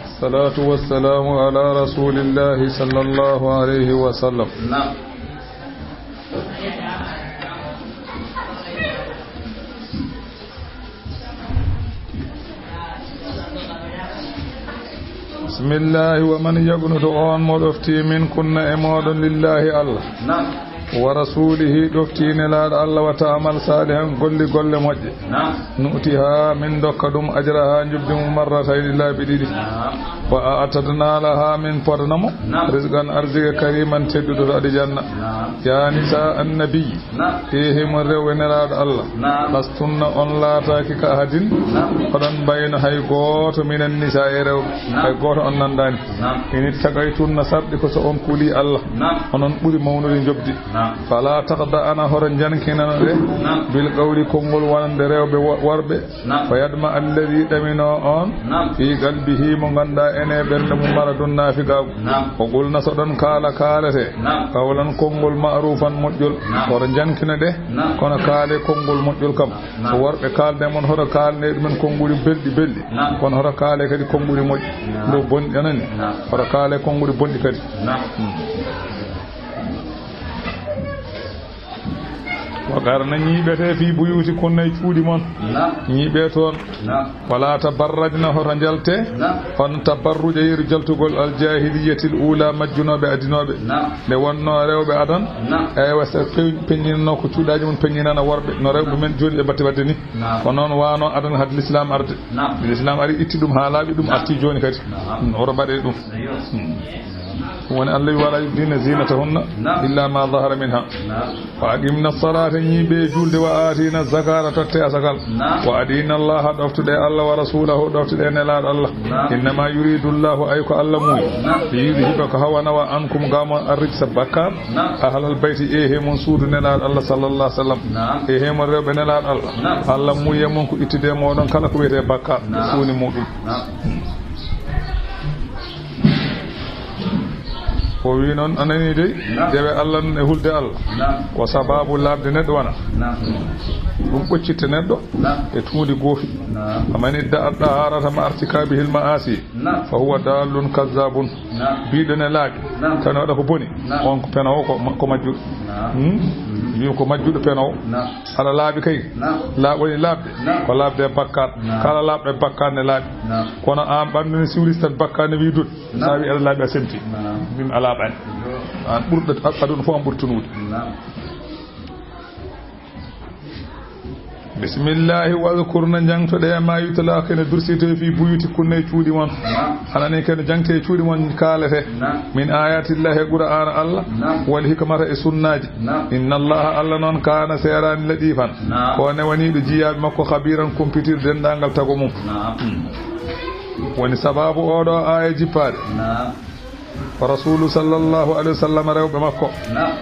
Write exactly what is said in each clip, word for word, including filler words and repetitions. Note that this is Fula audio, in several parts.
الصلاة والسلام على رسول الله صلى الله عليه وسلم. نعم. بسم الله. ومن يقنت, on mo ɗofti, منكن, e mooɗon, لله, Allah, نعم. ورسوله, ɗofti Nelaaɗo Allah, وتعمل صالحا, golli golle moƴƴe, نعم. نؤتها, min ndokka ɗum, أجرها, njoɓdi mum, مرتين, laabi ɗiɗi. نعم. وأعتدنا لها, min podana mo, نعم. رزقا, arsike, كريما, tedduɗo, to aljanna. نعم. يا نساء النبي, نعم. Eehey mon rewɓe Nelaaɗo Allah. نعم. لستن, on laataaki, كأحد, نعم. oɗon mbayno hay gooto, من النساء, e rewɓe. نعم. Hay gooto on nanndaani. نعم. إن اتقيتن, sarɗi ko so on kulii Allah. نعم. Onon ɓuri mawnude njoɓdi. نعم. فلا تخضعن, hoto njankinano ɗe. نعم. بالقول, konngol wonande rewɓe wo-, worɓe. نعم. فيطمع الذي, ɗaminoo on, نعم. في قلبه, mo ngannduɗaa ene ɓernde mum مرض, naafigaagu. نعم. وقلن, so ɗon kaala kaalete. نعم. قولا, konngol, معروفا, moƴƴol. نعم. Hoto njankino ɗe, نعم. kono kaale konngol moƴƴol kam. نعم. So worɓe kaalde mon, hoto kaalne ɗumen konnguɗi belɗi belɗi. نعم. Kono hoto kaale kadi konnguɗi moƴƴi. نعم. Ɗo bonɗi anani. نعم. Hoto kaale konnguɗi bonɗi kadi. نعم. Hmm. وقرن, ñiiɓete, في بيوتكن, e cuuɗi mon. نعم. Ñiiɓe toon. نعم. ولا تبرجن, hoto njalte. نعم. On تبرج, yeru jaltugol, الجاهلية الأولى, majjunooɓe adinooɓe. نعم. Nde wonnoo rewɓe adan. نعم. Eywa, so pe-, peññinanoo ko cuuɗaaji mum peññinana worɓe, no rewɓe men jooni ɓe mbaɗti waɗde ni. نعم. Ko noon waanoo adan hade Lislaam arde. نعم. Lislaam ari itti ɗum haa laaɓi, ɗum نعم. arti jooni kadi. نعم. Hmm, hoto mbaɗe ɗum. أيوة. Hmm. Woni Allah wi: "ولا يبدين زينتهن نعم. إلا ما ظهر منها." نعم. "وأقمن الصلاة", ñiiɓe juulde, "وآتين الزكاة", totte asakal. نعم. "وأطعن الله", ɗoftuɗe Allah, "ورسوله", ɗoftuɗe Nelaaɗo Allah. نعم. "إنما يريد الله", ay ko Allah muuyi. نعم. "ليذهب", ko hawa nawa, "عنكم", gam on, "الرجس", bakkaat. نعم. "أهل البيت", ehe mon suudu Nelaaɗo Allah sallallahu alaihi wasallam. نعم. Ehe mon rewɓe Nelaaɗo Allah. نعم. Allah muuyi e mon ko ittude e moɗon kala ko wiyete bakkaat. نعم. Suuni muɗum. نعم. O wi noon, a nanii dey, نعم. Dewe Allah noon e hulde Allah. نعم. Ko sababu laaɓde neɗɗo wona. نعم. Ɗum ɓoccitta neɗɗo نعم. E tuundi goofi. نعم. فمن ادعى الطهارة مع ارتكابه المعاصي نعم. فهو ضال كذاب. نعم. Biiɗo ne laaɓi, نعم. Tan waɗa ko boni, نعم. On ko penoowo, ko ma-, ko majjuɗo. نعم. Hmm? Wi ko majjuɗo penoowo. نعم. Aɗa laaɓi kay. نعم. Laaɓoni laaɓde. نعم. Ko laaɓde e bakkaat. نعم. Kala laaɓɗo e bakkaat ne laaɓi. نعم. Kono aan ɓanndu ne siwlis tan bakkaat ne wi dut. نعم. Sa wi aɗa laaɓi a semti. نعم. Mbimi a laaɓani. Aan ɓurɗo ad-, aduna fof aan ɓuri tonude. نعم. Bismillahi, واذكرن, jangtoɗe, ما يتلى, ko ene dursite, في بيوتكن, e cuuɗi mon. نعم. Hanani ko ene jangte e cuuɗi mon kaalete. نعم. من آيات الله, e Qur'aana Allah. نعم. والحكمة, e sunnaaji. نعم. إن الله, Allah noon, كان, seeraani, لطيفا. نعم. Ko newaniiɗo jiyaaɓe makko, خبيرا, kumpitirɗo denndaangal tago mum. نعم. Hmm. Woni sababu oɗo aaya jippaade. نعم. Ko Rasuulu sallallahu alaihi wasallam, rewɓe makko. نعم.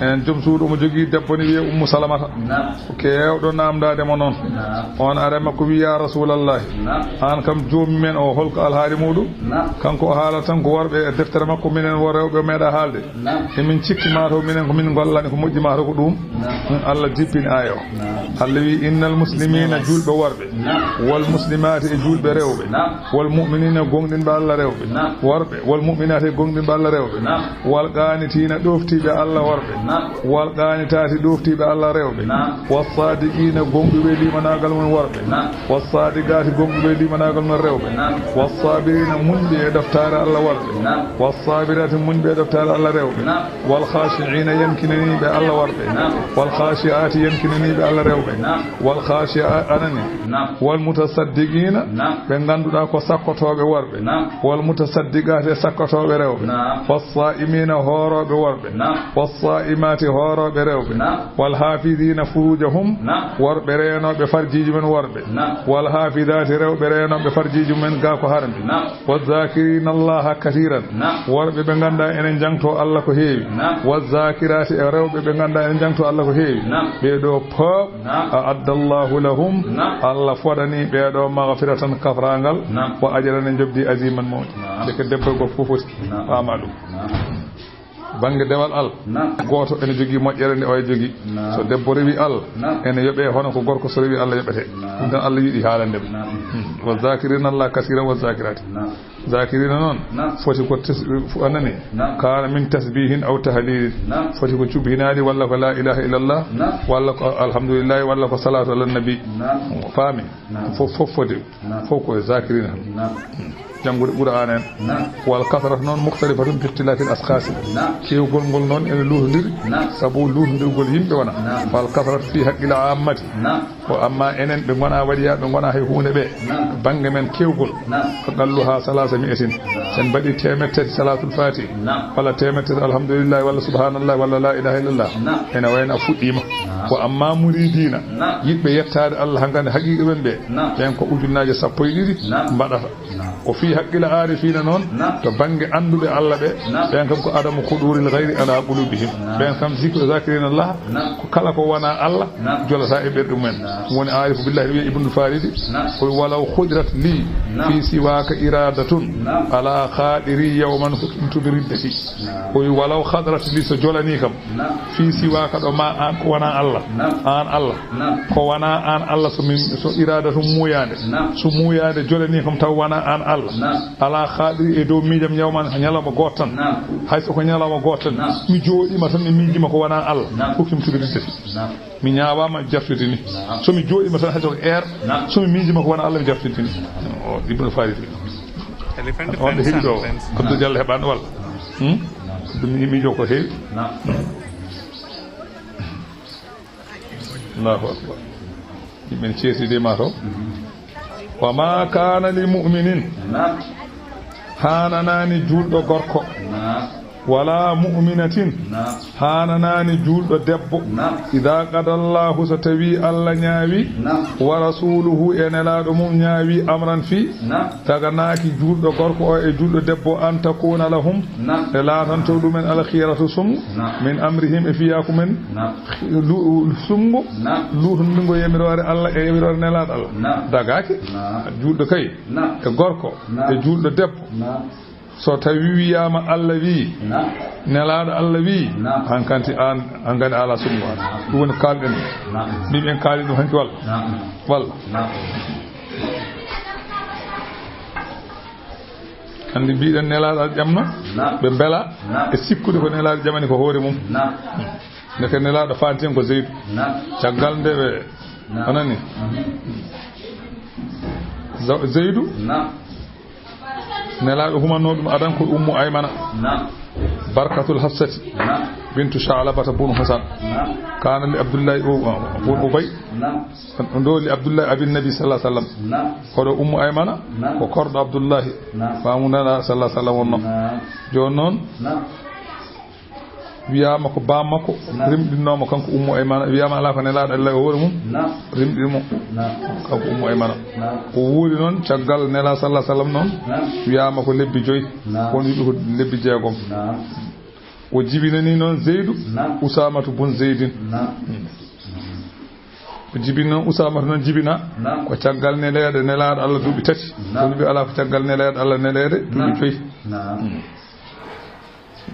En joom suudu omo jogii debbo ne wiyee Ummu Salamata. نعم. Ko keewɗo naamndaade mo noon. نعم. On ari e makko wi: "Ya Rasuulallahi, نعم. Aan kam joomi men o, holko alhaali muɗum?" نعم. Kanko o haala tan ko worɓe e deftere makko, minen wo rewɓe o meeɗa haalde. نعم. Emin cikki maa taw minen ko min ngollani ko moƴƴi maa taw ko ɗum. نعم. Allah jippini aaya o. نعم. Allah wi: "إن المسلمين", juulɓe worɓe. نعم. "والمسلمات", e juulɓe rewɓe. نعم. "والمؤمنين", gomɗinɓe Allah rewɓe. نعم. Worɓe. "والمؤمنات", e gomɗinɓe Allah rewɓe. نعم. "والقانتين", ɗoftiiɓe Allah worɓe. نعم. "والقانتات", ɗoftiiɓe Allah rewɓe. نعم. "والصادقين", gomɗuɓe limanaagal mum worɓe. نعم. "والصادقات", gomɗuɓe limanaagal mum rewɓe. نعم. "والصابرين", muñɓe e ɗoftaare Allah worɓe. نعم. "والصابرات", muñɓe e ɗoftaare Allah rewɓe. نعم. "والخاشعين", yankinaniiɓe Allah worɓe. نعم. "والخاشعات", yankinaniiɓe Allah rewɓe. نعم. "والخاشعات", anani. نعم. "والمتصدقين", نعم. Ɓe ngannduɗaa ko sakkotooɓe worɓe. نعم. "والمتصدقات", e sakkotooɓe rewɓe. نعم. "والصائمين", hoorooɓe worɓe. نعم. "والصائمات", hoorooɓe rewɓe. نعم. "والحافظين فروجهم", نعم. Worɓe reenooɓe farjiiji men worɓe. نعم. "والحافظات", rewɓe reenooɓe farjiiji men gaa ko harmi. نعم. "والذاكرين الله كثيرا". Naam. Worɓe ɓe ngannduɗaa ene njangtoo Allah ko heewi. Naam. "والذاكرات", e rewɓe ɓe ngannduɗaa ene njangtoo Allah ko heewi. Naam. Ɓee ɗoo fof, naam, "أعد الله لهم", naam, Allah fodani ɓee ɗoo "مغفرة", kafraangal, naam, "وأجرا", e njoɓdi, "عظيما", mawɗi. Naam. Ndeke debbo e gorko fof foti, naam, faama ɗum. Naam. Bannge dewal Allah, gooto ene jogii moƴƴere nde oya jogii. So debbo rewii Allah, ene yoɓee hono ko gorko so rewii Allah yoɓetee. Ɗum tan Allah yiɗi haalande ɓe. Wa zakirina Allah kasira wa zakirati. Zakirina noon, foti ko tas-, fu-, a nani? Kana min tasbihin aw tahlilin. Foti ko cubhinaali walla ko la ilaha illallah, walla ko alhamdulillahi, walla ko salatu ala nabi. Faami? Fof, fof foti. Fof ko e zakirina tan. Janngude Qur'aana en. Wal kasratu noon mukhtalifatun bi ikhtilafil ashkhasi. Keewgol ngol noon ene luutondiri. Sabu luutondirgol yimɓe wona. Fal kasratu fi haqqil ammati. Ko amma enen ɓe ngona waɗiya, ɓe ngona hay huunde ɓe. Bannge men keewgol. Aqalluha salasa mi'atin. Sen mbaɗi teemeɗɗe tati salatul fati. Walla teemeɗɗe tati alhamdulillah, walla subhanallah, walla la ilaha illallah. Ene wayno a fuɗɗiima. Ko amma muridina, yiɗɓe yettaade Allah hankadi haqiqa ɓen ɓe. Ɓen ko ujunnaaje sappo e ɗiɗi mbaɗata. O fii haqqil aarifiina noon, to bannge annduɓe Allah ɓe, ɓen kam ko adamu khuduuril ghayri ala qulubihim. Ɓen kam zikru zakirina Allah, ko kala ko wona Allah, jolata e ɓerɗe mumen. Ɗum woni aarifu billahi, ɗum wiya Ibnul Faridi, o wi, "Walaw khudirat li fi siwaka iradatun ala khadiri yawman hukimtu bi riddati." O wi, "Walaw khadarat li, so jolani kam, fi siwaka ɗo ma an ko wona Allah, an Allah, ko wona an Allah, so min, so iradatun muuyaande, so muuyaande jolani kam taw wona an Allah, ala khadiri e dow miijam yawman ñalawma gooto tan, hay so ko ñalawma gooto tan, mi jooɗiima tan mi miijiima ko wona Allah, hukimtu bi riddati." Mi ñaawaama jartidini. So mi jooɗiima tan hay so ko heure, so mi miijiima ko wona Allah mi jartidini. O Ibnul Faridi. On ɗo heɓi ɗo, Abdou Diallo heɓaano walla? Hmm? Ɗum mi miijo ko heewi. Allahu akbar. Yimɓe ne ceertidi ma to. Wa ma kana li mu'minin. Hananani juulɗo gorko. Wala mu'minatin. Hananani juulɗo debbo. Ida qada Allahu, so tawi Allah ñaawi. Wa rasuluhu, e nelaaɗo mum ñaawi, amran fii. Taganaaki juulɗo gorko o e juulɗo debbo, an takuna lahum, e laatanto ɗumen alkhiyaratu sunngo, min amrihim, e fiyaaku men, lu-, sunngo, luutondingo yamiroore Allah e yamiroore nelaaɗo Allah. Dagaaki. Juulɗo kay, e gorko, e juulɗo debbo. So tawi wiyaama Allah wii, nelaaɗo Allah wii, hankanti aan, hankanti ala sunngo aan. Ɗum woni ko kaalɗen. Mbiimi en kaali ɗum hanki walla? Walla? Anndi mbiɗen nelaaɗo Allah ƴamno, ɓe mbela e sikkude ko nelaaɗo ƴamani ko hoore mum. Ndeke nelaaɗo faanti en ko Zeydu. Caggal nde ɓe, a nani? Za-, Zeydu. Nelaaɗo humanno ɗum adan ko Ummu Aymana. Barkatul Hafsati. Bintu Sha'labata bun Hasan. Kana li Abdullahi o, o, bun Ubay. Ɗo li Abdullahi abin Nabi sallallahu alaihi wasallam. Koɗo Ummu Aymana, ko korɗo Abdullahi. Faamu nana sallallahu alaihi wasallam wonno. Jooni noon, wiyaama ko baam makko rimɗinnooma kanko Ummu Aymana, wiyaama alaa ko nelaaɗo Allah e hoore mum, rimɗini mo kanko Ummu Aymana. O wuuri noon caggal Nelaaɗo sallallahu alaihi wasallam noon, wiyaama ko lebbi joyi, won wiɓe ko lebbi jeegom. O jibinani noon Zeydu, Usaamatu bun Zeydin. O jibini noon Usaamatu noon jibina ko caggal neleeɗo Nelaaɗo Allah duuɓi tati, won wiɓe alaa ko caggal neleeɗo Allah neleede duuɓi joyi.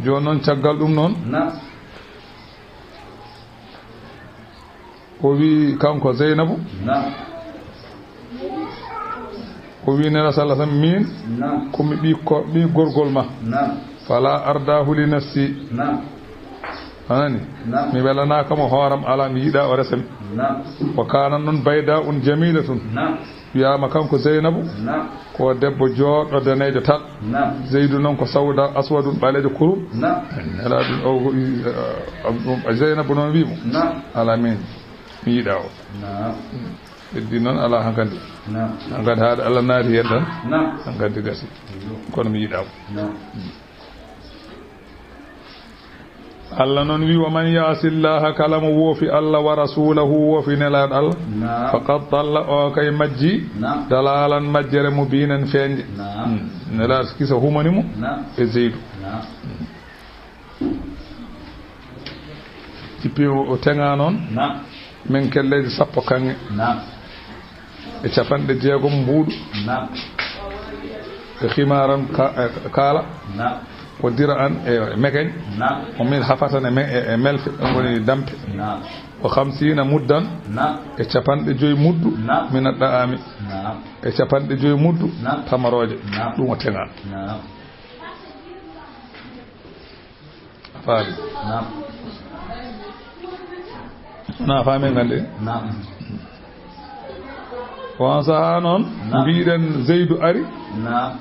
Jooni noon, caggal ɗum noon, o wii kanko Zeynabu, o wii Nelaaɗo sallallahu alaihi wasallam, miin ko mi ɓii ko, ɓii gorgol ma. Fala ardahu li nafsi. A nani? Mi welanaaka mo hooram, alaa mi yiɗaa o resa mi. Wa kana noon bayda un jamilatun. Wiyaama kanko Zeynabu, ko debbo jooɗɗo daneejo tal. Zeydu noon ko sawda aswadun ɓaleejo kurum. Nelaaɗo o, o, o, Zeynabu noon wii mo, alaa min, mi yiɗaa o. Ɓeddi noon alaa hankadi. Hankadi haade Allah naati heen tan. Hankadi gasi. Kono mi yiɗaa o. Allah noon wii, "Wa man ya'si Llaha," kala mo woofi Allah, "wa rasulahu," woofi Nelaaɗo Allah, "faqad dalla," o kay majji, "dalalan," majjere, "mubinan," feeñde. Hmm. Nelaaɗo kisa humani mo e Zeydu. Jippi o, o teŋa noon. Min kelleeji sappo kaŋŋe. Naam. E capanɗe jeegom mbuuɗu. Naam. E ximaaran ka-, e kaala. Naam. Ko dira an e meken. Naam. O min hafatan e me-, e, e melfe, ɗum woni dampe. Naam. O hamsiina muddan. Naam. E capanɗe joyi muddu. Naam. Mina ɗa'ami. Naam. E capanɗe joyi muddu. Naam. Tamarooje. Naam. Ɗum o teŋa. Naam. A faami? Naam. Na faami ngande? Naam. Ko on sahaa noon, naam, mbiɗen Zeydu ari. Naam.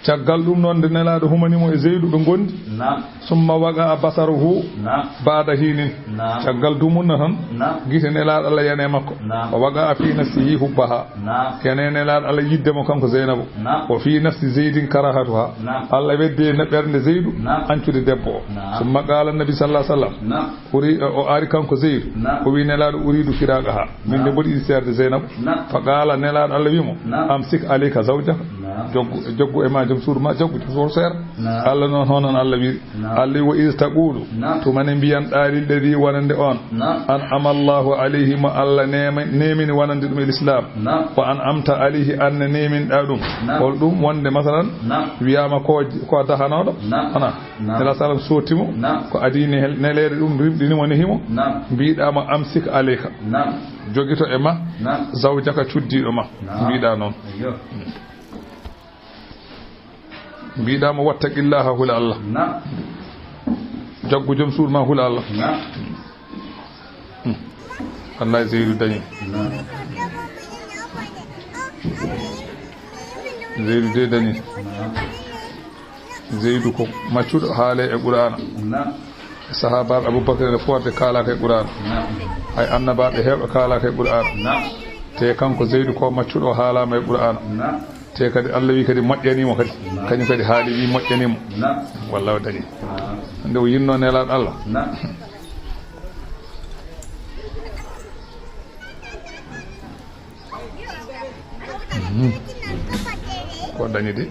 Caggal ɗum noon, nde Nelaaɗo humani mo e Zeydu, ɓe ngondi. Naam. Summa waqa basaruhu. Naam. Baada hiinin. Naam. Caggal dumunna tan, naam, gite Nelaaɗo Allah yani e makko. Naam. O waqa fi nafsihi hubbaha. Naam. Yani Nelaaɗo Allah yidde mo kanko Zeynabu. Naam. Wa fi nafsi Zeydin karahatuha. Naam. Allah weddi e ɓernde Zeydu, naam, ancude debbo o. Naam. Summa qaala Nabi sallallahu alaihi wasallam. Naam. Uri, o ari kanko Zeydu. Naam. O wi Nelaaɗo, "Uridu firaqaha." Min de, naam, mboɗi yiɗi seerde Zeynabu. Naam. Fa qaala, Nelaaɗo Allah wi mo, naam, "Amsik alayka zawjaka." Naam. Joggu, joggu e ma joom suudu ma, joggu joom suudu seera. Naam. Allah noon hono noon Allah wiri. Naam. Allah wi, "Wa iz taqulu." Naam. Tuma ne mbiyanɗaa lilladi wonande on. Naam. An'ama Allahu alayhi, mo Allah neema-, neemini wonande ɗum e Lislaam. Naam. Wa an'amta alayhi, an ne neeminɗaa ɗum. Naam. Hol ɗum wonde masalan, naam, wiyaama ko, ko dahanooɗo? Naam. Ana. Naam. Nela salam sotti mo. Naam. Ko adii ne-, neleede ɗum rimɗini mo, nehi mo. Naam. Mbiɗaa mo amsik alayka. Naam. Jogito e ma. Naam. Zawjaka cuddiiɗo ma. Naam. Mbiɗaa noon. Ayyo. Mbiɗaa mo wattaqillaha, hula Allah. Naam. Jaggu joom suudu ma, hula Allah. Naam. Hmm. Wallahi Zeydu dañi. Naam. Zeydu de dañi. Naam. Zeydu ko maccuɗo haale e Qur'aana. Naam. Sahaabaaɓe Abubakar ene foorde kaalaaka e Qur'aana. Naam. Hay annabaaɓe heewɓe kaalaaka e Qur'aana. Naam. Te kanko Zeydu ko maccuɗo, o haalaama e Qur'aana. Naam. Te kadi Allah wi kadi moƴƴanii mo kadi. Naam. Kañum kadi haali wi moƴƴanii mo. Naam. Wallahi o dañi. Naam. Nde o yinno Nelaaɗo Allah. Naam. Mhm. Ko dañi de.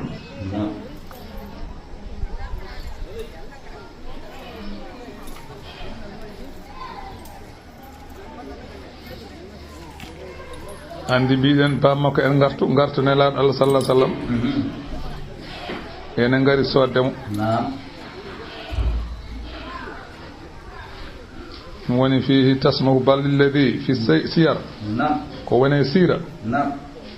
Anndi mbiɗen bammakko en ngartu, ngartu Nelaaɗo Allah sallallahu alaihi wasallam. Mhm. Ene ngari soodde mo. Naam. Ɗum woni fiihi tasmahu bal lilladi fi say-, siyar. Naam. Ko woni e siira. Naam.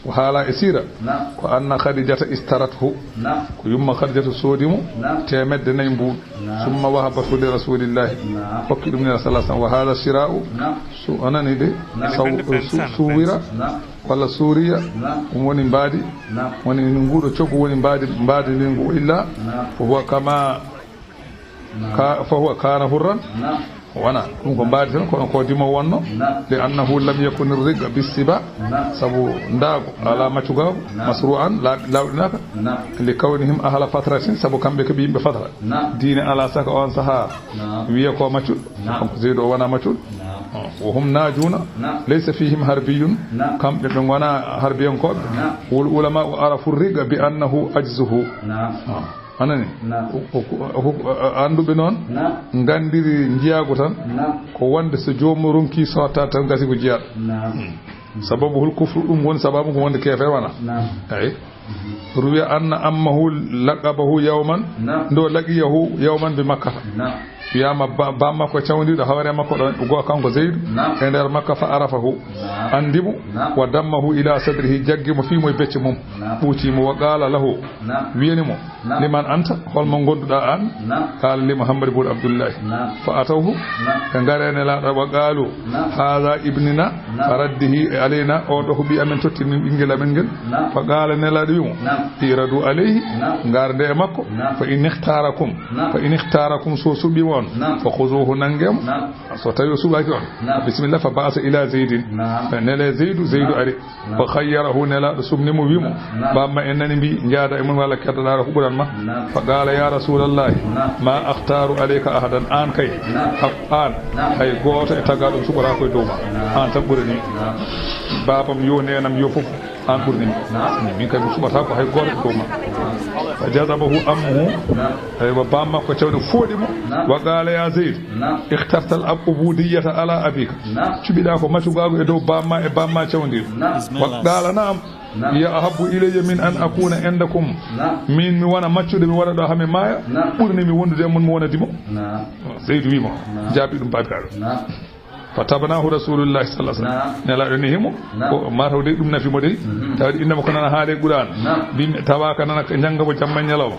Ko haala e siira. Naam. Ko anna Khadijata istarathu. Naam. Ko yumma Khadijata soodi mo. Naam. Teemedde nayi mbuuɗu. Naam. Summa wahabathu li Rasulillahi. Naam. Hokki ɗum Nelaaɗo sallallahu alaihi wasallam. Wa hadha shira'u. Naam. Su-, a nani de? Naam. Saw-, su-, suwira. Naam. Walla suuriya. Naam. Ɗum woni mbaadi. Naam. Woni nguuɗo coggu woni mbaadi, mbaadi ndi ngu illa. Naam. Ko wa kama Naam. Ka-, fa huwa kana hurran. Naam. Wona ɗum ko mbaadi tan, kono ko dimo wonno. Naam. Li annahu lam yakun riga bisiba. Naam. Sabu ndaago, naam, ala maccugaago, naam, masru'an, laaɓ-, laawɗinaaka. Naam. Li kawnihim ahla fatratin, sabu kamɓe ko ɓe yimɓe fatra. Naam. Diine ala saka on saha. Naam. Wiye ko maccuɗo. Naam. Kanko Zeydu o wona maccuɗo. Naam. Oh, wa hum najuna. Naam. Laysa fihim harbiyun. Naam. Kamɓe ɓe ngona harbiyankooɓe. Naam. Wal ulama'u arafu riga bi annahu ajzuhu. Naam. Oh. Anani? Naam. Ko, ko, ko, ko, a-, annduɓe noon, naam, nganndiri njiyaagu tan, naam, ko wonde so joomum ronki sotta tan gasi ko jiyaaɗo. Naam. Hmm. Sababu hul kufru, ɗum woni sababu ko wonde keefeer wona. Naam. Eyi. Mhm. Ruwiya anna ammahu laqabahu yawman, naam, ndo laqiyahu yawman bi Makkata. Naam. Wiyaama ba-, bammakko cawndiiɗo hawre makko ɗon, goo kanko Zeydu, naam, e nder Makka fa arafahu. Naam. Anndi mo, naam, wa dammahu ila sadrihi, jaggi mo fii mo e becce mum. Naam. Ɓuuti mo wa qaala lahu, naam, wiyani mo, naam, liman anta, holmo ngonduɗaa aan? Naam. Qaala li Muhammad ibn Abdullahi. Naam. Fa atawhu, naam, ɓe ngari e Nelaaɗo wa qaalu, naam, haadha ibnina, naam, fa raddihi alayna, o ɗo ko ɓii amen totti min ɓinngel amen ngel. Naam. Fa qaala Nelaaɗo wi mo, naam, iradu alayhi, naam, ngarde e makko, naam, fa in ikhtarakum, naam, fa in ikhtarakum so suɓi on, naam, fa khuzuhu nannge mo. Naam. So tawi o suɓaaki on, naam, bisimilla, fa ba'asa ila Zaydin. Naam. Nele Zeydu, Zeydu, naam, ari. Naam. Fa khayyarahu, Nelaaɗo sumni mo, wi mo, naam, bamma en nani mbi, njaada e mum walla keddoɗaa ko ɓuran ma. Naam. Fa qaala, ya Rasulallahi, naam, ma akhtaru alayka ahadan, aan kay, naam, hak-, aan, naam, hay gooto e tagaaɗo suɓataa ko e dow ma. Naam. Aan tan ɓurani. Naam. Baabam yo, neenam yo, fof aan ɓurani mi. Naam. Min kay mi suɓataa ko hay gooto e dow ma. Naam. فجذبه عمه. Eywa, baam makko cawndi fooɗi mo. Wa qala: ya Zayd, ikhtarta al-ubudiyyata ala abika. Cuɓiɗa ko macugaagu e dow baam ma e baam ma cawndi. Wa qala: na'am. Hiya ahabbu ilayya min an akuna indakum. Min mi wona maccuɗo, mi wona ɗo haa mi maaya. Ɓurani mi wondude e mon, mi wona dimo. Zaydu wi mo, jaabi ɗum, baabiraaɗo. Fa tabanahu Rasulullahi sallallahu alaihi wasallam. Nelaaɗo ni himo. Ko ma taw de ɗum nafi mo de. Tawde innama ko nana haale Qur'an. Bi tawa ka nana janga mo jamma ñalawma.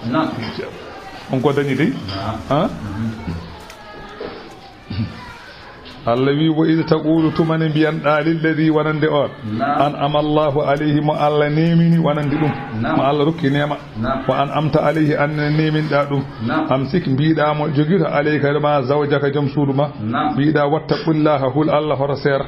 On ko dañi de. Ha? Allah wi: wa iz taqulu, tuma nde mbiyanɗa, lilladi, wonande on, an'ama Allahu alayhi, mo Allah nemini, wonande ɗum, mo Allah rokki neema. Wa an'amta alayhi, an ne neminɗa ɗum. Amsik, mbiɗa mo, jogito, alayka ma zawjaka, joom suudu ma. Mbiɗa wattaqullaha, hul Allah, hoto seera.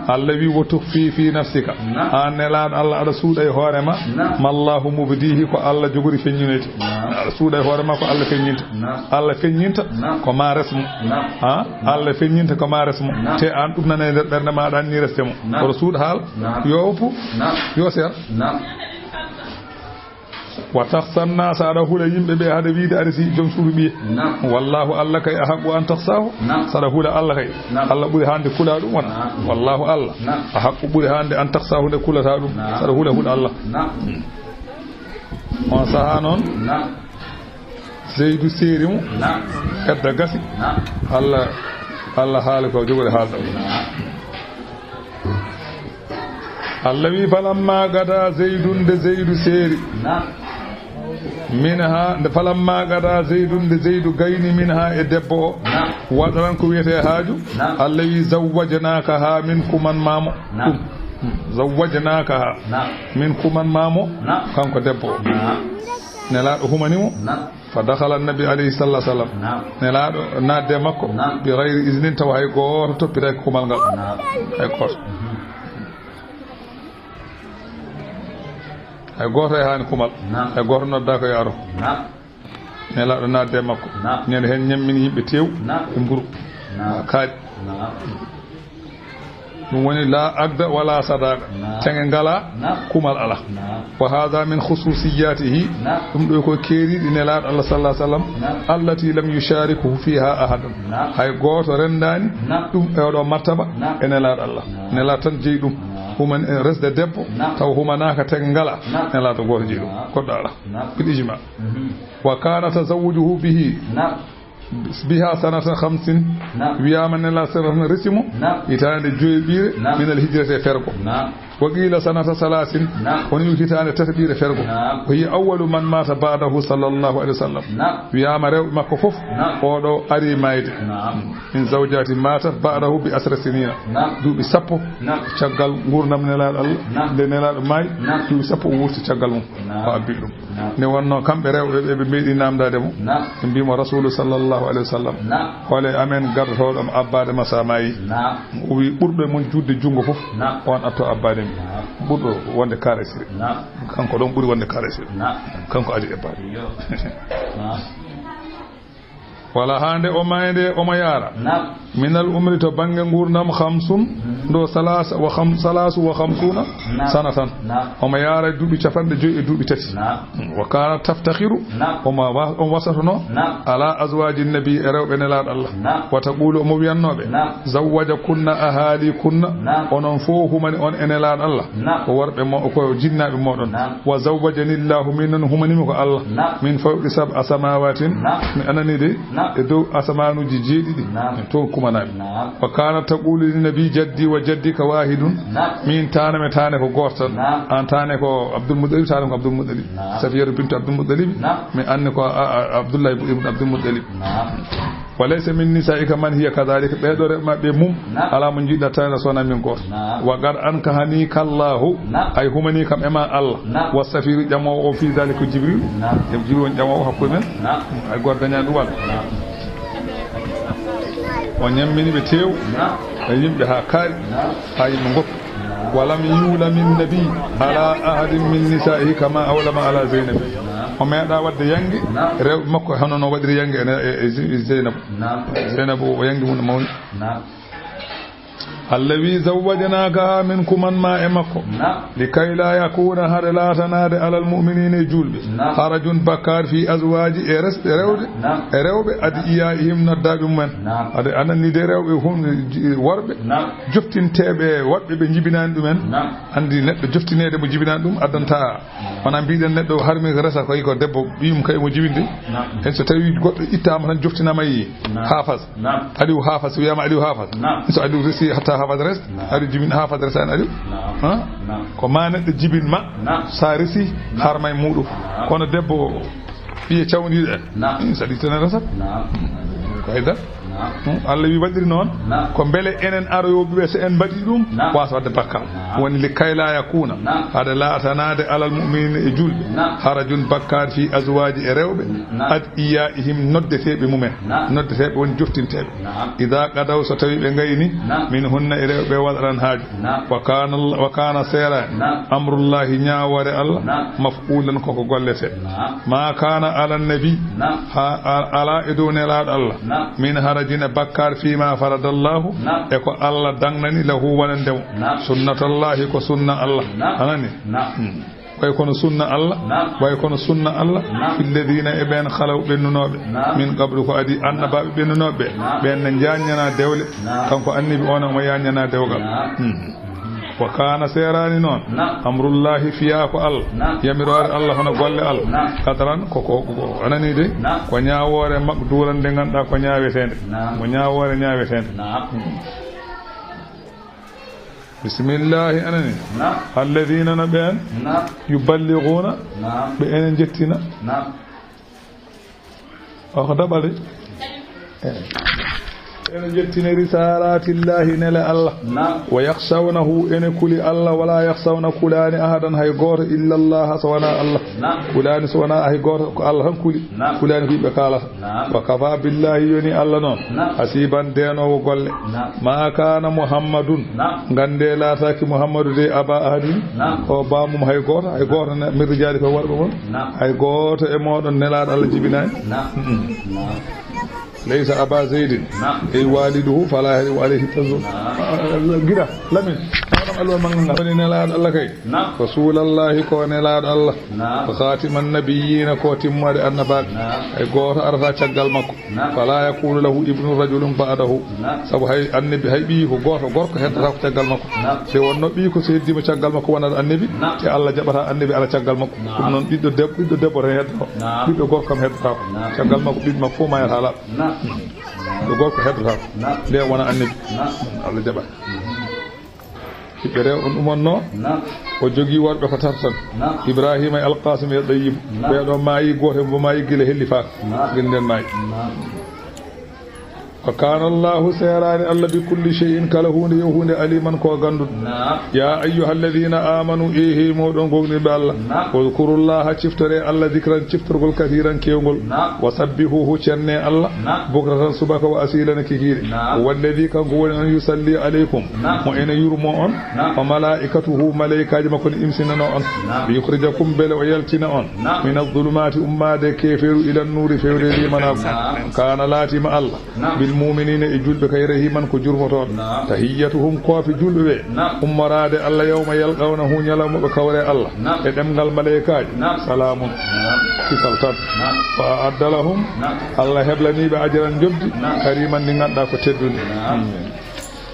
Allah wi: wa tukhfi fi nafsika. An nelaaɗo Allah, aɗa suuɗa e hoore ma. Mallahu mubdihi, ko Allah jogori feññinoyde. Aɗa suuɗa e hoore ma ko Allah feññinta. Allah feññinta ko ma resmo. Ha? Allah feññinta ko ma resmo. Te an ɗum nana e nder ɓernde ma, aɗa anni resde mo. Kono suuɗ haal. Yo oppu. Yo seer. Wa takhsha nnasa, aɗa hula yimɓe ɓe, haɗa wiide aɗa si joom suudu ɓiye. Wallahu, Allah kay, ahaqqu an takhshahu. Saɗa hula Allah kay. Allah ɓuri hande kula ɗum wona. Wallahu, Allah, ahaqqu, ɓuri hande an takhshahu, nde kulata ɗum. Saɗa hula, hula Allah. On saha noon, Zeydu seeri mo. Edda gasi. Allah, Allah haali ko jogori haalda. Allah wi: falamma gada Zeydun, nde Zeydu seeri. Minha, nde falamma gada Zeydun, nde Zeydu gayni, minha, e debbo o. Wataran ko wiyete haaju. Allah wi: zawwajnakaha, min kuman mamo. Ɗum. Zawwajnakaha. Min kuman mamo. Kanko debbo o. Nelaaɗo humani mo. Fa dakhala annabi alayhi sallallahu alaihi wasallam. Nelaaɗo naatde e makko. Bi ghayri iznin, tawa hay gooto toppitaaki kumal ngal. Hay gooto. Hay gooto yahaani kumal. Hay gooto noddaaka yo aro. Nelaaɗo naatde e makko. Ñande heen ñammini yimɓe teew e mburu. Kaaƴe. Ɗum woni la aqda wala sadaqa. Teŋe ngala, kumal ala. Wa hadha min khususiyatihi. Ɗum ɗo ko keeriɗi Nelaaɗo Allah sallallahu alaihi wasallam. Allati lam yusharikuhu fiha ahadun. Hay gooto rendaani ɗum e oɗo martaba e Nelaaɗo Allah. Nelaaɗo tan jeyi ɗum. Human, eh, resde debbo, taw humanaaka, teŋe ngala. Nelaaɗo gooto jeyi ɗum. Goɗɗo ala. Bil ijma. Wa kana tazawwujuhu bihi. Biha sanata khamsin. Wiyaama Nelaaɗo sallallahu alaihi wasallam resi mo hitaande joyɓiire min al hijrati e fergo. Wa qila sanata salasin. Woni ɗum hitaande tataɓiire fergo. Wa hiya awwalu man mata ba'dahu sallallahu alaihi wasallam. Wiyaama rewɓe makko fof, oɗo ari mayde. Min zawjati matat ba'dahu bi asra sinina. Duuɓi sappo caggal nguurndam Nelaaɗo Allah, nde Nelaaɗo maayi, duuɓi sappo o wurti caggal mum. O abbi ɗum. Nde wonno kamɓe rewɓe ɓe, ɓe meeɗi namdade mo. Ɓe mbi mo, Rasulu sallallahu alaihi wasallam, hole amen gardotoɗo mo abbade ma sa maayi? O wi, ɓurɗo e mon juutde junngo fof, on atto abbade mi. Ɓurɗo wonde karesiri. Kanko ɗon ɓuri wonde karesiri. Kanko adi ebbade. Wala hande o mayde, omo yaara. Minal umri, to bannge nguurndam, khamsun, ɗo salasa wa kham-, salasu wa khamsuna sanatan. Omo yaara duuɓi capanɗe joyi e duuɓi tati. Wa kana taftakhiru, omo wa-, on wasatono ala azwaji nabi, e rewɓe Nelaaɗo Allah. Wa taqulu, omo wiyannoɓe, zawwaja kunna ahali kunna, onon fof humani on e Nelaaɗo Allah. Ko worɓe mo, ko jinnaaɓe moɗon. Wa zawwajani Allahu, min noon humanimi ko Allah. Min fawqi sab'a samawatin. Mi anani de e dow asamaanuuji jeeɗiɗi. Min toon kumanaami. Wa kana taqulu li nabi jaddi wa jaddika wahidun. Min taane, mi taane ko gooto tan. An taane ko Abdul Muttalib, taane ko Abdul Muttalib. Safiyatu bintu Abdul Muttalib. Mi anni ko a, a, Abdullahi ibn Abdul Muttalib. Wa laysa min nisa'ika man hiya kadhalika, ɓe ɗo rewɓe maɓɓe mum, ala mo jiɗɗa tan so wonaa min gooto. Wa qad ankahanika Allahu, ay humani kam e ma Allah. Wa safiru ƴamoowo o fi dhalika ko Jibril. Jibril woni ƴamoowo hakkunde men. Ay gooto dañaani ɗum walla. O ñammini ɓe teew, e yimɓe haa kaaɗi, haa yimɓe ngoppi. Walam yulami nabi ala ahadin min nisa'ihi kama awlama ala Zaynabi. O meeɗa waɗde yange rewɓe makko hono no waɗiri yange e, e, e Zeynabu. Zeynabu o yange mum no mawni. Allah wi, zawwajnaakahaa, min kuman ma e makko. Naam. Likay laa yakuuna, hade laatanaade, alal mu'miniina, e juulɓe. Naam. Harajun, bakkaar, fii azwaaji, e resɓe rewde. Naam. E rewɓe, adiyaa'ihim, noddaaɓe mumen. Naam. Hade anani de rewɓe hum-, ji-, worɓe. Naam. Joftinteeɓe woɗɓe ɓe jibinaani ɗumen. Naam. Anndi neɗɗo joftineede mo jibinaani ɗum addanta. Wona mbiɗen neɗɗo harmi resa koy ko debbo ɓiyum kay mo jibinde. Naam. Hen so tawi goɗɗo ittama tan joftinaama yi. Naam. Haafas. Naam. Aliou Haafas, wiyama Aliou Haafas. Naam. So Aliou resi hatta Haafas res. Naam. Aliou jibin Haafas resani Aliou. Naam. Ha? Naam. Ko ma neɗɗo jibin ma. Naam. Sa resi. Naam. Harma e muɗum. Naam. Kono debbo ɓiye cawndiɗo en. Naam. Sa ɗi tene resat. Naam. Ko haydara. Naam. Hmm, Allah wi waɗiri noon. Naam. Ko mbele enen aroyooɓe ɓe, so en mbaɗi ɗum, naam, wasa wadde bakkal. Naam. Woni li kay laa yakuuna. Naam. Hade laatanaade alal mu'miniina e juulɓe. Naam. Harajun bakkal fii azwaaji e rewɓe. Naam. Adiyaa'ihim noddeteeɓe mumen. Naam. Noddeteeɓe woni joftinteeɓe. Naam. Idaa qadaw so tawi ɓe ngayni. Naam. Min hunna e rewɓe waɗaran haaju. Naam. Wa kaana, wa kaana seeraani. Naam. Amrullahi ñaawoore Allah. Naam. Maf'uulan koko gollete. Naam. Ma kaana ala nabi. Naam. Ha a-, ala e dow nelaaɗo Allah. Naam. Min harajin e bakkaar fii ma faradallahu. Naam. E ko Allah dagnani lahu wonande mo. Naam. Sunnatallahi ko sunna Allah. Naam. Anani? Naam. Hmm. Way kono sunna Allah. Naam. Way kono sunna Allah. Naam. Filladiina e ɓeen khalaw ɓennunooɓe. Naam. Min qablu ko adi annabaaɓe ɓennunooɓe. Naam. Ɓeen ne njaññana dewle. Naam. Kanko annabi on omo yaññana dewgal. Naam. Hmm. Wa kaana seeraani noon. Naam. Amrullahi fiyaa ko Allah. Naam. Yamiroore Allah hono golle Allah. Naam. Qadaran ko, ko, ko, ko anani de. Naam. Ko ñaawoore makduuran nde ngannduɗaa ko ñaaweteende. Naam. Ko ñaawoore ñaaweteende. Naam. Hmm. Bismillahi anani. Naam. Alladina no ɓeen. Naam. Yuballiguna. Naam. Ɓe ene njettina. Naam. O ko daɓɓa de. Eh. Ene njettina risalatillahi nele Allah. Naam. Wa yakhshawnahu ene kuli Allah wala yakhshawna kulaani ahadan hay gooto illa Allah so wona Allah. Naam. Kulaani so wona hay gooto ko Allah tan kuli. Naam. Kulaani ko yimɓe kaalata. Naam. Wa kafa billahi yoni Allah noon. Naam. Hasiban deenoowo golle. Naam. Ma kana Muhammadun. Naam. Ngannde laataaki Muhammadu de aba ahadin. Naam. Ko baamum hay gooto, hay gooto ne, min rijaali ko worɓe mon. Naam. Hay gooto e mooɗon nelaaɗo Allah jibinaani. Naam. Mm-mm. Naam. Laysa aba Zaydin. Naam. Ey waliduhu fala yahrimu alayhi tazun. Naam. Ah, ah, gida, Lamin. Maɗam alwa manga nga. Woni nelaaɗo Allah kay. Naam. Rasulallahi ko nelaaɗo Allah. Naam. Wa khatiman nabiyina ko timmoode annabaaɓe. Naam. Hay gooto arata caggal makko. Naam. Fala yakunu lahu ibnu rajulun ba'dahu. Naam. Sabu hay annabi, hay ɓiyi ko gooto gorko heddata ko caggal makko. Naam. Nde wonno ɓiyi ko so heddiima caggal makko wonata annabi, naam, te Allah jaɓata annabi ala caggal makko. Naam. Ɗum noon ɓiɗɗo debbo, ɓiɗɗo debbo tan heddata. Naam. Ɓiɗɗo gorko kam heddata ko. Naam. Caggal makko ɓiɗɗo makko fof ma yata laaɓa. Naam. Ɓiɗɗo gorko heddata ko. Naam. Nde wona annabi. Naam. Allah jaɓa. Ɓiɓɓe rewɓe on umanno. Naam. O jogii worɓe ko tato tan. Naam. Ibrahima e Alqasim e Ɗayyibu. Naam. Ɓee ɗoo maayi, gooto e maɓɓe maayi gila hellifaaka. Naam. Gila nden maayi. Naam. Wa kana Allahu seeraani Allah bi kulli shay'in kala huunde yo huunde aliman ko gannduɗo. Naam. Ya ayyuha alladina amanu e hey mooɗon gomɗinɓe Allah. Naam. Udkurullaha ciftore Allah dikran ciftorgol kasiran kewngol. Naam. Wa sabbihuhu cenne Allah. Naam. Bukratan subaka wa asilan kikiiɗe. Naam. Huwa alladhi kanko woni on yusalli alaykum. Naam. Mo ene yurmo on. Naam. Wa malaikatuhu malaikaaji makko ne imsinano on. Naam. Li yukhrijakum bele o yaltina on. Naam. Min adh-dhulumati ummaade keeferu ila nuuri fewde limanaagu. Naam. Kana laatima Allah. Naam. Bil mu'minina e julɓe kay rahiman ko jurmotooɗo. Naam. Tahiyyatuhum koofe julɓe ɓe. Naam. Ummoraade Allah yawma yalqawnahu ñalawma ɓe kawre Allah. Naam. E ɗemngal malaikaaji. Naam. Salamun. Naam. Kisal tan. Naam. Wa a'adda lahum. Naam. Allah heblani ɓe ajran njoɓdi. Naam. Kariman ndi ngannduɗaa ko teddundi. Naam.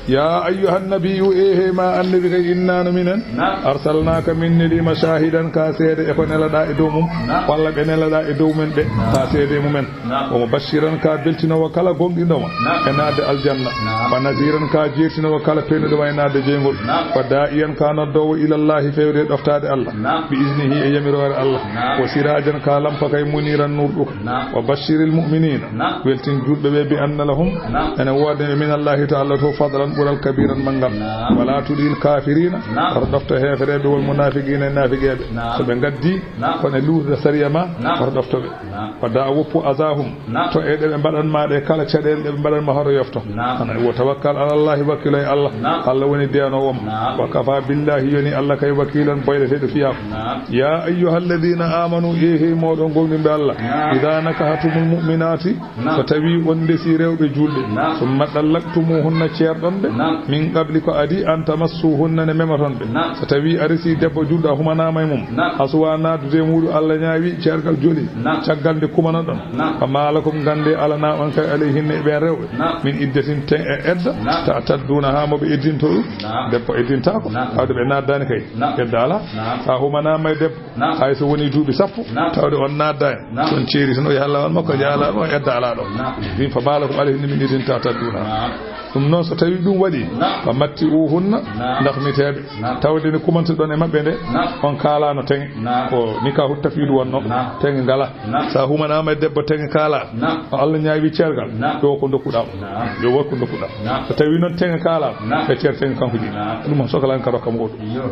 Ya ayyuhan nabiyyu e hey ma annabi kay inna no minen. Naam. Arsalnaka min nelima shahidan ka seede e ko nelaɗa e dow mum. Naam. Walla ɓe nelaɗa e dow men ɓe. Naam. Ka seede mumen. Naam. Wa mubashiran ka beltinowo kala gomɗinɗo ma. Naam. E naatde aljanna. Naam. Wa naziran ka jeertinowo kala peenuɗo ma e naatde jeyngol. Naam. Wa da'iyan ka noddowo ilallahi fewde ɗoftaade Allah. Naam. Bi iznihi e yamiroore Allah. Naam. Wa sirajan ka lampa kay muniran nurɗo. Naam. Wa bashiril mu'minina. Naam. Weltin julɓe ɓe bi anna lahum. Naam. Ene woodani ɓe min Allahi ta'ala to fadlan ɓural kabiran manngal. Naam. Wala tudil kafirina. Naam. Wata ɗofto heefereɓe wal munafiqina e nafiqeɓe. Naam. So ɓe gaddi. Naam. Kono e luutde sariya ma. Naam. Wata ɗofto ɓe. Naam. Wa da woppu azahum. Naam. To e ɗe ɓe mbaɗan ma ɗe kala caɗeele ɗe ɓe mbaɗan ma hoto yofto. Naam. Ana wa tawakkal ala Allahi wakkilo e Allah. Naam. Allah woni deenoowo ma. Naam. Wa kafa billahi yoni Allah kay wakilan boyleteɗo fiyaako. Naam. Ya ayyuha alladina amanu e hey mooɗon gomɗinɓe Allah. Naam. Ida nakahatumul mu'minati. Naam. So tawi on ndesi rewɓe julɓe. Naam. Summa ɗallaktumuhunna ceerɗon. Naam. Min qabli ko adii an tamassuhunna ne memoton ɓe. Naam. So tawii a resii debbo juulɗo a humanaama e mum. Naam. A suwaa naatdude e muuɗum Allah ñaawi ceergal joli. Naam. Caggal nde kumanoɗon. Naam. Fa maa lakum nganndee alanaa on kay alayhinna e ɓeen rewɓe. Naam. Min iddatin teŋ e edda. Naam. Ta'tadduunahaa mo ɓe eddinto ɗum. Naam. Debbo eddintaako. Naam. Tawde ɓe naatdaani kay. Naam. Edda alaa. Naam. So a humanaama e debbo. Naam. Hay so wonii duuɓi sappo. Naam. Tawde on naatdaani. Naam. Ɗon ceeri tan o yaha laawol makko, naam, jaha laawol makko, edda alaa ɗo. Naam. Ɗin fa maa lakum alayhinna min iddatin ta'tadduunahaa. Naam. Ɗum noon so tawii ɗum waɗii, naam, fa matti'uhunna, naam, ndakmitee ɓe. Naam. Tawde nde kumantoɗon e maɓɓe nde, naam, on kaalaano teŋe. Naam. Ko nikaahu tafwiid wonnoo. Naam. Teŋe ngalaa. Naam. So a humanaama e debbo teŋe kaalaa, naam, o Allah ñaawi ceergal, naam, ɗo ko ndokkuɗaa mo. Naam. Yo waɗ ko ndokkuɗaa. Naam. So tawii noon teŋe kaalaa, naam, ɓe ceer teŋe kanko jeyi. Naam. Ɗum on soklaani ka rokka mo goɗɗum. Iyo.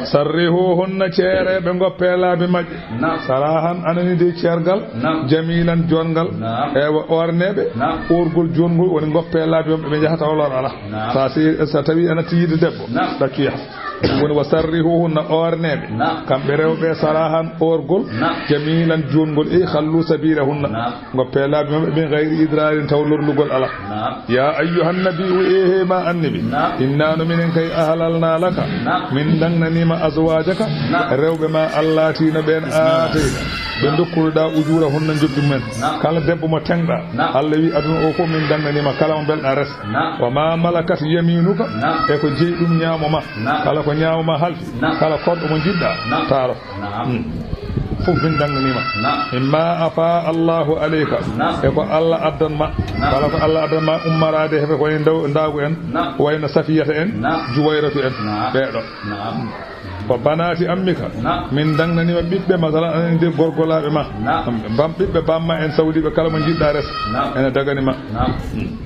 Sarrihuhunna, ceeree ɓe, ngoppee laabi maɓɓe. Naam. Sarahan, anani de ceergal. Naam. Jamiilan, joonngal. Naam. Ewa, oornee ɓe. Naam. Oorgol joonngol woni ngoppee laabi maɓɓe, ɓe njahata o lor alaa. Naam. So a si-, so tawii a natti yiide debbo, naam, ɗaccu yaha. Ɗum woni wa sarrihuhunna, oornee ɓe. Naam. Kamɓe rewɓe, sarahan, oorgol. Naam. Jamiilan, joonngol. E khallu sabiilahunna. Naam. Ngoppee laabi maɓɓe, min gayri idraarin, taw lorlugol alaa. Naam. Yaa ayyuhan nabiyyu, ee he ma annabi. Naam. Innaa no minen kay ahlalnaa laka. Naam. Min daŋnanii ma azwaajaka. Naam. Rewɓe ma Allah tiino ɓeen. Bismillah. Aatayna. Ɓe ndokkunoɗaa ujuurahunna njoɓdi mumen. Naam. Kala debbo mo teŋɗaa. Naam. Allah wi aduna o fof min daŋnanii ma kala mo mbelɗaa res. Naam. Wa ma malakat yamiinuka. Naam. E ko jeyi ɗum ñaamo ma. Naam. Kala ko ñaamo ma halfi. Naam. Kala korɗo mo njiɗɗaa. Naam. Taaro. Naam. Hmm. Fof min daŋnanii ma. Naam. Mimma afa Allahu alayka. Naam. E ko Allah addan ma. Naam. Kala ko Allah addan ma ummaraade heɓe ko wayi ndaw-, ndaagu en. Naam. Wayno Safiyata en, naam, Juwayratu en. Naam. Ɓee ɗo. Naam. Wa banaati ammika. Naam. Min daŋnanii ma ɓiɓɓe, masalan, anen de gorgolaaɓe ma. Naam. Bam-, ɓiɓɓe bamma en sawdiiɓe kala mo njiɗɗaa res. Naam. Ene dagani ma. Naam. Hmm.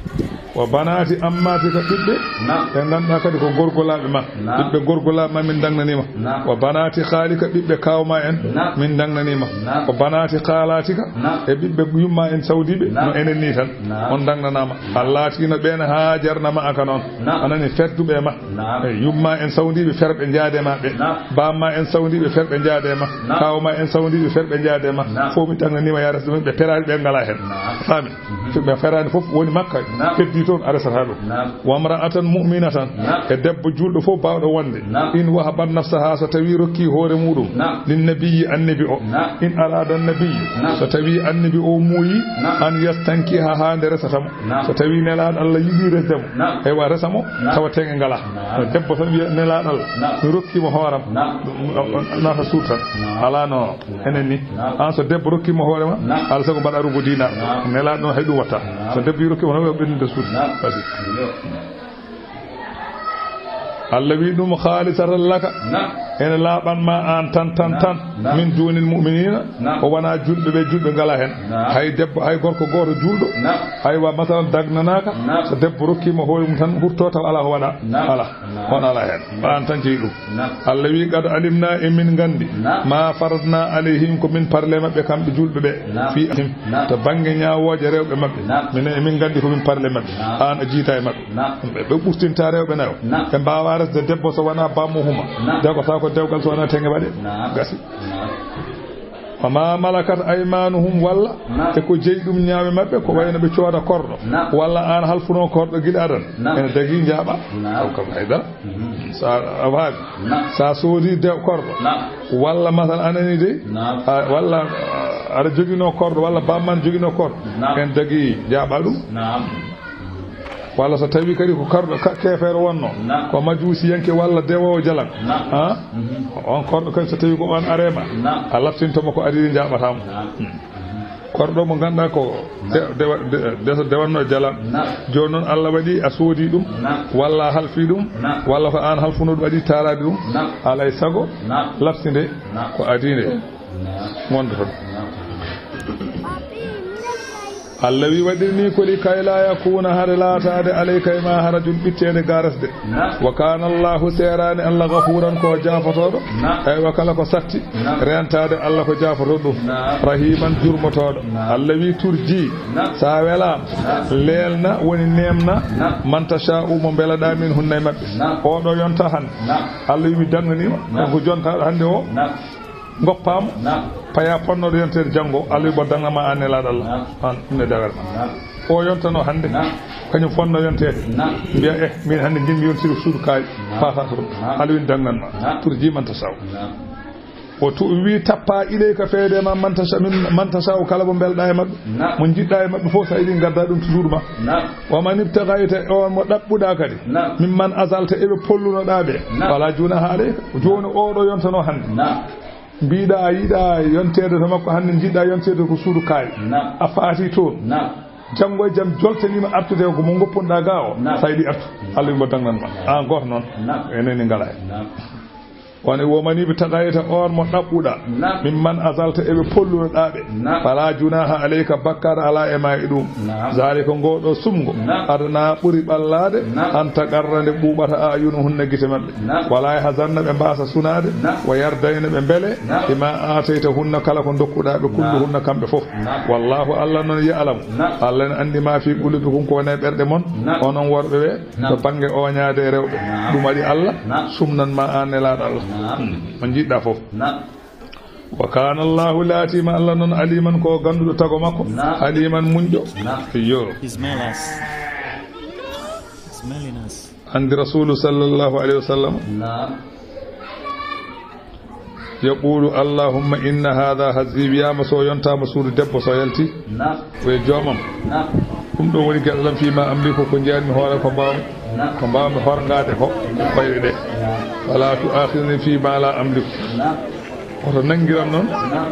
Wa banaati ammaatika, ɓiɓɓe, naam, ɓe ngannduɗaa kadi ko gorgolaaɓe ma. Naam. Ɓiɓɓe gorgolaaɓe ma min daŋnanii ma. Naam. Wa banaati khaalika, ɓiɓɓe kaaw ma en, naam, min daŋnanii ma. Naam. Wa banaati khaalaatika, naam, e ɓiɓɓe yumma en sawdiiɓe, naam, no enen nii tan. Naam. On daŋnanaama. Naam. Allaatiina ɓeen haajarna ma'aka noon. Naam. A nani, fetduɓe e ma. Naam. E yumma en sawdiiɓe ferɓe njaade ma ɓe. Naam. Bamma en sawdiiɓe ferɓe njaade ma. Naam. Kaaw ma en sawdiiɓe ferɓe njaade ma. Naam. Fof mi daŋnanii ma yaa resde ɗum, ɓe peraani ɓe ngalaa heen. Naam. Faami? Mhm. Ɓe feraani fof woni Makka, naam, heddi toon a resata ɗum. Naam. Wa mra'atan mu'minatan, naam, e debbo juulɗo fof baawɗo wonde. Naam. In wahabat nafsaha, so tawii rokki hoore muuɗum. Naam. Lin nabiyyi, annabi o. Naam. In arada nabiyyu, naam, so tawii annabi o muuyi, naam, an yastankihaha, nde resata mo. Naam. So tawii Nelaaɗo Allah yiɗi resde mo, naam, eywa resa mo, naam, tawa teŋe ngalaa. Naam. No debbo tan wiya Nelaaɗo Allah, naam, mi rokki mo hooram. Naam. Ɗum, ɗum, ɗum, nata suudu tan. Naam. Alaa no. Enen ni. Naam. An so debbo rokki ma hoore ma, naam, alaa sago mbaɗa rubo dinar. Naam. Nelaaɗo noon hay ɗum watta. Naam. So debbo yi rokki ma hoore ma, ɓenndude suudu. Naam. Basi. Iyo. Allah wi ɗum, khalisatan laka. Naam. Ene laaɓan ma an tan, tan, naam, tan. Naam. Min dunil mu'minina. Naam. O wona julɓe ɓe, julɓe ngala heen. Naam. Hay debbo, hay gorko gooto juulɗo. Naam. Hay wa masalan dagnanaaka. Naam. So debbo rokki ma hoore mum tan, hurto taw alaa ko waɗa. Naam. Alaa. Naam. On alaa heen. Naam. Ko an tan jeyi ɗum. Naam. Allah wi, "Qad alimna", e min nganndi, naam, "ma faradna alayhim", ko min parle maɓɓe kamɓe julɓe ɓe, naam, fi him, naam, to bannge ñaawooje rewɓe maɓɓe. Naam. Min e min nganndi ko min parle maɓɓe. Naam. An a jiita e maɓɓe. Naam. Ɓe, ɓe ɓurtinta rewɓe nayo. Naam. Ɓe mbaawa resde debbo so wonaa bammo huma. Naam. Dewgal so wonaa teŋe waɗe. Naam. Gasi. Naam. Wa ma malakat aymanuhum, walla, naam, e ko jeyi ɗum ñaame maɓɓe, ko wayno ɓe cooda korɗo, naam, walla an halfuno korɗo gila adan. Naam. Ene dagi jaaɓa. Naam. Ɗum kam haydara. Mhm. Sa a faami. Naam. Sa soodi de korɗo. Naam. Walla masal anani de. Naam. A, walla, a, aɗa jogino korɗo, walla bamman jogino korɗo. Naam. En dagi jaaɓa ɗum. Naam. Walla so tawi kadi ko karɗo ka-, keefeero wonno, naam, ko majuusiyanke walla dewoowo jalan. Naam. Ha? Mhm. On korɗo kadi so tawi ko on arema, naam, a lattinto mo ko adii jaaɓata mo. Naam. Hmm. Korɗo mo ngannduɗaa ko, naam, de-, dewa-, de-, de-, dewanno jalan. Naam. Jooni noon Allah waɗi a soodi ɗum, naam, walla a halfi ɗum, naam, walla ko an halfuno ɗum adii taaraade ɗum. Naam. Alay sago, naam, laftinde, naam, ko adii nde. Naam. Wonde toon. Naam. Allah wi, waɗirni ko li kay la yakuna, hade laataade, alayka e ma harajun ɓitteende ga resde. Naam. Wa kana Allahu, seeraani Allah, ghafuran ko jaafotooɗo. Naam. Eywa, kala ko satti, naam, reentaade Allah ko jaafotooɗo ɗum. Naam. Rahiman, jurmotooɗo. Naam. Allah wi, turji, naam, sa welaama, naam, leelna, woni neemna, naam, man tasha'u, mo mbelaɗaa, minhunna e maɓɓe. Naam. Oɗo yonta hannde. Naam. Allah wi, mi dagnaniima. Naam. Kanko jontaaɗo hannde o. Naam. Ngoppaama. Naam. Paya fonnooɗo yonteede janngo, Allah wi, mbo dagnama an Nelaaɗo Allah. Naam. An ɗum ne dagata ma. Naam. O yontano hannde, kañum fonno yonteede. Mbiya, "Eh, min hannde njiɗmi yontude ko suudu kaari." Faata toon. Alwin dagnan ma. Turji man tasaaw. O tu-, wi tappa ilayka feede ma man tasha-, min man tasaaw kala mo mbelɗa e maɓɓe. Mo njiɗɗa e maɓɓe fof, sa yiɗi ngadda ɗum to suudu ma. Wa man ibtagayta, on mo ɗaɓɓuɗa kadi. Min man azalta eɓe pollunoɗa ɓe. Wala junaha alayka. Jooni oɗo yontano hannde. Mbiɗa a yiɗa yonteede to makko hannde, njiɗɗa yonteede ko suudu kaari. A faati toon. Janngo e jam joltaniima artude ko mo ngopponɗa ga o. Sa yiɗi artu. Allah wi mo dagnan ma. An gooto noon. Enen ni ngala hen. Woni wo man ibtagayta on mo ɗaɓɓuɗa. Min man azalta eɓe pollunoɗa ɓe. Fala junaha alayka, bakkaat ala e ma e ɗum. Zalika ngo ɗo sumgo. Adana ɓuri ɓallaade. An taqarra nde ɓuuɓata a ayunuhunna gite maɓɓe. Wala yahzanna ɓe mbasa sunaade. Wa yardayna ɓe mbele. Bima ataytahunna kala ko dokkuɗa ɓe kulluhunna kamɓe fof. Wallahu Allah noon ya'lamu. Allah ne anndi ma fi qulubikum ko woni e ɓerɗe mon. Onon worɓe ɓe. To bannge oñaade e rewɓe. Ɗum waɗi Allah sumnan ma an nelaaɗo Allah. Hmm. Mo njiɗɗa fof. Wa kana Allahu laatima Allah noon aliman ko ganduɗo tago makko. Aliman muñɗo. Iyo. Ismailas. Ismailas. Anndi Rasulu sallallahu alayhi wa sallam. Yaqulu, "Allahumma inna hadha hazzi," wiyama so yontama suudu debbo so yalti. Naam. Wiya joomam. Naam. Ɗum ɗo woni geɗalam fii ma amliku ko jeyanmi hoore ko mbawmi. Naam. Ko mbawmi horgaade ko koyɗe ɗe. Naam. Wala tu akhidni fii ma la amliku. Naam. Oto nangiram noon. Naam.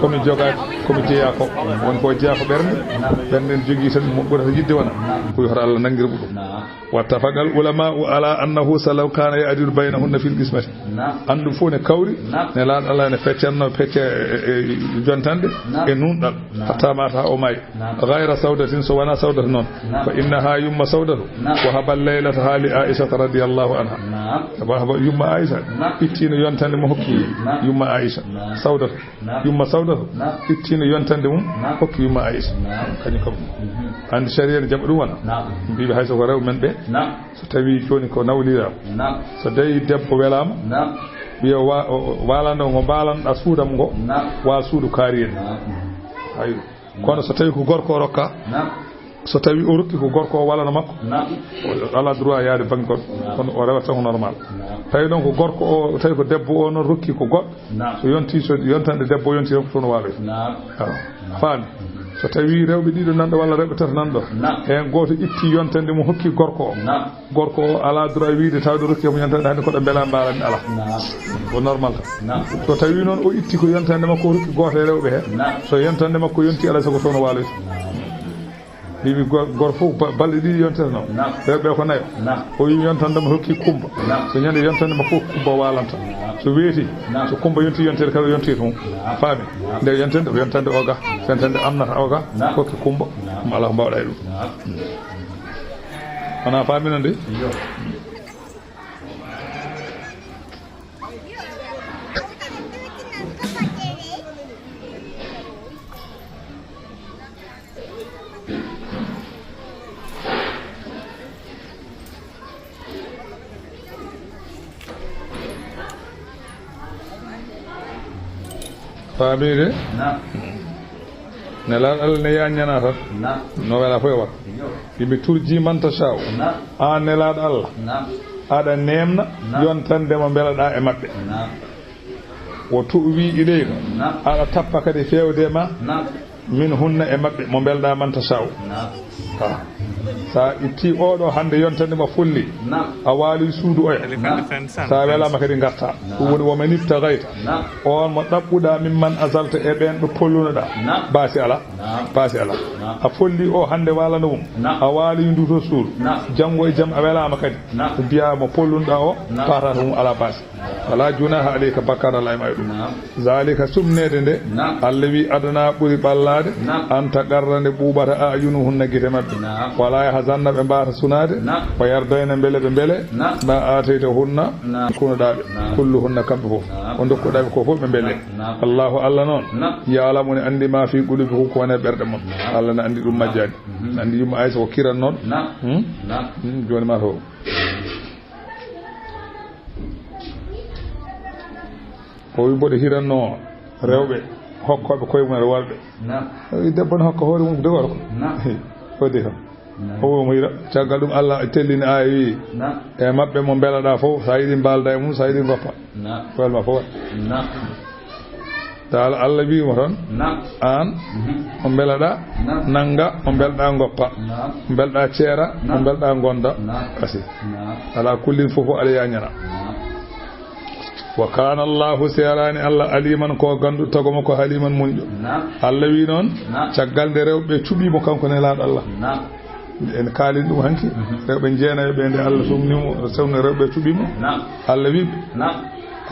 Komi jogaaki, komi jeyaa ko. Won ko jeyaa ko ɓernde. Naam. Ɓernde ne jogii tan mo ɓurata yidde wona. Naam. Ko yoto Allah nangira ɗum. Naam. Wattafaqal ulama'u ala annahu salaw kana ya'dilu baynahunna fil qismati. Naam. Anndu fof ne kawri, naam, nelaaɗo Allah ne feccanno pecce, e, e, e jontande, naam, e nunɗal, naam, hatta mata o maayi. Naam. Ghayra Sawdatin, so wona Sawdata noon. Naam. Fa innaha yumma Sawdatu, naam, wahaba laylataha li Aisha radiyallahu anha. Naam. Wahaba yumma Aisha, naam, ittino yontande mo hokki, naam, yumma Aisha. Naam. Sawdatu. Naam. Yumma Sawdatu, naam, ittino yontande mum, naam, hokki yumma Aisha. Naam. Kañum kam. Mhm. Anndi sariya ne jaɓa ɗum wona. Naam. Mbiɓe hay so ko rewɓe men ɓe. Naam. So tawi jooni ko nawliraama. Naam. So tawi debbo welaama. Naam. Wiya wa-, o, o, waalande ngo mbaalanɗa suudam ngo. Naam. Waal suudu kaari en. Naam. Ayo. Kono so tawi ko gorko o rokka. Naam. So tawi o rokki ko gorko o walano makko. Naam. O, o ala droit yaade bange goɗɗo. Naam. Kono o rewata tan ko normal. Naam. Tawi noon ko gorko o, tawi ko debbo o noon rokki ko goɗɗo. Naam. So yonti, so yontande debbo yonti tan ko toon o waaloyta. Naam. Awa. Naam. Faami. So tawi rewɓe ɗiɗo nanɗo walla rewɓe tato nanɗo. Naam. Heen gooto itti yontande mo hokki gorko o. Naam. Gorko o ala droit wiide tawde rokki mo yontande hannde koɗo mbela mbaalanmi ala. Naam. Ko normal tan. Naam. So tawi noon o itti ko yontande makko o rokki gooto e rewɓe he. Naam. So yontande makko yonti alaa sago toon o waaloyta. Naam. Mbiimi gor-, gor fof ba-, balɗe ɗiɗi yonteteno. Naam. Rewɓe ko nayo. Naam. O wi yontande mo hokki Kumba. Naam. So ñande yontande mo fof Kumba walanta. Naam. So weeti, naam, so Kumba yonti yontere kala yonti toon. Naam. Faami? Naam. Nde yontande, ko yontande o ga. Yontande amnata o ga. Naam. Hokki Kumba. Naam. Ɗum alaa ko mbawɗa e ɗum. Naam. Wona faamino nde? Iyo. Faamii de? Naam. Nelaaɗo Allah ne yaññana tan. Naam. No wela fof e wata. Iyo. Yimɓe turji man tashaa'u. Naam. Aan Nelaaɗo Allah. Naam. Aɗa neemna, naam, yontande mo mbelaɗaa e maɓɓe. Naam. Wo tu'wi ilayka. Naam. Aɗa tappa kadi feewde ma. Naam. Min hunna e maɓɓe mo mbelɗaa man tashaa'u. Naam. Ha. Sa itti oɗo hannde yontande ma folli. Naam. A waali suudu oya. Naam. Sa welaama kadi ngarta. Naam. Ɗum woni wo man ibtagayta. Naam. On mo ɗaɓɓuɗaa min man azalta e ɓeen ɓe pollunoɗaa. Naam. Baasi alaa. Naam. Baasi alaa. Naam. A folli o hannde waalano mum. Naam. A waali ndu to suudu. Naam. Janngo e jam a welaama kadi. Naam. Mbiyaa mo pollunoɗaa o, naam, paatata mum alaa baasi. Naam. Wala junaha alayka, bakkaat alaa e ma e ɗum. Naam. Zalika sumneede nde, naam, Allah wi adana ɓuri ɓallaade, naam, an taqarra nde ɓuuɓata a ayunuhunna gite maɓɓe. Naam. Wala yahzanna ɓe mbaasa sunaade, naam, wa yardayna mbele ɓe mbele, naam, ma aataytahunna, naam, kunoɗaa ɓe, naam, kulluhunna kamɓe fof. Naam. O dokkuɗaa ɓe ko fof ɓe mbele. Naam. Allahu Allah noon, naam, ya'lamu ne anndi ma fi qulubikum ko woni e ɓerɗe mon. Naam. Allah ne anndi ɗum majjaani. Mhm. Ne anndi yumma Aysa ko kirannooɗo. Naam. Hmm? Naam. Hmm, jooni ma to. O wi mboɗo hiranno rewɓe hokkooɓe koye mum e worɓe. Naam. O wi debbo ne hokka hoore mum de gorko. Naam. Waɗi kam. Naam. O wi'i mo hira. Caggal ɗum Allah tellini aaya wi'i. Naam. E maɓɓe mo mbelaɗaa fof, so a yiɗi mbaalda e mum, so a yiɗi ngoppa. Naam. Ko welma fof waɗ. Naam. Taala Allah wi'i mo tan. Naam. Aan, mhm, mo mbelaɗaa, naam, nannga, mo mbelaɗaa ngoppa. Naam. Mo mbelaɗaa ceera, naam, mo mbelaɗaa ngonda. Naam. Kasi. Naam. Alaa kullin fof aɗa yañana. Naam. Wa kaana Allaahu, seeraani Allah, aliiman ko gannduɗo, tago mo ko haliiman muñɗo. Naam. Allah wi'i noon, naam, caggal nde rewɓe cuɓii mo kanko nelaaɗo Allah. Naam. En kaalin ɗum hanki, mhm, rewɓe jeenayo ɓe nde Allah suɓni mo, sewno rewɓe cuɓii mo. Naam. Allah wi'i ɓe. Naam.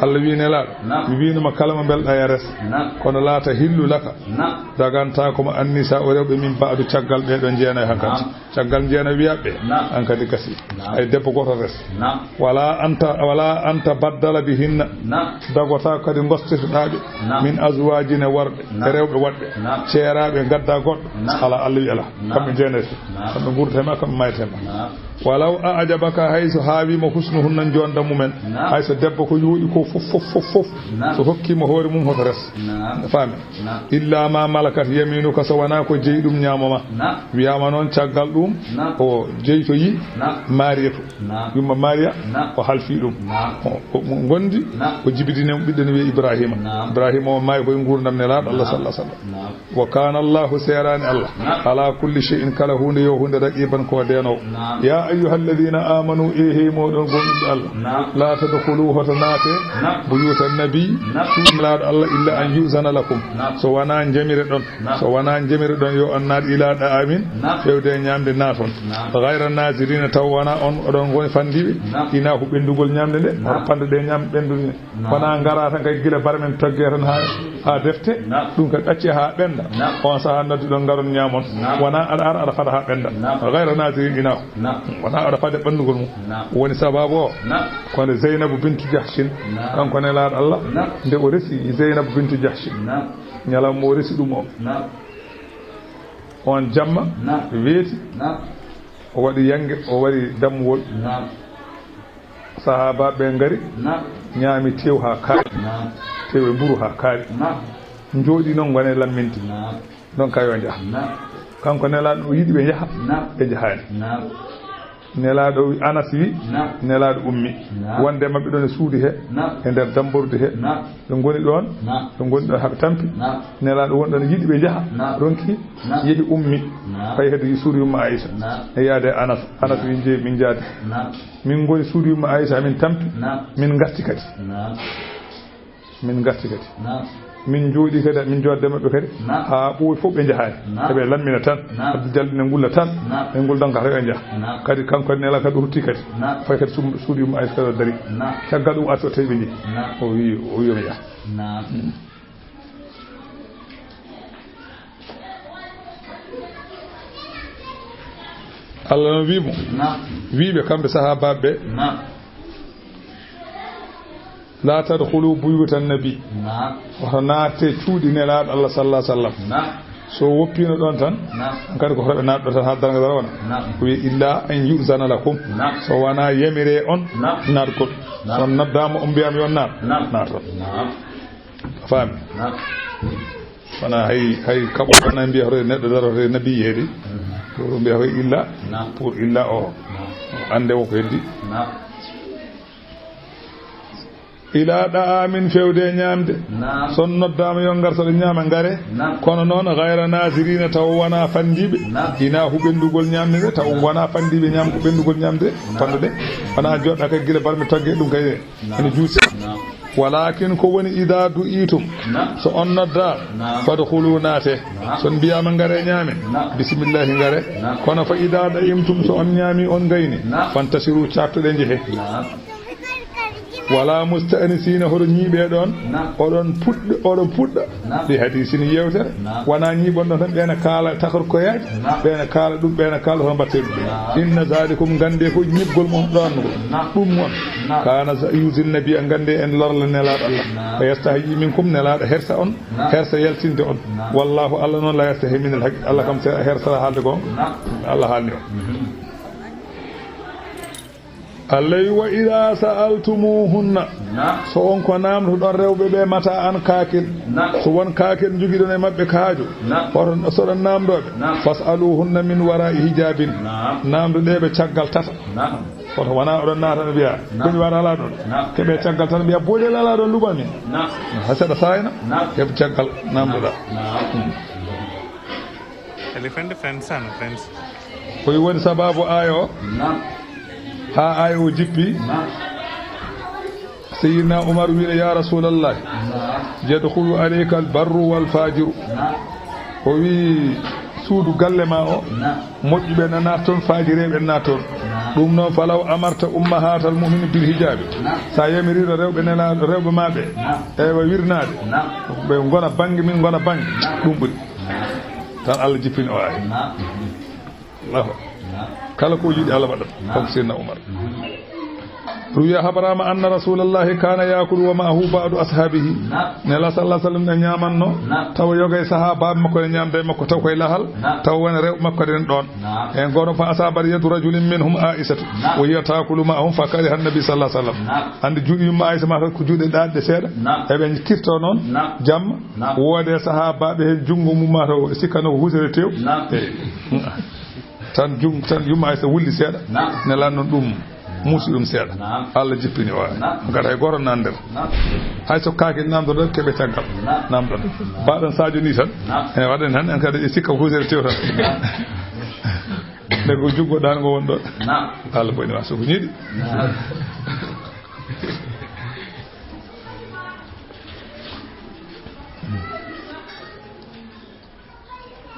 Allah wi'i nelaaɗo, naam, mi wi'no ma kala mo mbelaɗaa yo a res. Naam. Kono laata hillu laka. Naam. Dagantaako ma annisa o rewɓe min ba'du caggal ɓee ɗoo jeenayo hankadi. Naam. Caggal njeena wiyaɓe, naam, an kadi gasi. Naam. Hay debbo gooto res. Naam. Wala anta, wala anta baddala bihinna. Naam. Dagota kadi gostitoɗaa ɓe. Naam. Min azwaajin e worɓe, naam, e rewɓe woɗɓe. Naam. Ceeraaɓe gadda goɗɗo. Naam. Alaa, Allah wi alaa. Naam. Kamɓe jeenete. Naam. Kamɓe nguurata ma, kamɓe mayata ma. Naam. Walaw a ajabaka, hay so haawi mo husnuhunna, jonda mumen. Naam. Hay so debbo ko yooɗi ko fof, fof, fof, fof. Naam. So hokki mo hoore mum hoto res. Naam. Faami? Naam. Illa ma malakat yaminuka, so wonaa ko jeyi ɗum ñaamo ma. Naam. Wiyaama noon caggal ɗum, naam, o jeytoyi, naam, Mariyatu. Naam. Yumma Mariya, naam, o halfi ɗum. Naam. O, o, mo gondi, naam, o jibidini mo ɓiɗɗo ne wiye Ibrahima. Naam. Ibrahima o maayi koye nguurndam nelaaɗo Allah, naam, sallallahu alaihi wasallam. Naam. Wa kana Allahu, seeraani Allah, naam, ala kulli shay'in, kala huunde yo huunde, raqiban ko deenoowo. Naam. Ya ayyuhalladhina amanu, e hey mooɗon gomɗinɓe Allah. Naam. La tadkhulu, hoto naate, naam, buyutan nabi, naam, suudu nelaaɗo Allah, illa an yu'zana lakum. Naam. So wonaa njamire ɗon. Naam. So wonaa njamire ɗon yo on naat ila da'amin. Naam. Fewde e ñaamde naaton. Naam. Ghayra nazirina, taw wonaa on oɗon ngoni fandiiɓe. Naam. Ina ko ɓenndugol ñaamde nde. Naam. Hoto pande ɗe ñaam ɓenndude. Naam. Wonaa ngaraa tan kay gila barmen toggee tan haa, haa defte. Naam. Ɗum kay ɗacce haa ɓennda. Naam. On sahaa nodduɗon ngaron ñaamon. Naam. Wonaa aɗa ara aɗa fada haa ɓennda. Naam. Ghayra nazirina ina ko. Naam. Wonaa aɗa fada ɓanndugol mum. Naam. Woni sababu o. Naam. Kono Zeynabu bintu Jahshin. Naam. Kanko nelaaɗo Allah. Naam. Nde o resi Zeynabu bintu Jahshin. Naam. Ñalawma o resi ɗum o. Naam. On jamma. Naam. Weeti. Naam. O waɗi yannge, o waɗi dammuwol. Naam. Sahaabaaɓe ɓe ngari. Naam. Ñaami tew haa kaaɗi. Naam. Tew e mburu haa kaaɗi. Naam. Njooɗi noon ngone lamminde. Naam. Ɗon kay o njaha. Naam. Kanko nelaaɗo o yiɗi ɓe njaha. Naam. Ɓe njahaani. Naam. Nelaaɗo wi-, Anas wi, naam, nelaaɗo ummi. Naam. Wonde maɓɓe ɗon e suudu he, naam, e nder dambordu he. Naam. Ɓe ngoni ɗon, naam, ɓe ngoni ɗon haa ɓe tampi. Naam. Nelaaɗo won ɗon yiɗi ɓe njaha, naam, ronki, naam, yehi ummi. Naam. Fayi hedde suudu yumma Aisha. Naam. E yaade Anas, Anas wi, naam, jeyi min njaadi. Naam. Min ngoni suudu yumma Aisha, min tampi. Naam. Min ngarti kadi. Naam. Min ngarti kadi. Naam. Min njooɗi kadi, min jooɗde maɓɓe kadi. Naam. Haa ɓooyi fof ɓe njahaani. Naam. Eɓe lammina tan. Naam. Abdou Diallo ne ngulla tan. Naam. Ɓe nguldan ka tawi ɓe njaha. Naam. Kadi kanko ne nela kadi o rutti kadi. Naam. Fayi kadi sum-, suudu yumma Aisha kadi o dari. Naam. Caggal ɗum o arti o tawi ɓe njehi. Naam. O wi, o wi yo ɓe njaha. Naam. Mm. Allah no wi mo. Naam. Wi ɓe kamɓe sahaabaaɓe ɓe. Naam. La tadkhulu buyutan nabi. Naam. Hoto naate cuuɗi nelaaɗo Allah sallallahu alaihi wasallam. Naam. So woppiino ɗon tan, naam, kadi ko hoto ɓe naatɗo tan haa darnga dara wona. Naam. Ko wiye illa an yu'zana lakum. Naam. So wonaa yamire on, naam, naatgol. Naam. So on noddaama on mbiyaama yo on naat. Naam. Naaton. Naam. A faami? Naam. Wonaa hay, hay kaɓo tan mbiya hoto neɗɗo daro hoto nabi yeedi. Mhm. Ko mbiya hoy illa, naam, pour illa o. Naam. Annde won ko heddi. Naam. Ila da'amin, fewde e ñaamde. Naam. So on noddaama yo ngar, so ɓe ñaama, ngare. Naam. Kono noon, ghayra nazirina, taw wonaa fandiiɓe. Naam. Ina hu ɓenndugol ñaamde nde, taw wonaa fandiiɓe ñaam ko ɓenndugol ñaamde. Naam. Fande de. Wonaa jooɗa kay gila barmi tagge ɗum kay de. Naam. Ene juuti. Naam. Walakin ko woni, ida du'itum. Naam. So on noddaa, naam, fadkhulu, naate. Naam. So on mbiyaama ngare ñaame. Naam. Bismillahi, ngare. Naam. Kono fa ida da'imtum, so on ñaami, on ngayni. Naam. Fantashiru, caattoɗe njehe. Naam. Wala musta'nisina, hoɗo ñiiɓe ɗon, naam, oɗon puɗɗa, oɗon puɗɗa, naam, bi hadisin, yewtere. Naam. Wona ñiiɓon ɗon tan, ɓeena kaala takorkoyaaji, naam, ɓeena kaala ɗum, ɓeena kaala hono mbaɗte ɗum. Naam. Inna zalikum, gannde ko ñiiɓgol mon ɗon ngol. Naam. Ɗum mon. Naam. Kana sa-, yuzin nabi, a gannde en lorla nelaaɗo Allah. Naam. Fa yastahyi minkum, nelaaɗo hersa on, naam, hersa yaltinde on. Naam. Wallahu, Allah noon, la yastahyi minal haqq, Allah kam se hersata haalde goonga. Naam. Allah haalni on. Mhm. Allah wi: "Wa idaa sa'altumuhunna." Naam. So on ko naamndoɗon rewɓe ɓe mata an kaakel. Naam. So won kaakel njogiɗon e maɓɓe kaajo. Naam. Hoto so ɗon naamndooɓe. Naam. "Fas'aluhunna min wara'i hijabin." Naam. Naamndoɗee ɓe caggal tata. Naam. Hoto wona oɗon naata no mbiya. Naam. Ko mi wara ala ɗon. Naam. Keɓe caggal tata mbiya boɗel ala ɗon luɓa min. Naam. Ha seɗa sayna. Naam. Keɓe caggal naamndoɗa. Naam. Hmm. Elephant fence ano fence. Ko woni sababu ayo? Naam. Ha ayo o jippi. Naam. Sayyidina Umar wi: "Ya Rasulallah, naam, yadkhulu alayka al-barru wal fajiru." Naam. O wi: "Suudu galle ma o, naam, moƴƴuɓe na naata ton, fajireɓe na naata ton. Naam. Ɗum noon, falaw amarta ummahatal mu'minin bil hijabi." Naam. Sa yamirino rewɓe nela-, rewɓe ma ɓe, naam, ewa wirnaade. Naam. Ɓe ngona bannge, min ngona bannge. Naam. Ɗum ɓuri. Naam. Tan Allah jippini o aaya. Naam. Allahu akbar. Naam. Kala ko yiɗi Allah waɗat. Naam. Kanko Seydina Umar. Mhm. Ruwiya haɓaraama anna Rasulallahi kana yakulu wa ma'ahu ba'du ashabihi. Naam. Nela sallallahu alaihi wasallam ne ñaamanno. Naam. Tawa yoga e sahaabaaɓe makko ne ñaamda e makko taw koye lahal. Naam. Tawa wona rewɓe makko den ɗon. Naam. En gono fa asabat yadu rajulin minhum Aisatu. Naam. Wa hiya takulu ma'ahum fa kariha annabi sallallahu alaihi wasallam. Naam. Andi juuɗe yumma Aisha ma ko juuɗe ɗaɗɗe seeɗa. Naam. Eɓe kirto noon. Naam. Jamma. Naam. Woode sahaabaaɓe heen junngo mum mataw sikkano ko husere tew. Naam. Eh. Tan jum, tan yumma Aysa wulli seeɗa. Naam. Nela noon ɗum muusi ɗum seeɗa. Naam. Allah jippini o. Naam. Ngati hay gooto nana nder. Naam. Hay so kaake namdoɗon keɓe caggal. Naam. Namdoɗon. Mbaɗen Sadio ni tan. Naam. Ene waɗen tan en kadi e sikka husere tew tan. Naam. Nde ko juggo ɗan ngo won ɗon. Naam. Allah boyni ma so ko ñiɗi. Naam.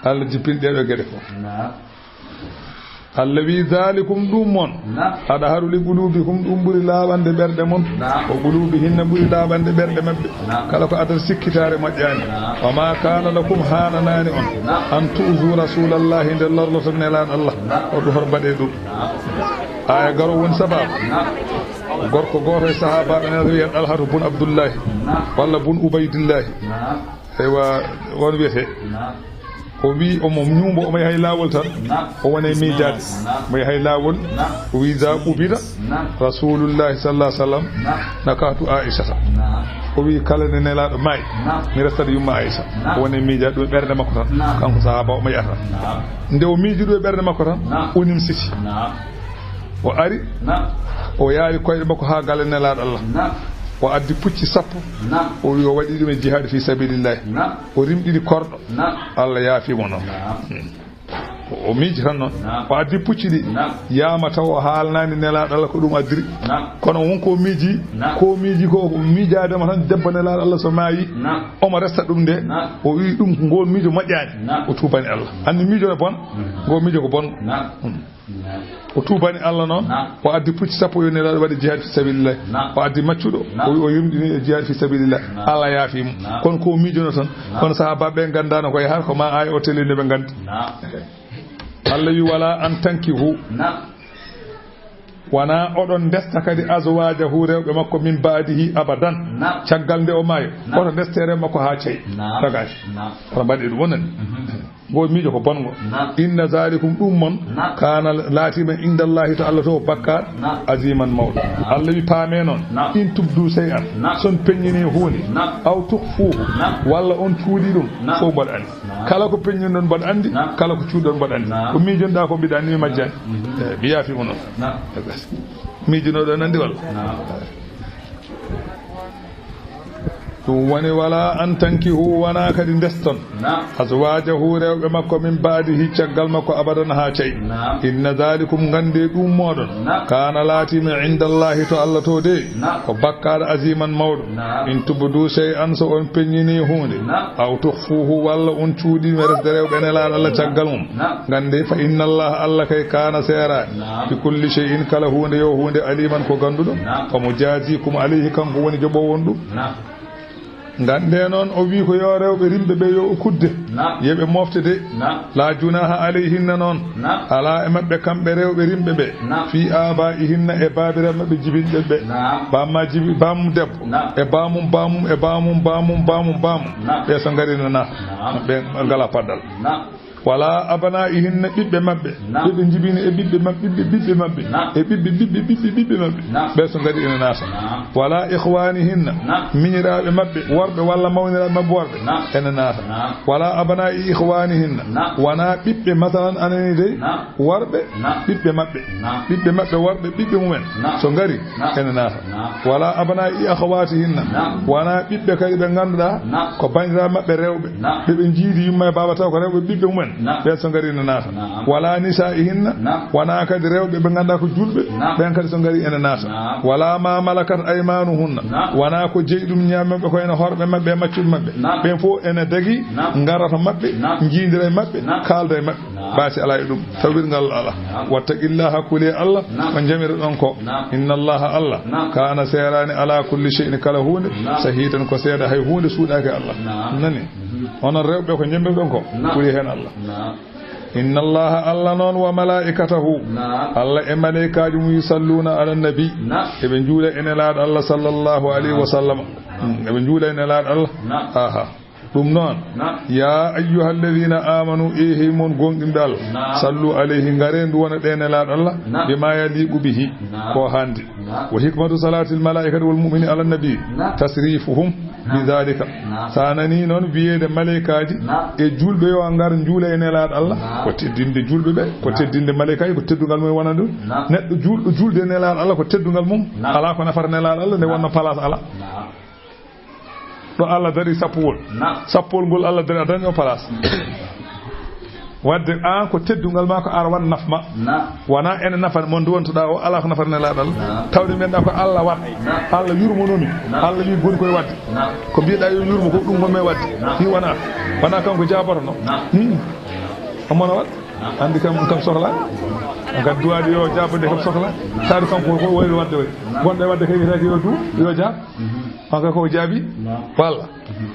Allah jippini ɗee ɗoo geɗe fof. Naam. Allah wi: "Zalikum, ɗum mon, naam, adharu li qulubikum, ɗum ɓuri laaɓande ɓerɗe mon. Naam. Wa qulubihinna, ɓuri laaɓande ɓerɗe maɓɓe. Naam. Kala ko adata sikkitaare moƴƴaani. Naam. Wa ma kana lakum, haananaani on. Naam. An tu'zu rasulallahi, nde lorloton Nelaaɗo Allah. Naam. O ɗum hoto mbaɗe ɗum." Naam. Aya garo woni sababu. Naam. Gorko gooto e sahaabaaɓe Nelaaɗo wiyee Talhatu bun Abdullahi. Naam. Walla bun Ubaydillahi. Naam. Eywa, on wiyetee. Naam. O wi omo ñuumbo, omo yaha e laawol tan. Naam. O woni e miijaade. Naam. Omo yaha e laawol. Naam. O wi za ubida. Naam. Rasulullahi sallallahu alaihi wasallam. Naam. Nakahtu Aishata. Naam. O wi kala nde Nelaaɗo maayi. Naam. Mi restat yumma Aisha. Naam. O woni e miijaade ɗum e ɓernde makko tan. Naam. Kanko sahaaba omo yaha tan. Naam. Nde o miiji ɗum e ɓernde makko tan. Naam. O nimsiti. Naam. O ari. Naam. O yaari koyɗe makko haa galle Nelaaɗo Allah. Naam. O addi pucci sappo. Naam. O wi o waɗi ɗum e jihaadi fi sabilillahi. Naam. O rimɗini korɗo. Naam. Allah yaafi mo noon. Naam. Hmm. O, o miiji tan noon. Naam. O addi pucci ɗi. Naam. Yaama taw o haalnaani Nelaaɗo Allah ko ɗum addiri. Naam. Kono won ko miiji, naam, ko miiji ko, ko miijaade mo tan debbo Nelaaɗo Allah so maayi. Naam. Omo resta ɗum nde. Naam. O wi ɗum ko ngol miijo moƴƴaani. Naam. O tuubani Allah. Anndi miijo no bon. Hmm. Ngol miijo ko bon. Naam. Hmm. Naam. O tuubani Allah noon. Naam. O addi pucci sappo, yo Nelaaɗo waɗi jihaad fi sabilillah. Naam. O addi maccuɗo. Naam. O wi o yurmɗini e jihaad fi sabilillah. Naam. Allah yaafi mo. Naam. Kono ko miijono tan. Naam. Kono sahaabaaɓe ɓe nganndaano ko yahata, ko ma aaya o teli nde ɓe nganndi. Naam. Allah wi wala an tankihu. Naam. Wona oɗon ndesta kadi azwajahu, rewɓe makko, min baadihi abadan. Naam. Caggal nde o maayo. Naam. Oto ndeste rewɓe makko haa cey. Naam. Tagaaki. Naam. Oto mbaɗe ɗum wonani. Mhm. Ngo miijo ko bonngo. Naam. Inna zalikum, ɗum mon, naam, kana, laatiima indallahi, to Allah to, bakkaat, naam, aziman, mawɗo. Naam. Allah wi paame noon. Naam. In tubdu shay'an, naam, son peññini huunde. Naam. Aw tukhfuhu, naam, walla on cuuɗi ɗum. Naam. Fof mboɗo anndi. Naam. Kala ko peññinɗon mboɗo anndi. Naam. Kala ko cuuɗɗon mboɗo anndi. Naam. Ko miijoɗaa ko mbiɗa anndi mi majjaani. Mhm. Eh, mi yaafi mo noon. Naam. Miijonoɗon anndi walla? Naam. Ɗum woni wala an tankihu, wona kadi ndeston. Naam. Azwajahu, rewɓe makko, min baadihi, caggal makko, abadan, haa cey. Naam. Inna zalikum, nganndee ɗum moɗon. Naam. Kana, laatiima, indallahi, to Allah to de. Naam. Ko bakkaat aziman, mawɗo. Naam. In tubdu shay'an, so on peññini huunde. Naam. Aw tukhfuhu, walla on cuuɗi mi resde rewɓe Nelaaɗo Allah caggal mum. Naam. Nganndee fa innallaha, Allah kay, kana, seeraani. Naam. Bi kulli shay'in, kala huunde yo huunde, aliman, ko gannduɗo. Naam. Fa mujazikum alayhi, kanko woni joɓoowo on ɗum. Naam. Nganndee noon, o wi ko yo rewɓe rimɓe ɓe yo o kudde. Naam. Yo ɓe mofte de. Naam. La junaha alayhinna noon. Naam. Alaa e maɓɓe kamɓe rewɓe rimɓe ɓe. Naam. Fi abaihinna, e baabiraaɓe maɓɓe jibinɓe ɓe. Naam. Bamma jibi, bamum debbo. Naam. E bamum, bamum, e bamum, bamum, bamum, bamum. Naam. Ɓe so ngari na. Naam. Ɓe ngala paddal. Naam. Wala abna'ihinna, ɓiɓɓe maɓɓe. Naam. Ɓe ɓe njibini e ɓiɓɓe maɓɓe, ɓiɓɓe, ɓiɓɓe maɓɓe. Naam. E ɓiɓɓe, ɓiɓɓe, ɓiɓɓe, ɓiɓɓe maɓɓe. Naam. Ɓe so ngari ene naata. Naam. Wala ikhwanihinna, naam, miñiraaɓe maɓɓe worɓe walla mawniraaɓe maɓɓe worɓe. Naam. Ene naata. Naam. Wala abna'i ikhwanihinna. Naam. Wona ɓiɓɓe, masalan, anani dey. Naam. Worɓe, naam, ɓiɓɓe maɓɓe. Naam. Ɓiɓɓe maɓɓe worɓe, ɓiɓɓe mumen. Naam. So ngari, naam, ene naata. Naam. Wala abna'i akhawatihinna. Naam. Wona ɓiɓɓe kadi ɓe ngannduɗaa, naam, ko banndiraaɓe maɓɓe rewɓe. Naam. Ɓe ɓe njiidi yumma e baaba taw ko rewɓe ɓiɓɓe mumen. Naam. Ɓen so ngari ene naata. Naam. Wala nisa'ihinna. Naam. Wona kadi rewɓe ɓe ngannduɗaa ko julɓe. Naam. Ɓen kadi so ngari ene naata. Naam. Wala ma malakat aymanuhunna. Naam. Wona ko jeyi ɗum ñaami maɓɓe ko ene horɓe maɓɓe e maccuɓe maɓɓe. Naam. Ɓen fof ene dagi, naam, ngarata maɓɓe, naam, njiidira e maɓɓe, naam, kaalda e maɓɓe. Naam. Baasi alaa e ɗum. Naam. Tawirngal alaa. Naam. Wattaqillaha, kule Allah, naam, ko njamiroɗon ko. Naam. Inna Allaha Allah, naam, kana seeraani ala kulli shay'in kala huunde, naam, shahidan ko seeda, hay huunde suuɗaaki Allah. Naam. Nani? Mhm. Onon rewɓe ko njamiroɗon ko, naam, kuli heen Allah. Naam. Inna Allaha Allah noon wa malaikatahu, naam, Allah e malaikaaji mum yusalluna ala nabi, naam, eɓe njuula e nelaaɗo Allah sallallahu alayhi wa sallam. Naam. Mm, eɓe njuula e nelaaɗo Allah. Naam. Aha. Ɗum noon, naam, ya ayyuhalladhina amanu, e hey mon gonɗinɓe Allah, naam, sallu alayhi, ngare ndu wona ɗe nelaaɗo Allah, naam, bima yaliqu bihi, naam, ko hande. Naam. Wa hikmatu salatil malaikati wal mu'mini ala nabi, naam, tasrifuhum, naam, bi dhalika. Naam. Sa nani noon wiyeede malaikaaji, naam, e julɓe yo ngar njuula e nelaaɗo Allah, naam, ko teddinde julɓe ɓe, ko, naam, teddinde malaikaaji, ko teddungal mum wonande ɗum. Naam. Neɗɗo julɗo julde e nelaaɗo Allah ko teddungal mum, naam, alaa ko nafata nelaaɗo Allah nde, naam, wonno place alaa. Naam. Ɗo Allah dari sappowol. Naam. Sappowol ngol Allah dari a dañi o place. Wadde aan ko teddungal ma ko ar wan naf ma. Naam. Wona ene nafa mo nduwantuɗaa o, alaa ko nafata nelaaɗo Allah. Naam. Tawde mbiɗa ko Allah waɗ. Naam. Allah yurmonomi. Naam. Allah wi goni koye waɗde. Naam. Ko mbiɗa yo yurmo ko ɗum ngonmi waɗde. Naam. Ni wona. Wona kanko jaabotono. Naam. Hmm. Omo no waɗ. Naam. Anndi kam, kam sohla. Ngam duwaade yo jaabode kam sohla. Taadu kanko ko wayri waɗde way. Naam. Gonɗo e waɗde kay wiyetee ko yo du, yo jaab. Mhm. On kay ko o jaabi? Naam. Walla? Mhm.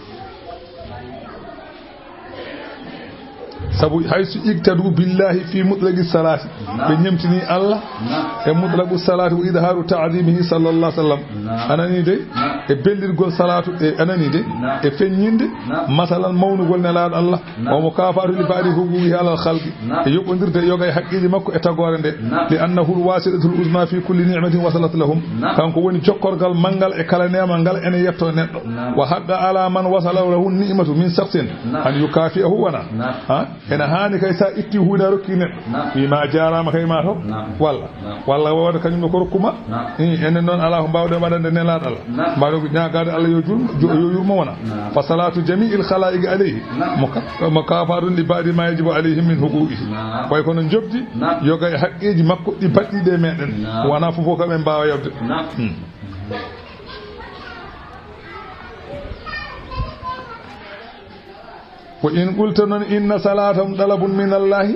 Sabu, haysu iqtadu billahi fi mutlaqi salati. Naam. Ɓe ñemtini Allah, naam, e mutlaqu salati wa idharu ta'zimihi sallallahu alaihi wasallam. Naam. Anani de, naam, e bellirgol salatu, e anani de, naam, e feññinde, naam, masalan mawnugol nelaaɗo Allah. Naam. Wa mukafa'atu li ba'di huquqihi ala al-khalqi. Naam. E yoɓondirde e yoga e haqqeeji makko e tagoore nde. Naam. Li annahu al-wasilatul uzma fi kulli ni'matin wasalat lahum. Naam. Kanko woni jokkorgal manngal e kala neema ngal ene yetto neɗɗo. Naam. Wa haqqa ala man wasala lahu ni'matu min shakhsin, naam, an yukafi'ahu wona. Naam. Ha? Ene haani kay sa itti huunde a rokki neɗɗo. Naam. Wi ma a jaaraama kay ma to. Naam. Walla. Naam. Walla wooda kañum ne ko rokkuma. Naam. I, enen noon alaa ko mbaawɗen waɗande nelaaɗo Allah. Naam. Mbaawɗen ko ñaagaade Allah yo jur-, jo-, yo yurmo wona. Naam. Fa salatu jami'il khalaiqi alayhi. Naam. Muka-, mukafatun li ba'di ma yajibu alayhim min huquqihi. Naam. Way kono njoɓdi, naam, yoga e haqqeeji makko ɗi baɗɗiiɗe e meɗen. Naam. Wona fof fof kam en mbaawa yoɓde. Naam. Hmm. Wa in qulta, noon, inna salatahum talabun min Allahi.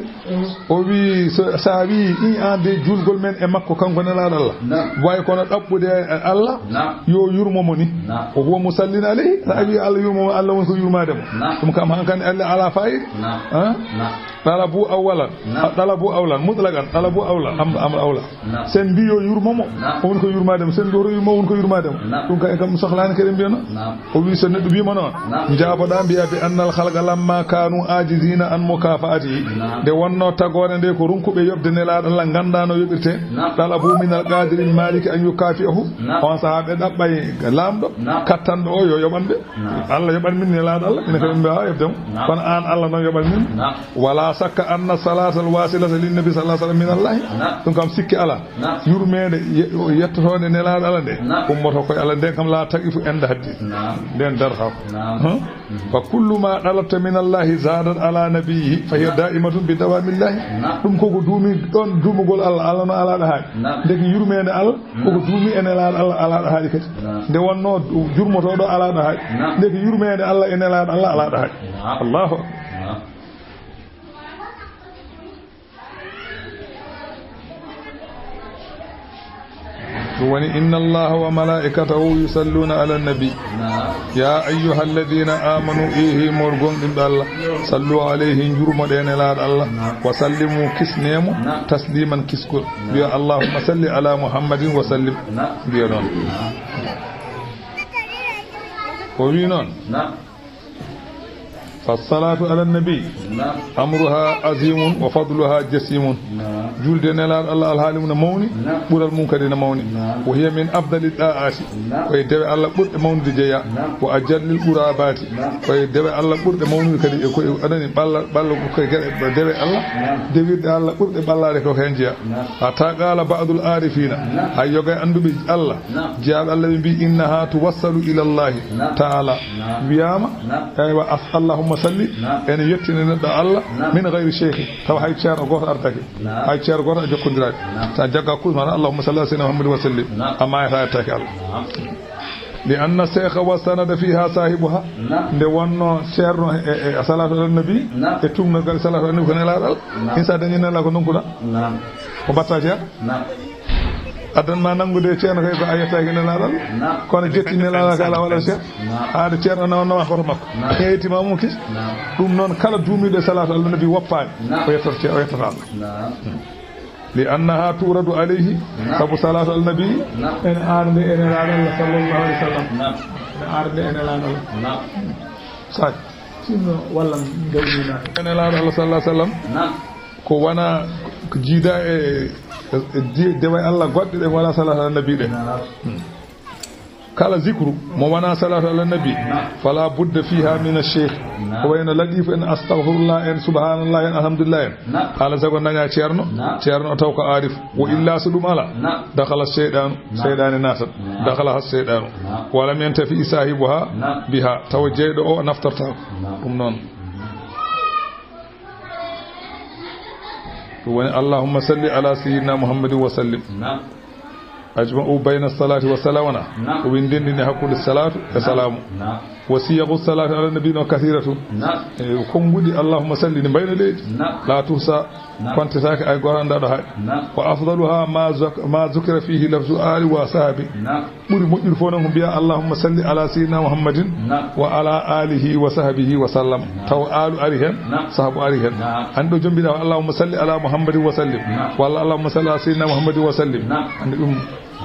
O wi, so, sa wi, in an de julgol men e makko kanko nelaaɗo Allah. Naam. Way kono ɗaɓɓude e Allah, naam, yo yurmo mo ni. Naam. Wa huwa musallin alayhi. Sa wi Allah yurmo mo, Allah woni ko yurmaade mo. Naam. Ɗum kam hankadi Allah ala fayida. Naam. Ha? Naam. Talabu awwalan. Naam. Talabu awlan, mutlaqan, talabu awlan, am, am awla. Naam. Sen mbi yo yurmo mo, naam, o woni ko yurmaade mo. Sen mbi hoto yurmo, o woni ko yurmaade mo. Naam. Ɗum kay kam sohlaani kadi mbiya noon. Naam. O wi so neɗɗo wiima noon, naam, njaaboɗaa mbiya bi annal khalqa lamma kanu ajizina an mukafaatihi. Naam. Nde wonno tagoore nde ko ronkuɓe yoɓde nelaaɗo Allah ngannda no yoɓirte. Naam. Talabu min al qadiril maliki an yukafi'ahu. Naam. On sahaa ɓe ɗaɓɓay laamɗo, naam, kattanɗo o yo yoɓan ɓe. Naam. Allah yoɓan min nelaaɗo Allah, ina kadi mbiya yoɓde mo. Naam. Kono aan Allah noon yoɓan min. Naam. Wala shakka anna salata al wasilata lin nabi sallallahu alaihi wasallam min Allah. Naam. Ɗum kam sikki alaa. Naam. Yurmeende ye-, yettotoonde nelaaɗo Allah nde, naam, ummoto koye Allah, nden kam la taqifu inda haddi. Naam. Nden darata ko. Naam. Huh? Mhm. Fa kullu ma talabta min Allahi zadat ala nabiyhi fa hiya da'imatun bi dawamillahi. Naam. Ɗum koko duumi ɗon duumugol Allah, Allah no alaa ɗo haaɗi. Naam. Ndeke yurmeende Allah, naam, koko duumi e nelaaɗo Allah alaa ɗo haaɗi kadi. Naam. Nde wonno du-, jurmotooɗo alaa ɗo haaɗi. Naam. Ndeke yurmeende Allah e nelaaɗo Allah alaa ɗo haaɗi. Naam. Allahu akbar. Naam. Ɗum woni, inna Allaha wa malaikatahu yusalluna ala nabi. Naam. Ya ayyuhalladhina amanu, ehi mon gonɗinɓe Allah, sallu alayhi, njurmoɗe nelaaɗo Allah, naam, wa sallimu, kisne mo, naam, tasliman, kiskol. Naam. Mbiya, Allahumma salli ala Muhammadin wa sallim. Naam. Mbiya noon. Naam. O wi noon. Naam. الصلاة على النبي أمرها عظيم وفضلها جسيم. Julde Nelaaɗo Allah, alhaali mum ne mawni, ɓural mum kadi ne mawni. وهي من أفضل الطاعات. Ko e dewe Allah ɓurɗe mawnude jeyaa. وأجل القربات. Ko e dewe Allah ɓurɗe mawnude kadi, e ko e, anani, ɓalla, ɓalla ko e geɗe dewe Allah. Dewirɗe Allah ɓurɗe ɓallaade ko heen jeyaa. حتى قال بعض العارفين. Hay yoga e annduɓe Allah, jiyaaɓe Allah ɓe mbii: إنها توصل إلى الله تعالى. Wiyaama, eywa, as-, اللهم صل, ene yettini neɗɗo Allah, من غير شيخ, tawa hay ceerno gooto ardaki, hay ceerno gooto a jokkondiraaki. Sa jagga kuus mana: اللهم صل على سيدنا محمد وسلم, a maayata yettaaki Allah. لأن الشيخ والسند فيها صاحبها. Nde wonno ceerno e, e, e salaatu ala nabi, e tumngal salaatu ala nabi ko nelaaɗo Allah. Insa dañi nelaaɗo ko ndonkuɗa. Ko mbatta ceerno? Addan ma nanngude ceerno kay ko a yettaaki nelaaɗo Allah. Kono jetti nelaaɗo kala wala ceerno. Aade ceerno nawa nawa hoto makko. Ɓeytima mum kis. Ɗum noon, kala duumiiɗo e salaatu ala nabi woppaani, o yettoto ceerno, o yettoto Allah. لأنها تورد عليه. Sabu salaatu ala nabi, ene aarde e nelaaɗo Allah sallallahu alayhi wa sallam. Ene aarde e nelaaɗo Allah. Saaj. Sinno walla ngawni naata. E nelaaɗo Allah sallallahu alayhi wa sallam. Ko wona ko jiida e, e di-, dewe Allah goɗɗe ɗe wona salaatu ala nabi ɗe. Kala zikru mo wona salaatu ala nabi, fala budda fiha min ash-shaykh. Ko wayno latifu en, astaghfirullah en, subhanallah en, alhamdulillah en. Ala sago daña ceerno, ceerno o taw ko aarif. Wa illa so ɗum ala, dakhala shaytanu, seyɗaane natat. Dakhala has shaytanu. Wa lam yantafi sahibuha biha, tawa jeyɗo o naftortaako. Ɗum noon. Ɗum woni: Allahumma salli ala sayyidina Muhammadin wa sallim. Ajma'u bayna salati wa salam, wona. Naam. O wi ndendini hakkunde salatu e salaamu. Naam. Wa siyaqu salati ala nabi no kathiratun. Naam. E, konnguɗi Allahumma salli ne mbayno leydi. Naam. La tuhsa, naam, kontetaake, ay gooto anndaa ɗo haaɗi. Naam. Wa afdaluha ma zuk-, ma zukira fihi lafzu ali wa sahabi. Naam. Ɓuri moƴƴude fof noon ko mbiya: Allahumma salli ala sayyidina Muhammadin, naam, wa ala alihi wa sahbihi wa sallam. Naam. Taw alu ari heen, naam, sahabu ari heen. Naam. Anndi ɗo jombiɗa: Allahumma salli ala Muhammadin wa sallim. Naam. Walla Allahumma salli ala sayyidina Muhammadin wa sallim. Naam. Anndi ɗum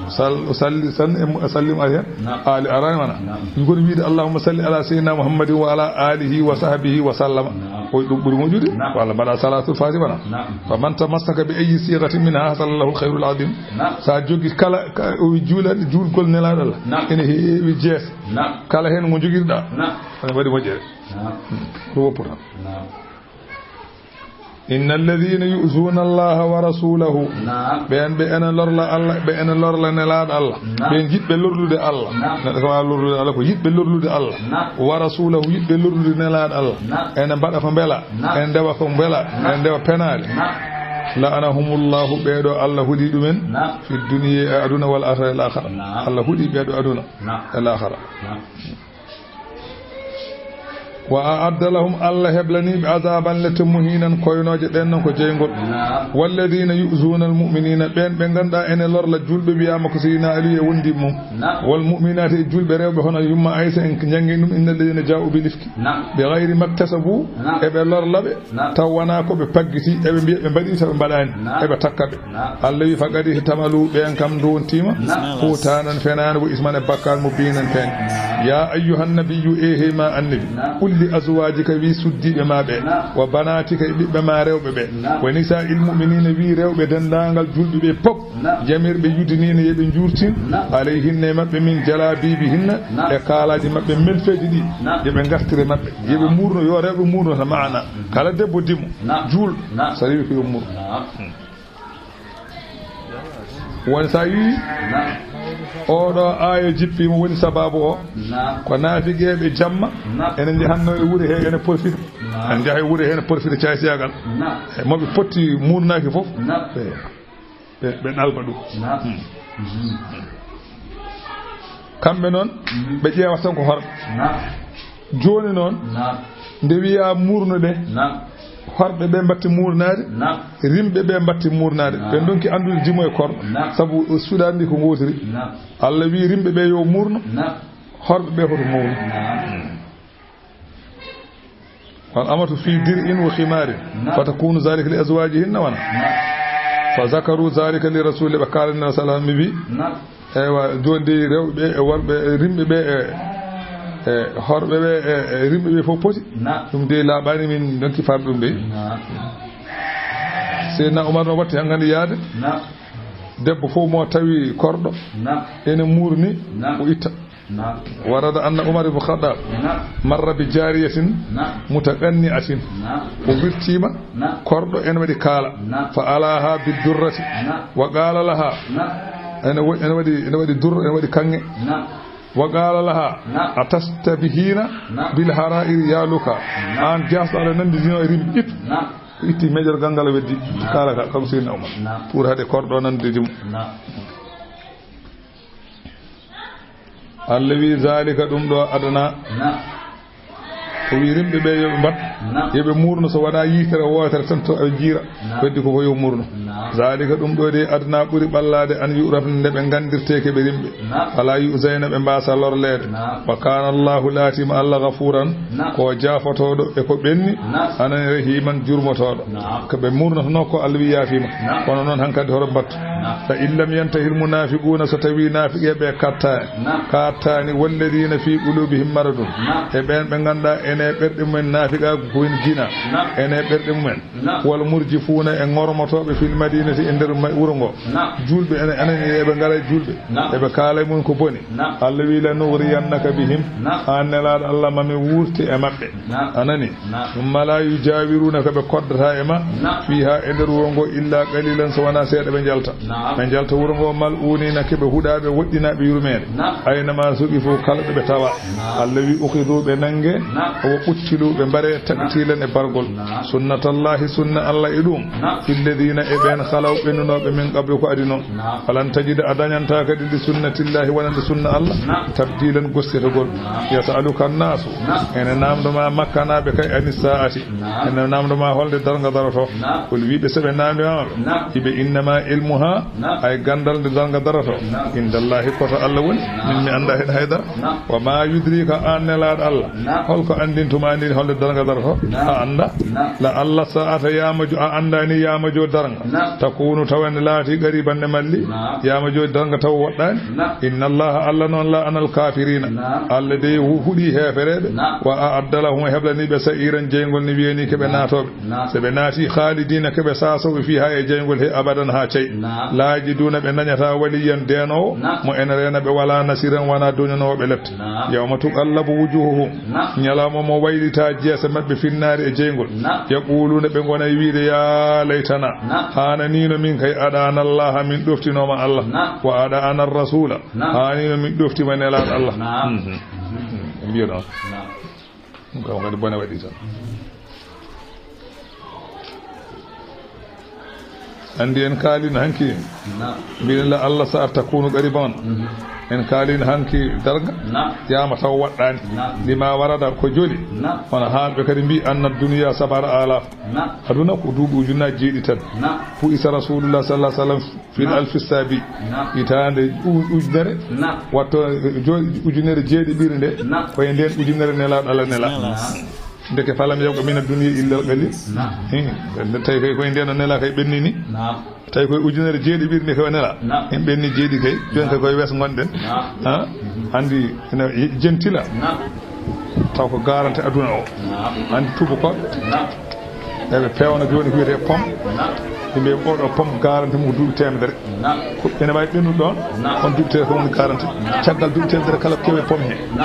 sal-, salli tan e mu-, sallim ari heen. Naam. Ali arani mana. Naam. Ɗum kono wiide: Allahumma salli ala sayyidina Muhammadin wa ala alihi wa sahbihi wa sallam. Naam. Ko ɗum ɓuri moƴƴude. Naam. Walla mbaɗa salatul fatiha mana. Naam. Fa man tamassaka bi ayyi sighatin minha hasala lahu khayrul azim. Naam. Sa jogi kala, ka, o juulani juulgol nelaaɗo Allah. Naam. Ene heewi jees. Naam. Kala heen ngo jogirɗa. Naam. Ene waɗi moƴƴere. Naam. Ko woppu tan. Naam. Inna alladhina yu'zuna Allaha wa rasulahu. Naam. Ɓeen ɓe ene lorla Allah, ɓe ene lorla nelaaɗo Allah. Naam. Ɓe yiɗɓe lorlude Allah. Naam. Neɗɗo ko waawa lorlude Allah, ko yiɗɓe lorlude Allah. Naam. Wa rasulahu, yiɗɓe lorlude nelaaɗo Allah. Naam. Ene mbaɗa ko mbela, naam, ene ndewa ko mbela, naam, ene ndewa penaale. Naam. La'anahumullahu, ɓee ɗo Allah huɗi ɗumen. Naam. Fi dunya, e aduna, wal akhirah, e al akhirah. Naam. Allah huɗi ɓee ɗo aduna, naam, e al akhirah. Naam. Wa a'adda lahum, Allah heblani ɓe azaban lette muhinan, koynooje, ɗen noon ko jeyngol. Naam. Walladhina yu'zuna al-mu'minina, ɓeen ɓe ngannduɗaa ene lorla julɓe, wiyaama ko Seydina Ali e wondi mum. Naam. Wal mu'minati, e julɓe rewɓe hono yumma Aysa en janngi ɗum, inna alladhina ja'u bil ifki. Naam. Bi ghayri maktasabu, naam, eɓe lorla ɓe, naam, taw wonaa ko ɓe paggiti, eɓe mbiya ɓe mbaɗi, taw ɓe mbaɗaani, naam, eɓe takka ɓe. Naam. Allah wi: faqad ihtamalu, ɓeen kam ndontiima, naam, buhtaanan, fenaande, wa isman, e bakkaat, mubiinan, feeñ. Naam. Ya ayyuhan nabiyyu, e hey ma annabi, naam, qul li azwajika, wi suddiiɓe ma ɓe, naam, wa banatika, e ɓiɓɓe ma rewɓe ɓe, naam, wa nisaa'il mu'minina, wi rewɓe denndaangal julɓe ɓe pop, naam, yamirɓe yudnina, yo ɓe njuurtin, naam, alayhinna, e maɓɓe, min jalabibihinna, naam, e kaalaaji maɓɓe, melfeeji ɗi, naam, yo ɓe ngartire maɓɓe, yo ɓe muurno, yo rewɓe muurno tan maana. Kala debbo dimo, naam, juulɗo, naam, so rewi ko yo muur. Naam. Woni sa yii, naam, oɗo aaya jippiima, woni sababu o, naam, ko naafiqeeɓe jamma, naam, ene njahanno e wure he, ene porfita. Naam. Ene njaha e wure he, ene porfita caaysiyagal. Naam. E moɓe potti muurnaaki fof. Naam. Ɓe, ɓe, ɓe ɗalba ɗum. Naam. Hmm. Mhm. Kamɓe noon, mhm, ɓe ƴeewata tan ko horɓe. Naam. Jooni noon, naam, nde wiyaa muurnuɓe, naam, horɓe ɓe mbatti muurnaade, naam, rimɓe ɓe mbatti muurnaade. Naam. Ɓe ndonki anndude dimo e korɗo. Naam. Sabu suuɗaani ɗi ko ngootiri. Naam. Allah wii rimɓe ɓe yo muurno, naam, horɓe ɓe hoto muurno. Naam. Wal amatu fi dir'in wa khimarin, naam, fatakunu zalika li azwajihinna wana. Naam. Fa zakaru zalika li rasul, ɓe kaalani Rasul sallallahu alaihi wasallam, ɓe mbi, naam, eywa, jooni de rewɓe e worɓe, rimɓe ɓe e E horɓe ɓe, e, e rimɓe ɓe fof poti. Na. Ɗum de laaɓaani min donki far ɗum de. Na. Seydina Umar no watti hanngandi yaade. Na. Debbo fof mo tawi korɗo. Na. Ene muurni. Na. O itta. Na. Warada anna Umar ibn Khattab. Na. Marra bi jariyatin. Na. Mutaqanni'atin. Na. O wirtiima. Na. Korɗo ene waɗi kaala. Na. Fa alaha bi durrati. Na. Wa qala laha. Na. Ene wa-, ene waɗi, ene waɗi durro, ene waɗi kaŋŋe. Na. Wa qala laha, na, atastabihina, na, bil hara'iri ya Luka. Na. An jasɗo aɗa nandi dino e rimɓe ƴettu. Na. Itti meƴorgal ngal o weddi. Na. Kala ka, kanko Seydina Umar. Na. Pour hade korɗo nande dimo. Na. Allah wi zalika ɗum ɗo adana. Na. O wi rimɓe ɓe yo ɓe mbat. Na. Yo ɓe murno so wona yitere wootere tan to ɓe jiira. Na. Weddi ko fof yo murno. Na. Zalika ɗum ɗo de adna ɓuri ɓallaade an yu'rafna nde ɓe gandirteke ɓe rimɓe. Na. Fala yu'zayna ɓe mbasa lorleede. Na. Wa kana Allahu laatima Allah ghafuran. Na. Ko jaafotoɗo e ko ɓenni. Na. Anani rahiman jurmotoɗo. Na. Ko ɓe murnotono ko Allah wi yaafima. Na. Kono noon hankadi hoto mbattu. Na. Fa in lam yantahi al munafiquna so tawi nafiqe ɓe katta. Na. Kattani walladina fi qulubihim maradun. Na. E ɓen ɓe ganduɗa ene ɓerɗe mumen nafiqagu ko en gina. Na. Ene ɓerɗe mumen. Na. Wal murjifuuna e ŋormotooɓe fil madinati e nder ma-, wuro ngo. Na. Juulɓe ene, enen eɓe ngara e juulɓe. Na. Eɓe kaala e mum ko boni. Na. Allah wi, "La nugriyannaka bihim." Na. Aan Nelaaɗo Allah, ma mi wuurte e maɓɓe. Na. A nani? Na. Summa la yujaawirunaka ɓe koddata e ma. Na. Fiha e nder wuro ngo illa qalilan so wona seeɗa ɓe njalta. Na. Ɓe njalta wuro ngo mal'unina keɓe huɗaaɓe woɗɗinaaɓe yurmeende. Na. Ayna ma suqifu kala ɗo ɓe tawa. Na. Allah wi, "Ukhidu ɓe nange." Na. Wa quttilu ɓe mbare taqtilan e bargol. Na. Sunnatallahi sunna Allah e ɗum. Na. Filladina e ɓen khalaw ɓennunooɓe min qablu ko adino. Na. Falan tajida a dañanta kadi li sunnatillahi wonande sunna Allah. Na. Tabdilan gostetogol. Na. Yas'aluka annasu. Na. Ene namdo ma makkanaaɓe kay ani sa'ati. Na. Ene namdo ma holde darga daroto. Na. Kul wiɓe so ɓe namdi ma. Na. Iɓe innama ilmuha. Na. Ay gandal nde darga daroto. Na. Indallahi koto Allah woni. Na. Min mi anda hen haydara. Na. Wa ma yudrika an Nelaaɗo Allah. Na. Holko andintuma ni holde darga daroto? Na. A anda? Na. La Allah sa'ata yamajo a andani yamajo darga. Na. Takunu tawa ne laati qariban ne malli. Na. Yamajo darga taw woɗɗani. Na. Inna Allah Allah non la anal kafirina. Na. Allah dey hu-, huɗi hefereɓe. Na. Wa a addalahum heblani ɓe sa'iran jeyngol ni wiyani keɓe natoɓe. Na. So ɓe naati khalidina keɓe sasoɓe fiha e jeyngol he abadan ha cey. Na. La yajiduna ɓe dañata waliyan denowo. Na. Mo ene rena ɓe wala nasiran wana doñanowo ɓe lepte. Na. Yawma tuqallabu wujuhuhum. Na. Ñalawma mo waylita jeese maɓɓe finnaari e jeyngol. Na. Yaquluna ɓe gona e wiide ya laytana. Na. Hananino min kay aɗana Allah min ɗoftinooma Allah. Na. Wa aɗana rasula. Na. Hanino min ɗoftima nelaɗo Allah. Na. Mhm. Ɓe mbiya noon. Na. Ɗum kam kadi bone waɗi tan. Anndi en kaalino hanki. Na. Mbiɗen la Allah sa arta kunu qariban. Mhm. En kaalino hanki darga. Na. Yama taw waɗɗani. Na. Lima warada ko joli. Na. Wona haalɓe kadi mbi anna duniya sabara alaf. Na. Aduna ko duuɓi ujunnaaji jeeɗi tan. Na. Fu isa rasulullah sallallahu alaihi wasallam fil Na. Alfi sabi. Na. Hitaande u-, ujunere. Na. Watto, eh, jo-, ujunere jeeɗiɓiri nde. Na. Koye nden ujunere nelaɗo Allah nela. Na. Ndeke falam yabqa mina dunya illa al qalil. Na. Eh, nde tawi koye, koye nden o nela kay ɓennini. Na. Tawi koye ujunere jeeɗiɓiri nde koye nela. Na. En ɓenni jeeɗi kay. Jon kay koye wes gonɗen. Na. Ha? Andi ene jentila. Na. Taw ko garante aduna o. Na. Andi tubakoɓe. Na. Eɓe pewna joni ko wiyete pom. Na. Ɓe mbiya oɗo pom garante mum ko duuɓi temedere. Na. Ko ene wawi ɓennude ɗon. Na. On duuɓi temedere ko woni garante. Na. Caggal duuɓi temedere kala ko kewe pom he. Na.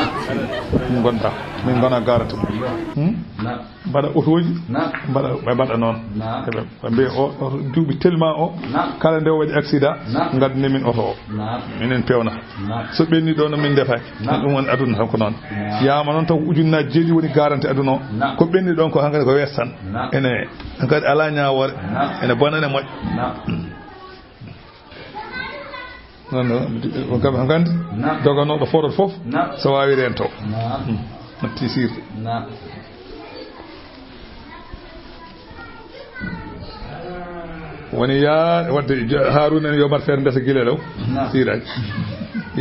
Ɗum gonta. Min gona garante mum. Hmm? Na. Mbaɗa otoji. Na. Mbaɗa, ɓe mbaɗa noon. Na. Eɓe, ɓe mbiya o, o duuɓi tellement o. Na. Kala nde o waɗi accident. Na. Ngaddude min oto o. Na. Minen pewnata. Na. So ɓenni ɗo no min ndefaki. Na. Ɗum woni aduna tan ko noon. Na. Yama noon taw ko ujunnaaji jeeɗi woni garante aduna o. Na. Ko ɓenni ɗon ko hankadi ko wes tan. Na. Ene, hankadi ala ñaawoore. Na. Ene bona, ene moƴƴa. Na. Mm. Noon, noon, kam hankadi. Na. Doganooɗo fodot fof. Na. So wawi rento. Na. Mm. Natti sirde. Na. Woni ya wadde jo-, Haruna en yo mbat feere ndesa gila law. Na. Siiraji.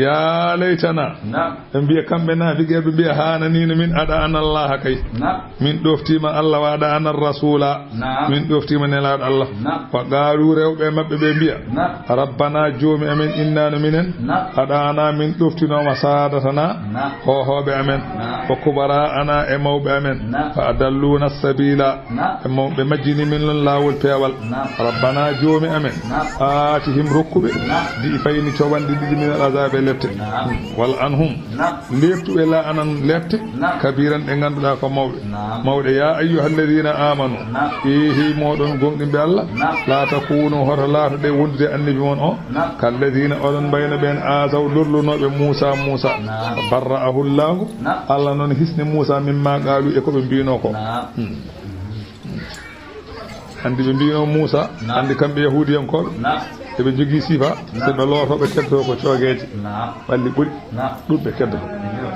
Ya laytana. Naam. Ɓe mbiya kamɓe naafiqeeɓe, ɓe mbiya, haananiino min, aɗa'ana Allaha kay. Naam. Min ɗoftiima Allah, wa aɗa'ana Rasuula. Naam. Min ɗoftiima Nelaaɗo Allah. Naam. Wa qaalu, rewɓe maɓɓe ɓe mbiya, naam, rabbana, joomi amen, inna no minen, naam, aɗa'ana, min ɗoftinooma, saadatana, naam, hoohooɓe amen, naam, wa kubara'ana, e mawɓe amen, naam, fa adalluna sabila. Naam. E mawɓe majjini min lon laawol peewal. Naam. Rabbana, joomi amen. Naam. Aatihim, rokku ɓe. Naam. Di'fayni, cowanɗe ɗiɗi, min al azaabi, e lepte. Naam. Wal anhum. Naam. Leeptu ɓe la'anan lepte. Naam. Kabiran, ɗe ngannduɗaa ko mawɗe. Naam. Mawɗe. Ya ayyuhalladhina amanu. Naam. Eehi mooɗon gomɗinɓe Allah. Naam. La takunu, hoto laatoɗe wondude annabi mon o. Naam. Kalladhina, oɗon mbayno ɓeen, azaw, lorlunooɓe Muusa, Muusa. Naam. Barra'ahu Allahu. Naam. Allah noon hisni Muusa mimma qaalu, e ko ɓe mbiinoo ko. Naam. Hmm. Anndi ɓe mbiinoo Muusa, naam, anndi kamɓe Yahuudiyankooɓe, naam, eɓe njogii sifa, naam, so ɓe lootoo, ɓe keddotoo ko coogeeje. Naam. Ɓalli ɓuri, naam, ɗuuɗɓe keddotoo. Iyo.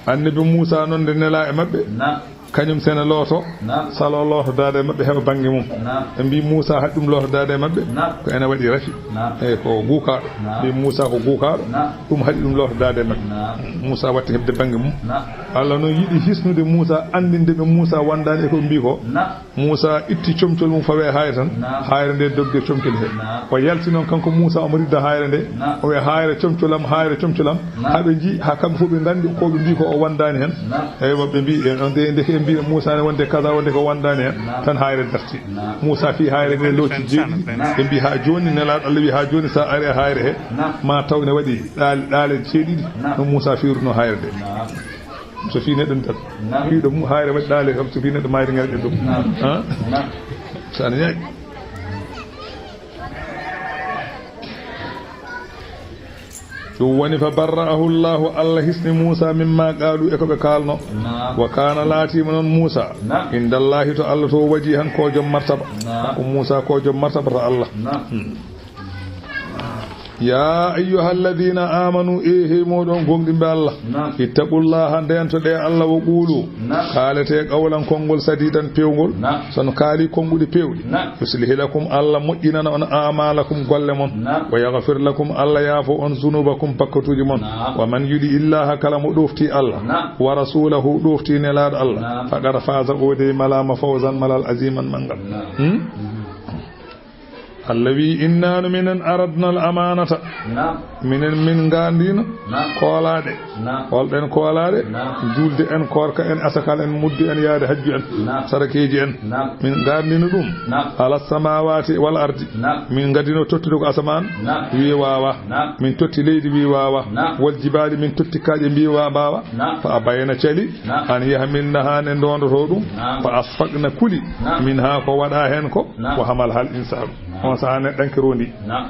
Annabi Muusa noon nde nelaa e maɓɓe, naam, kañum sene lootoo, naam, saloo lootodaade e maɓɓe heɓa bannge mum. Naam. Ɓe mbii Muusa haɗi ɗum lootodaade e maɓɓe, naam, ko ene waɗi rafi. Naam. Eyi, ko guukaaɗo. Naam. Mbii Muusa ko guukaaɗo, naam, ɗum haɗi ɗum lootodaade e maɓɓe. Naam. Muusa watti heɓde bannge mum. Naam. Allah noon yiɗi hisnude Muusa, anndinde ɓe Muusa wondaani e ko ɓe mbii ko. Naam. Muusa itti comcol mum fawi e haayre tan, naam, haayre nde doggi e comcol he. Naam. O yalti noon kanko Muusa, omo ridda haayre nde. Naam. O wiya, haayre comcol am, haayre comcol am. Naam. Haa ɓe njii, haa kamɓe fof ɓe nganndi ko ɓe mbii ko o wondaani heen. Naam. Eywa, ɓe mbii, e, nde, ndeke en mbii Muusa ne wonde kaza, wonde ko wondaani heen. Naam. Tan haayre darti. Naam. Muusa fii haayre nde looci jeeɗiɗi. Naam. Ɓe mbii, haa jooni, Nelaaɗo Allah wii, haa jooni, so a ari e haayre he, naam, ma taw ne waɗi ɗaale, ɗaale jeeɗiɗi. Naam. No Muusa fiirunoo haayre nde. Naam. So fii neɗɗo ntal. Naam. Piiɗo mum haayre waɗi ɗaale kam, so fii neɗɗo maayde ngel ɗum. Naam. Ha? Naam. So ana ñaaƴi. Ɗum woni fa barra'ahu Allahu, Allah hisni Muusa mimma qaalu, e ko ɓe kaalno. Naam. Wa kaana, laatiima noon Muusa. Naam. Indallahi, to Allah to, wajihan, ko joom martaba. Naam. Ko Muusa ko joom martaba to Allah. Naam. Hmm. Ya ayyuhalladhina amanu, e hey mooɗon gomɗinɓe Allah. Naam. Ittaqullaha, ndeentoɗee Allah, wa qulu. Naam. Kaaletee qawlan, konngol, sadiidan, peewngol. Naam. So on kaalii konnguɗi peewɗi. Naam. Yuslih lakum, Allah moƴƴinana on, a'malakum, golle mon. Naam. Wa yaghfir lakum, Allah yaafo on, zunubakum, bakkatuuji mon. Naam. Wa man yuti illaha, kala mo ɗooftii Allah. Naam. Wa rasulahu, ɗooftii Nelaaɗo Allah. Naam. Faqad faza, o dey malaama, fawzan, malal, aziman, manngal. Naam. Hmm? Mhm. Allah wii, inna no minen aradna al amanata. Naam. Minen min ngaandiino. Naam. Koolaaɗe. Naam. Holɗen koolaaɗe? Naam. Juulde en, koorka en, asakal en, mudde en, yaade hajju en, naam, sarakeeji en. Naam. Min ngaandiino ɗum. Naam. Ala samawati wal ardi. Naam. Min ngaddino tottude ko asamaan. Naam. Wii waawa. Naam. Min totti leydi, wii waawa. Naam. Wal jibaali, min totti kaaƴe, mbii wa mbaawa. Naam. Fa abayna, cali. Naam. An yahmilnaha, ne ndoondotoo ɗum. Naam. Fa asfaqna, kuli. Naam. Minha, ko waɗaa heen ko. Naam. Wa hamal hal insaanu. Naam. On sahaa neɗɗanke rondi. Naam.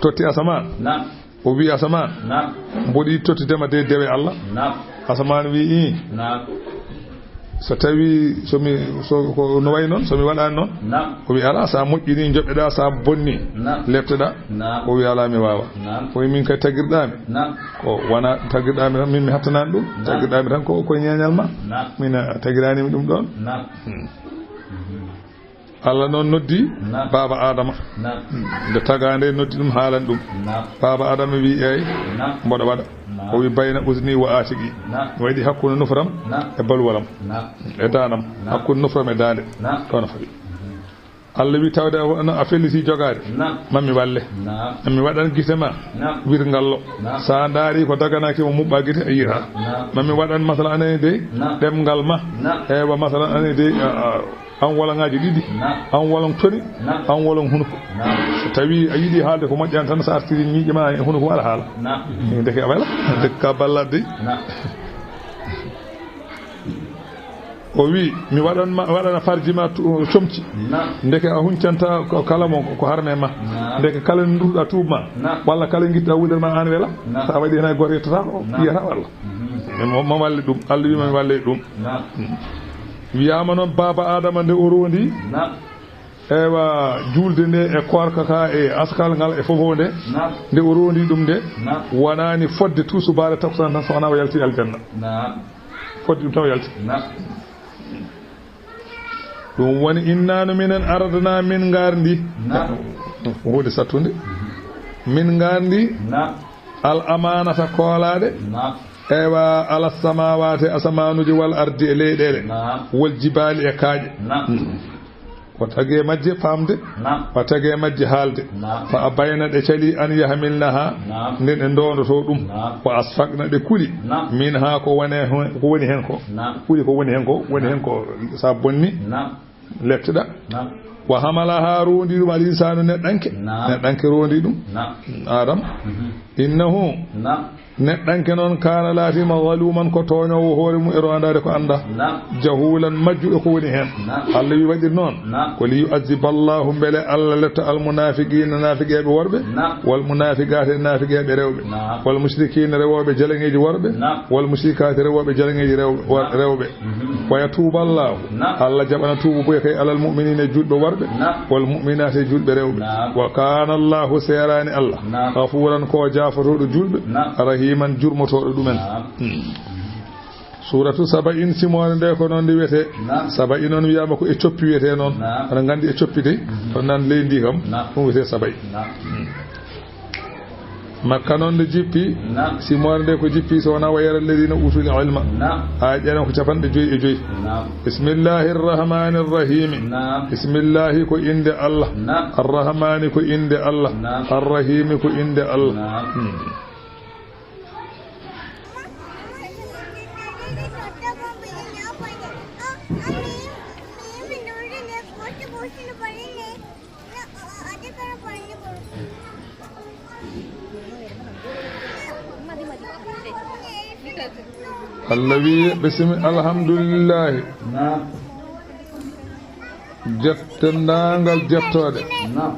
Totti asamaan. Naam. O wii asamaan. Naam. Mboɗi totti dema de dewe Allah. Naam. Asamaan wii ii. Naam. So tawi so mi, so ko no wayi noon, so mi waɗaani noon? Naam. O wii alaa, so a moƴƴinii, njoɓeɗaa, so a bonnii, naam, lepteɗaa. Naam. O wii alaa, mi waawa. Naam. O wii min kay tagirɗaami. Naam. Ko wona tagirɗaami tan, min mi hattanaani ɗum. Naam. Tagirɗaami tan ko, ko ñeeñal ma. Naam. Min a tagiraani mi ɗum ɗoon. Naam. Hmm. Mhm. Allah noon noddi, naam, baaba Adama. Naam. Nde tagaa nde noddi ɗum, haalan ɗum. Naam. Baaba Adama wii, eey, naam, mboɗo waɗa. Naam. O wii, bayna uzni wa atiki. Naam. Mi waɗi hakkunde nofram, naam, e balwalam. Naam. E daanam. Naam. Hakkunde nofram e daande. Naam. Ɗoon o fawi. Mhm. Allah wii, tawde a, a felliti jogaade. Naam. Ma mi walle. Naam. Ma mi waɗan gite ma, naam, wirngallo. Naam. So a ndaarii ko daganaaki ma, muɓɓaa gite, a yiyataa. Naam. Ma mi waɗan, masalan, anani dey, naam, ɗemngal ma. Naam. Ewa, masalan, anani dey, a, a, an woloŋaaji ɗiɗi. Naam. An woloŋ toni. Naam. An woloŋ hunuko. Naam. So tawii a yiɗi haalde ko moƴƴaani tan, so artirii ñiiƴe ma e hunuko ma, aɗa haala. Naam. Ndeke a wela. Ndeke ka ballaade dey. Naam. O wii, mi waɗan ma, waɗana farji ma tu-, comci. Naam. Ndeke a huncanta ko kala mo ko harme ma. Naam. Ndeke kala nduɗa tuub ma. Naam. Walla kala ngitta wudere ma, an wela. Naam. Sa waɗi heen hay gooto yettata ko, naam, yiyata walla. Mhm. Mo, mo walli ɗum, Allah wii ma mi walle ɗum. Naam. Wiyaama noon, baaba Adama nde o rondi. Naam. Ewa, juulde nde e koorka ka e askal ngal e fof nde, naam, nde o rondi ɗum nde, naam, wonaani fodde tuusubaare takkusaan tan, so wonaa o yalti aljanna. Naam. Fodde ɗum tan o yalti. Naam. Ɗum woni, inna no minen aradna, min ngardi. Naam. Huunde sattunde. Min ngardi. Naam. Al amaanata koolaade. Naam. Ewa, ala samaawaati, asamaanuuji, wal ardi, e leyɗeele. Naam. Wal jibaali, e kaaƴe. Naam. Hmm. O tagi e majje faamde. Naam. O tagi e majje haalde. Naam. Fa abayna, ɗe cali, an yahmilnaha. Naam. Nde ɗe ndoondoto ɗum. Naam. Wa asfaqna, ɗe kuli. Naam. Minha, ko woni hen, ko woni hen ko. Naam. Kuli ko woni hen ko, woni hen ko sa bonni. Naam. Lettuɗa. Naam. Wa hamalaha, rondi ɗum, al insaanu, neɗɗanke. Naam. Neɗɗanke rondi ɗum. Naam. Adam. Mhm. Innahu. Naam. Neɗɗanke noon, kaana, laatiima, zaluuman, ko tooñoowo hoore mum e roondaade ko annda. Naam. Jahuulan, majjuɗo ko woni heen. Naam. Allah wi waɗir noon. Naam. Ko li yu'azziba Allahu, mbele Allah letta, al munaafiqiina, naafiqeeɓe worɓe. Naam. Wal munaafiqaati, naafiqeeɓe rewɓe. Naam. Wal mushrikiina, rewooɓe jalaŋeeji worɓe. Naam. Wal mushrikaati, rewooɓe jalaŋeeji rew-, wor-, Naam. Rewɓe. Mhm. Wa yatuuba Allahu. Naam. Allah jaɓana tuubu buy kay alal mu'miniina, e juulɓe worɓe. Naam. Wal mu'minaati, e juulɓe rewɓe. Naam. Wa kaana Allahu, seeraani Allah. Naam. Gafuuran, ko jaafotooɗo juulɓe. Naam. Rahiiman, jurmotooɗo ɗumen. Naam. Hmm. Suuratu Saba'in, simoore nde ko noon ndi wiyetee. Naam. Saba'in noon wiyaama ko e coppi wiyetee noon. Naam. Aɗa nganndi e coppi dey? Mhm. Kono nan leydi ndi kam, naam, ɗum wiyetee Saba'in. Naam. Hmm. Makka noon nde jippi, naam, simoore nde ko jippi, so wonaa wa yara alladina utul ilma. Naam. Aya ɗen ko capanɗe joyi e joyi. Naam. Bismillahi arrahmani arrahimi. Naam. Bismillahi ko innde Allah. Naam. Arrahmani ko innde Allah. Naam. Arrahimi ko innde Allah. Naam. Hmm. Allah wi, bismi, alhamdulillahi. Naam. Jett-, denndaangal jettooɗe. Naam.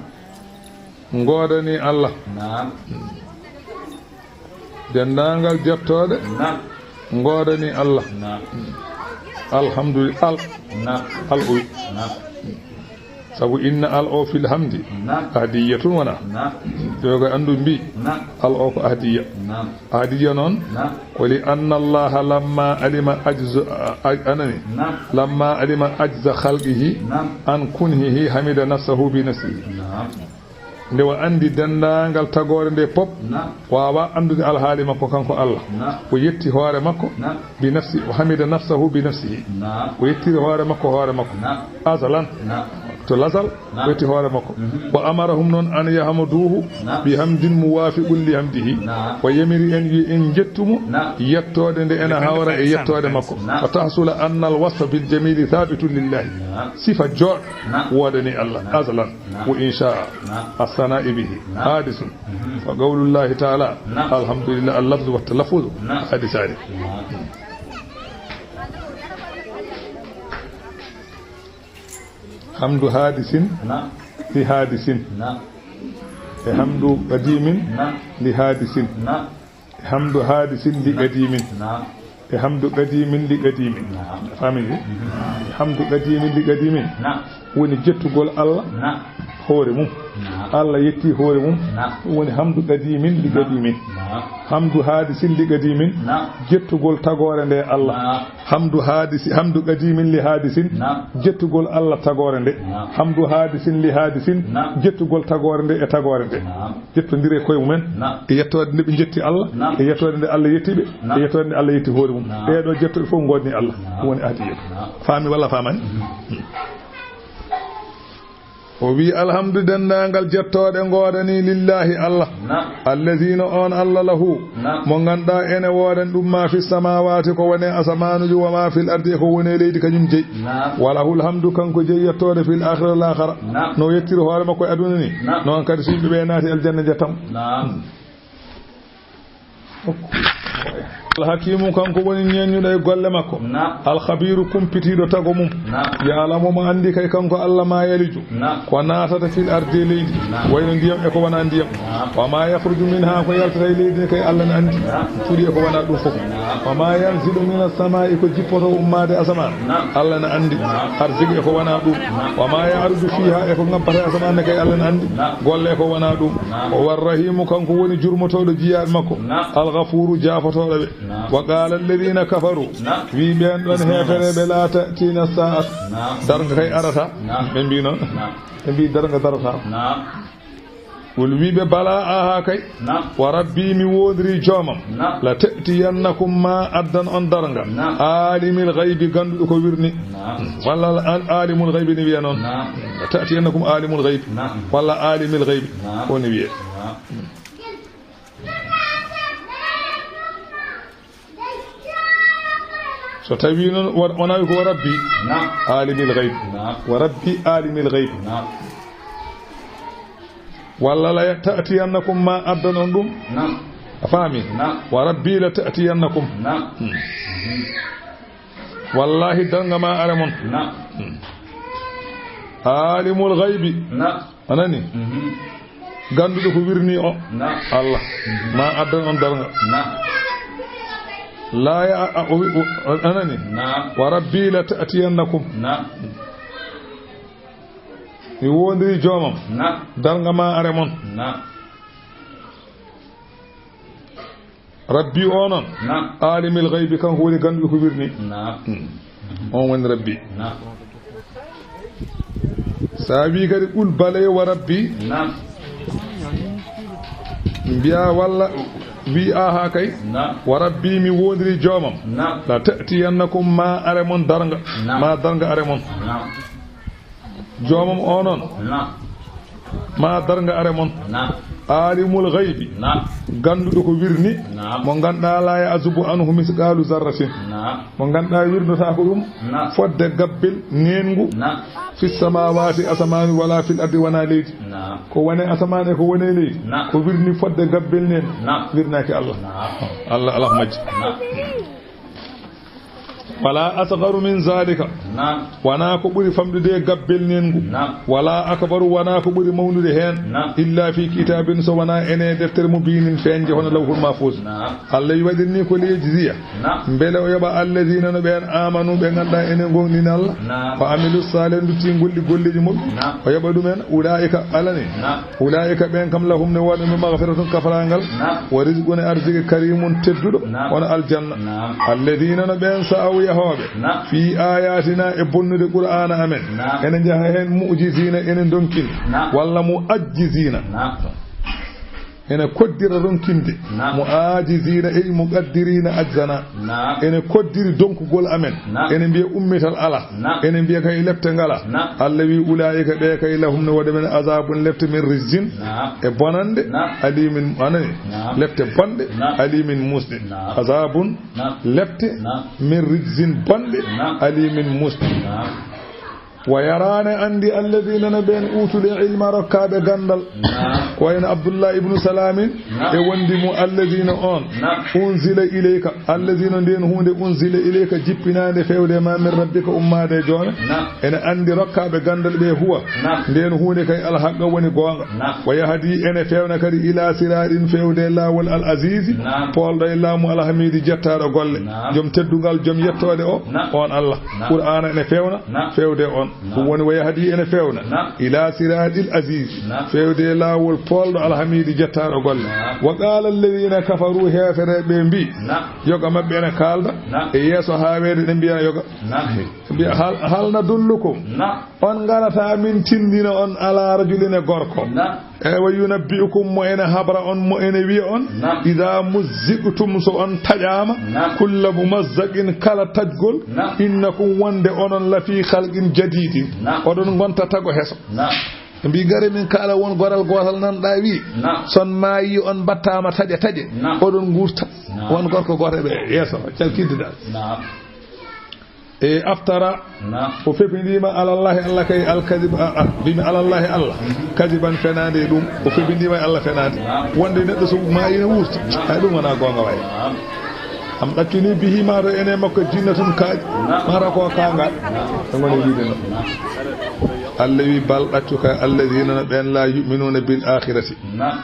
Ngoodani Allah. Naam. Denndaangal jettooɗe. Naam. Ngoodani Allah. Naam. Alhamdulillah. Al. Naam. Al o wi. Naam. Sabu inna al o fil hamdi. Naam. Ahdiyatun wona. Naam. Ɓe ko anndu mbi. Naam. Al o ko ahdiya. Naam. Ahdiya noon. Naam. Ko li anna Allaha lamma alima ajza, a-, anani. Naam. Lamma alima ajza khalqihi. Naam. An kunhihi hamida nafsahu bi nafsihi. Naam. Nde o anndi denndaangal tagoore nde pop, naam, waawaa anndude alhaali makko kanko Allah. Naam. O yetti hoore makko, naam, bi nafsi, o hamida nafsahu bi nafsihi. Naam. O yettiri hoore makko hoore makko. Naam. Azalan. Naam. To lazal, naam, o yetti hoore makko. Mhm. Wa amarahum noon an yahmaduhu, naam, bi hamdin muwafiqun li hamdihi. Naam. O yamiri en, wi en njettu mo, naam, yettoode nde ena hawra e yettoode makko. Naam. Wa tahsula anna al wasfa bil jamili thabitun lillahi. Naam. Sifa jooɗo, naam, woodani Allah. Naam. Azalan. Naam. Wa insha. Naam. As-sana'i bihi. Naam. Hadisun. Mhm. Wa qawlullahi ta'ala. Naam. Alhamdulillah, al-lafzu wa talaffuz. Naam. Hadisani. Naam. Hamdu hadisin. Naam. Li hadisin. Naam. E hamdu qadimin. Naam. Li hadisin. Naam. E hamdu hadisin li qadimin. Naam. E hamdu qadimin li qadimin. Naam. A faami de? Mhm. E hamdu qadimin li qadimin. Naam. Woni jettugol Allah, naam, hoore mum. Naam. Allah yetti hoore mum. Naam. Ɗum woni hamdu qadimin li, naam, qadimin. Naam. Hamdu hadisin li qadimin. Naam. Jettugol tagoore nde Allah. Naam. Hamdu hadisi, hamdu qadimin li hadisin. Naam. Jettugol Allah tagoore nde. Naam. Hamdu hadisin li hadisin. Naam. Jettugol tagoore nde e tagoore nde. Naam. Jettondire e koye mumen. Naam. E yettoode nde ɓe jetti Allah. Naam. E yettoode nde Allah yetti ɓe. Naam. E yettoode nde Allah yetti hoore mum. Naam. Ɓeeɗo jettoɓe fof ngoodni Allah. Naam. Ɗum woni ahdiya. Naam. Faami walla faamani? Mhm. O wi, alhamdu, denndaangal jettooɗe ngoodani lillahi Allah. Naam. Allazina, on Allah, lahu, naam, mo ngannduɗaa ene woodani ɗum ma fi samawaati, ko woni e asamaanuuji, wa ma fil ardi, e ko woni e leydi, kañum jeyi. Naam. Wa lahul hamdu, kanko jeyi yettoode, fil akhirati, lahara. Naam. No yettiri hoore makko e aduna ni. Naam. Noon kadi so yimɓe ɓe naati aljanna jettam. Naam. Alhakimu, kanko woni ñeeñuɗo e golle makko. Naam. Alkhabiru, kumpitiiɗo tago mum. Naam. Ya'lamu, mo anndi kay kanko Allah, ma yaliju. Naam. Ko naatata fil ardi, e leydi. Naam. Wayno ndiyam e ko wonaa ndiyam. Naam. Wa ma yakhruju minha, ko yaltata e leydi ne kay Allah ne anndi. Naam. Cuuɗi e ko wonaa ɗum fof. Naam. Wa ma yanzilu minas samaa'i, ko jippoto ummaade asamaan. Naam. Allah ne anndi. Naam. Arsike e ko wonaa ɗum. Naam. Wa ma ya'ruju fiha, e ko ŋabbata e asamaan ne kay Allah ne anndi. Naam. Golle e ko wonaa ɗum. Naam. O war rahimu, kanko woni jurmotooɗo jiyaaɓe makko. Naam. Alghafuru, jaafotooɗo ɓe. Naam. Wa qala alladhina kafaru. Naam. Wi ɓeen ɗon heefereɓe, la ta'tina sa'at. Naam. Darnga kay arata. Naam. Ɓe mbi noon. Naam. Ɓe mbi darnga darata. Naam. Qul, wiɓe, bala, aha kay. Naam. Wa rabbi, mi wondiri joomam. Naam. La ta'tiyannakum, ma addan on darnga. Naam. Alimil ghaybi, ganduɗo ko wirni. Naam. Walla al-, alimul ghaybi ne wiya noon. Naam. La ta'tiyannakum alimul ghaybi. Naam. Walla alimil ghaybi. Naam. Ko ne wiye. Naam. So tawi noon wa-, wona ko wa rabbi. Naam. Alimil ghaybi. Naam. Wa rabbi alimil ghaybi. Naam. Walla la ta'tiyannakum, ma addan on ɗum. Naam. A faami? Naam. Wa rabbi la ta'tiyannakum. Naam. Hmm. Wallahi, darnga ma are mon. Naam. Hmm. Alimul ghaybi. Naam. A nani? Mhm. Ganduɗo ko wirni o. Naam. Allah. Mhm. Ma addan on darnga. Naam. La ya, a, o, o, a nani? Naam. Wa rabbi la ta'tiyannakum. Naam. Mi wondiri joomam. Naam. Darnga ma are mon. Naam. Rabbi o noon. Naam. Alimil ghaybi, kanko woni ganduɗo ko wirni. Naam. Hmm. On woni Rabbi. Naam. Sa wi kadi, qul balay wa rabbi. Naam. Mbiya walla wi aha kay. Naam. Wa rabbi, mi wondiri joomam. Naam. La ta'tiyannakum, ma are mon darnga. Naam. Ma darnga are mon. Naam. Joomam o noon. Naam. Ma darnga are mon. Naam. Alimul ghaybi. Naam. Ganduɗo ko wirni. Naam. Mo ganduɗa la ya'zubu anhu misqalu zarratin. Naam. Mo ganduɗa wirnotako ɗum. Naam. Fodde gabbel nengu. Naam. Fi samawati, asamanu, wala fil ardi, wona leydi. Naam. Ko wone asaman e ko wone leydi. Naam. Ko wirni fodde gabbel nen. Naam. Wirnaki Allah. Naam. Allah, Allah majji. Naam. Wala asgharu min zalika. Naam. Wona ko ɓuri famɗude e gabbel nengu. Naam. Wala akbaru, wona ko ɓuri mawnude hen. Naam. Illa fi kitabin, so wona ene deftere mubinin feñde hono lawhul mahfuz. Naam. Allah wi waɗirni ko liyajziya. Naam. Mbele o yoɓa alladhina no ɓen amanu ɓe ganduɗa ene gomɗini Allah. Naam. Wa amilu salih, dutti golli golleji muɓɓe. Naam. O yoɓa ɗumen ulaika alani. Naam. Ulaa'ika ɓen kam lahum ne woodani ɓe maghfiratun kafarangal, naam, wa rizqun e arziki karimun tedduɗo, naam, wona aljanna. Naam. Alladhina no ɓen sa'aw yahooɓe, naam, fi ayatina e bonnude Qur'aana amen. Naam. Ene njaha hen mu'jizina ene donkini, naam, walla mu'ajjizina. Naam. Ene koddira ronkinde. Naam. Mu'ajizina ey muqaddirina ajzana. Naam. Ene koddiri donkugol amen. Naam. Ene mbiya ummital ala. Naam. Ene mbiya kay lepte ngala. Naam. Allah wi ulaa'ika ɓe kay lahum ne woodi men azabun lepte min rijzin. Naam. E bonande. Naam. Alimin anani. Naam. Lepte bonɗe. Naam. Alimin musɗe. Naam. Azabun. Naam. Lepte. Naam. Min rijzin bonɗe. Naam. Alimin musɗe. Naam. Wa yara ne andi alladhina no ɓen utul ilma rokkaaɓe gandal. Naam. Ko wayno Abdullah ibnu Salamin. Naam. E wondi mu alladhina on. Naam. Unzila ilayka. Alladhina nden hunde unzila ilayka jippinande fewde ma min rabbika ummade e joome. Naam. Ene andi rokkaaɓe gandal ɓe huwa. Naam. Nden hunde kay alhaqqa woni goonga. Naam. Wa yahdi ene fewna kadi ila siratin fewde lawol al azizi. Naam. Polɗo e laamu alhamidi jettaɗo golle. Naam. Joom teddungal, joom yettode o, naam, on Allah. Naam. Qur'aana ene fewna. Naam. Fewde on. Naam. Ɗum woni wa yahdi ene fewna. Naam. Ila siratil aziz. Naam. Fewde laawol polɗo alhamidi jettaɗo golle. Naam. Wa qala alladhina kafaru, heefereɓe mbi. Naam. Yoga maɓɓe ene kalda. Naam. E yeeso haaweede ɗe mbiya yoga. Naam. Mbiya hal, hal nadullukum. Naam. On ngarata min tindina on ala rajulin e gorko. Naam. Ewa yunabbi'ukum mo ene habra on, mo ene wiya on. Naam. Idha muzziqtum so on taƴama. Naam. Kulla mumazzaqin kala taƴgol. Naam. Innakum wonde onon lafi khalqin jadidin. Naam. Oɗon gonta tago heso. Naam. Ɓe mbi gare min kala won goral gotal nanɗa wi. Naam. Son maayi on battama taƴe taƴe. Naam. Oɗon gurta. Naam. Won gorko goto ɓe yeeso calkidde dal. Naam. E aftara. Naam. O febindiima alallahi Allah kay alkadib, a, a, mbimi alallahi Allah. Mhm. Kadiban fenaande e ɗum. O febindiima e Allah fenaande. Naam. Wonde neɗɗo so maayi ne wurta. Naam. Ay ɗum wona goonga waay. Naam. Am ɗaccuni bihi ma to ene makko jinnatun kaaƴ. Naam. Mara ko kaangal. Naam. Ɓe ngoni wiide noon. Naam. Allah wi bal ɗaccu kay alladhina no ɓen la yu'minuna bil akhirati. Naam.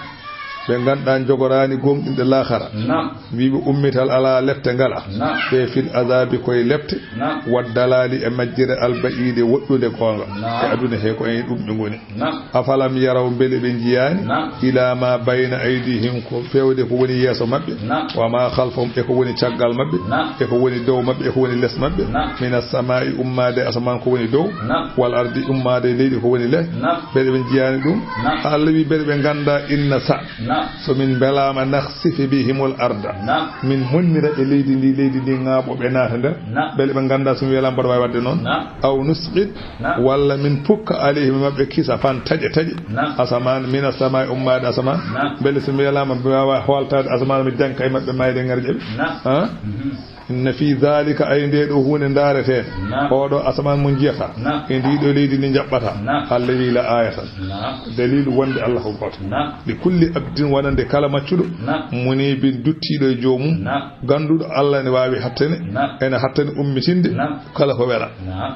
Ɓe ngannduɗaa njogoraani gomɗinde laakara. Naam. Wiiɓe ummital alaa lepte ngala. Naam. Ɓe fil azaabi koye lepte. Naam. Waddalaali e majjere alba'iide woɗɗunde goonga. Naam. E aduna he ko en ɗum ɓe ngoni. Naam. Afalam yaraw mbele ɓe njiyaani. Naam. Ilaa ma bayna aydihim ko feewde ko woni yeeso maɓɓe. Naam. Wa ma khalfahum e ko woni caggal maɓɓe. Naam. E ko woni dow maɓɓe e ko woni les maɓɓe. Naam. Mina samaa'i ummaade asamaan ko woni dow. Naam. Wal ardi ummaade leydi ko woni les. Naam. Mbele ɓe njiyaani ɗum. Naam. Allah wi mbele ɓe ngannda inna sa. Naam. So min mbelaama nakhsifi bihimul arda. Naam. Min monnira ɓe leydi ndi, leydi ndi ŋaaɓo ɓe naata nder. Naam. Mbele ɓe ngannda so mi welaama mbaɗa waawi waɗde noon. Naam. Aw nusqit. Naam. Walla min pukka alayhim maɓɓe kisafan taƴe taƴe. Naam. Asamaan, mina samaa'i ummaade asamaan. Naam. Mbele so mi welaama mi waawa hooltaade asamaan mi janka e maɓɓe maayde ngarƴe ɓe. Naam. Ha? Mhm. Inna fi dhalika, ay nde ɗo huunde ndaareteende. Naam. Oɗo asamaan mo njiyata. Naam. E ndi ɗo leydi ndi njaɓɓata. Naam. Allah wi la ayatan. Naam. Dalilu wonde Allah ko gooto. Naam. Li kulli abdin wonande kala maccuɗo. Naam. Munibin duttiiɗo e joomum. Naam. Gannduɗo Allah ne waawi hattane. Naam. Ene hattane ummitinde. Naam. Kala ko wela. Naam.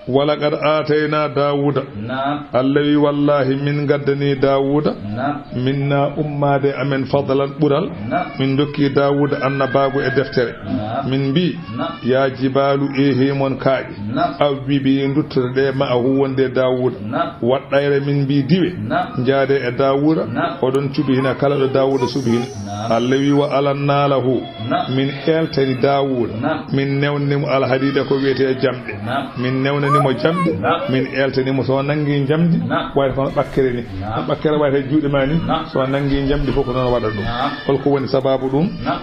Walaqad aataynaa Daawuuda. Naam. Allah wi, wallaahi, min ngaddanii Daawuuda. Naam. Minna ummaade amen fadlan ɓural. Naam. Min ndokki Daawuuda annabaagu e deftere. Naam. Min mbi, naam, yaa jibaalu, eehii mon kaaƴe. Naam. Awwibii, nduttoɗe ɗe ma'ahu wonde Daawuuda. Naam. Waɗɗayre min mbi diwe. Naam. Njaade e Daawuuda. Naam. Oɗon cuɓi hina kala ɗo Daawuuda suɓi hina. Naam. Allah wi, wa alannaa lahu. Naam. Min eltani Daawuuda. Naam. Min newnani mo alhadiida ko wiyetee jamɗe. Naam. Min newnani mo jamɗe. Naam. Min eltani mo so nanngi jamdi. Naam. Wayata kono ɓakkere ni. Naam. No ɓakkere wayata e juuɗe ma ni. Naam. So nanngi jamdi fof ko noon waɗa ɗum. Naam. Holko woni sababu ɗum? Naam.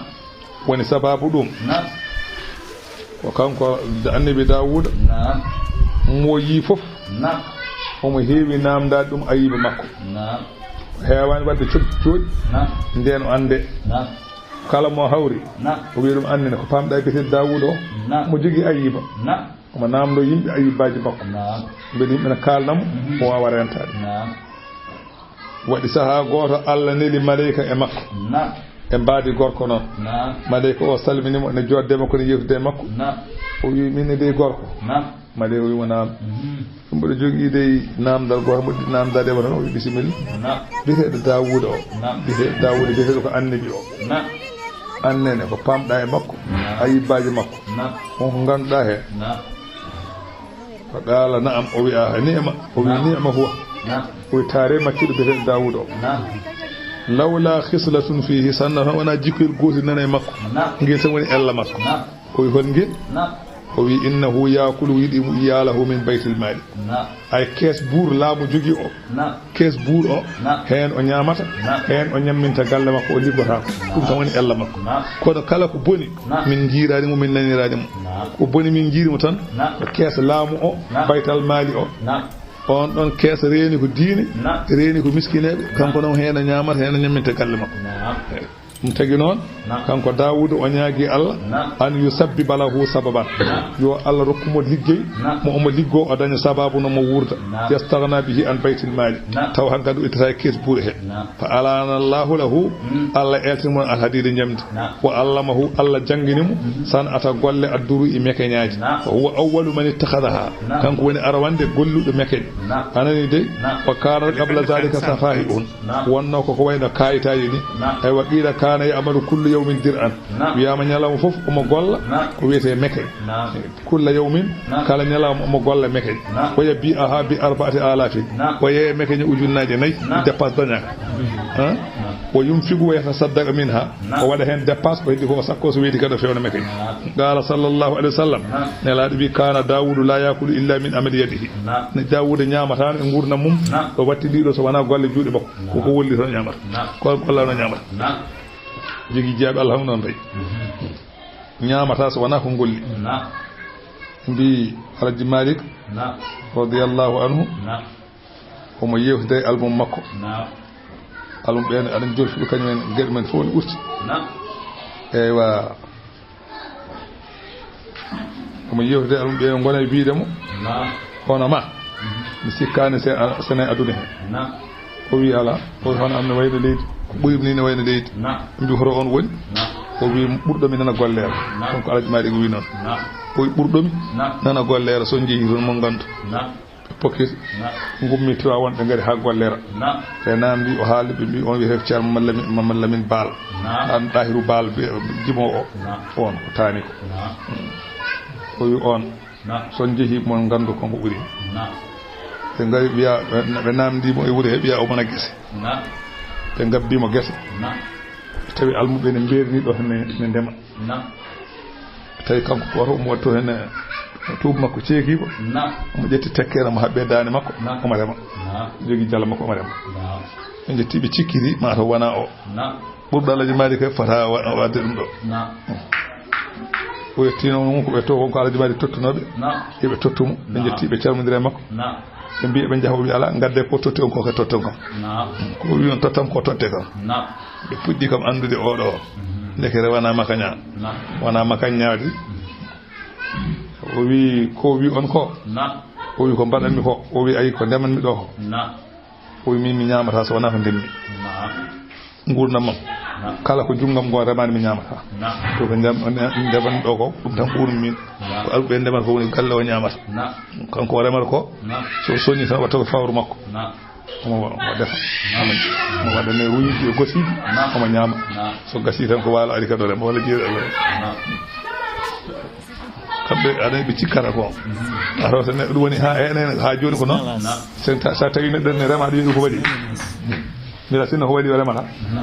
Woni sababu ɗum. Naam. Ko kanko annabi Daawuuda. Naam. Mo yii fof. Naam. Omo heewi naamndaade ɗum ayiba makko. Naam. Heewaani waɗde coggu cooɗi. Naam. Ndeen o annde. Naam. Kala mo hawri. Naam. O wiya ɗum annene ko pamɗa e biyeteeɗo Daawuuda o. Naam. Mo jogii ayiba. Naam. Omo naamndo yimɓe ayibaaji makko. Naam. Mbele yimɓe ne kaalna mo, mhm, o waawa reentaade. Naam. Waɗi sahaa gooto Allah neli maleyka e makko. Naam. E mbaadi gorko noon. Naam. Maleyka o salmini mo, ne jooɗde makko, ne yewtida e makko. Naam. O wi, min ne dey gorko. Naam. Maleyka o wi mo naam. Mhm. Mboɗo jogii dey naamndal gooto, mboɗo naamndaade e wata o wi bisimilla. Naam. Biyeteeɗo Daawuuda o. Naam. Biyeteeɗo Daawuuda, biyeteeɗo ko annabi o. Naam. Annene ko pamɗa e makko. Naam. Ayibaaji makko. Naam. On ko ngannduɗaa heen. Naam. Fa qaala na'am, o wi'a, ni'ma, o wi'i, naam, ni'ma huwa. Naam. O wi'i, taare maccuɗo biyeteeɗo Daawuuda o. Naam. Lawlaa khislatun fiihi, sanna tan wonaa jikkoyel gootel nana e makko. Naam. Ngel tan woni ella makko. Naam. O wi'i, hol ngel? Naam. O wi'i, innahu yaakulu, yiɗi mo iyaalahu min baytil maali. Naam. Ay kees buur laamu jogii o. Naam. Kees buur o, naam, heen o ñaamata, naam, heen o ñamminta galle makko, o liggotaako. Naam. Ɗum tan woni ella makko. Naam. Kono kala ko boni, naam, min njiiraani mo, min naniiraani mo. Naam. Ko boni min njiiri mo tan, naam, ko kees laamu o, naam, baytal maali o. Naam. On ɗon kees reeni ko diine, naam, reeni ko miskineeɓe, kanko, naam, noon heen o ñaamata, heen o ñamminta galle makko. Naam. Eey. Ɗum tagi noon, naam, kanko Daawuuda o ñaagii Allah, naam, an yusabbiba lahu sababan, naam, yo Allah rokku mo liggey, naam, mo omo liggoo, o daña sababu no mo wuurda, naam, yastagna bihi an baytil maali, naam, taw hankadi o ittata e kees buur he. Naam. Fa alana Allahu lahu, mm, Allah eltini mo alhadiida njamndi. Naam. Wa allamahu, Allah janngini mo, mhm, san'ata golle adduru e mekeñaaji. Naam. Wa huwa awwalu man ittakhadaha. Naam. Kanko woni arawande golluɗo mekeñ. Naam. A nanii dey? Naam. Wa kana qabla zalika safahi'un. Naam. Wonnoo ko ko wayno kaayitaaji ni. Naam. Aywa, qiila kana ya'malu kullu yawmin dir'an. Naam. Wiyaama ñalawma fof omo golla, naam, ko wiyetee mekeñ. Naam. Kulla yawmin, naam, kala ñalawma omo golla mekeñ. Naam. Oya bi'aha bi arba'ati alafin. Naam. Oya e mekeñ ujunnaaje nayi, naam, dépasse dañaaka. Ha? Naam. Wa yunfiqu wa yatasaddaqu minha. Naam. O waɗa heen dépasse, ko heddi ko o sakko so weeti kadi o fewna mekeñ. Naam. Qaala sallallahu alayhi wa sallam, naam, Nelaaɗo wi, kana Daawuudu la yakulu illa min amali yadihi. Naam. Ne Daawuuda ñaamataano e nguurndam mum, naam, ɗo watti ɗiɗo so wonaa golle juuɗe makko. Naam. Ko ko wolli tan ñaamata. Naam. Ko gollaano ñaamata. Naam. Jogii jiyaaɓe Allah hannde noon tawi. Mhm. Ñaamata so wonaa ko ngolli. Naam. Mbi Alhaji Malik, naam, radiyallahu anhu, naam, omo yewtida e almum makko. Naam. Almum ɓeen aɗa jolfuɓe kañum en geɗe men fof ne ɓurti. Naam. Eywa. Omo yewtida e almum ɓeen ngona e wiide mo. Naam. Kono ma, mhm, mi sikkaani se a, sene aduna he. Naam. O wi alaa. O wi hono am ne wayno leydi. Ɓuyum ni ne wayno leydi. Naam. Mbi hoto on woni? Naam. O wi ɓurɗo mi nana golleere. Naam. Kanko Alhaji Malik wi noon. Naam. O wi ɓurɗo mi, naam, nana golleere so njehi toon mo nganndu. Naam. Pokis. Na. Ngummi Tiwaawan, ɓe ngari haa Gollera. Na. Ɓe naamndi, o haali, ɓe mbi on wiyetee Ceerno Mamad Lamin, Mamad Lamin Baal. Na. An Ɗahiru Baal, be-, jimo o. Na. On ko taani ko. Na. O wi on. Na. So on njehi, mon nganndu ko ngo ɓuri. Na. Ɓe ngari, wiya, ɓe naamndi mo e wuro he, wiya o mona gese. Na. Ɓe ngabbi mo gese. Na. Ɓe tawi almuɓɓe ne mbeerni ɗo ne, ne ndema. Na. Tawi kanko ko oto omo waɗi to heen, eh, tuubu makko ceekiiba. Na. Omo ƴetti tekkere, omo haɓɓe daande makko, na, omo rema. Na. Jogii jala makko, omo rema. Na. Ɓe njetti, ɓe cikkiti, maa taw wonaa o. Na. Ɓurɗo Alhaji Maalik kay fota wa-, waɗde ɗum ɗo. Na. O yettiino ɗum ko ɓe to, won ko Alhaji Maalik tottunooɓe. Na. Eɓe tottu mo, ɓe, na, njetti, ɓe calmondiri e makko. Na. Ɓe mbi eɓe njaha, o wi alaa, ngadde ko totti on ko, kay totton kam. Na. Ko wi on tottam ko totte kam. Na. Ɓe puɗɗi kam anndude oɗo o. Mhm. Ndekere wonaa makaña. Na. Wonaa makañaadi. Mhm. O wi, ko wi on ko? Na. O wi, ko mbaɗanmi ko? O wi, ayi, ko ndemanmi ɗo ko. Na. O wi, min mi ñaamataa so wonaa ko ndemmi. Na. Nguurndam am. Na. Kala ko junngam ngon remani mi ñaamataa. Na. To ko ndem-, ndemanmi ɗo ko, ɗum tan ɓurmi min. Na. Ko alɓe ndeman ko woni galle o ñaamata. Na. Kanko o remata ko, na, so soñi tan watta ko fawru makko. Na. Omo wa-, omo defa. Omo, omo waɗane ruuji e gosiiji, na, omo ñaama. Na. So gasii tan ko waalo ari kadi o rema, walla jeeri Allah. Na. Kamɓe aɗa ɓe cikkata ko. Mhm. A tawata ne, ɗum woni haa enen, haa jooni ko noon. Na. Sen ta-, sa tawi neɗɗo ne rema, ɗum ko waɗi. Mbiɗa sinno ko waɗi o remata. Na.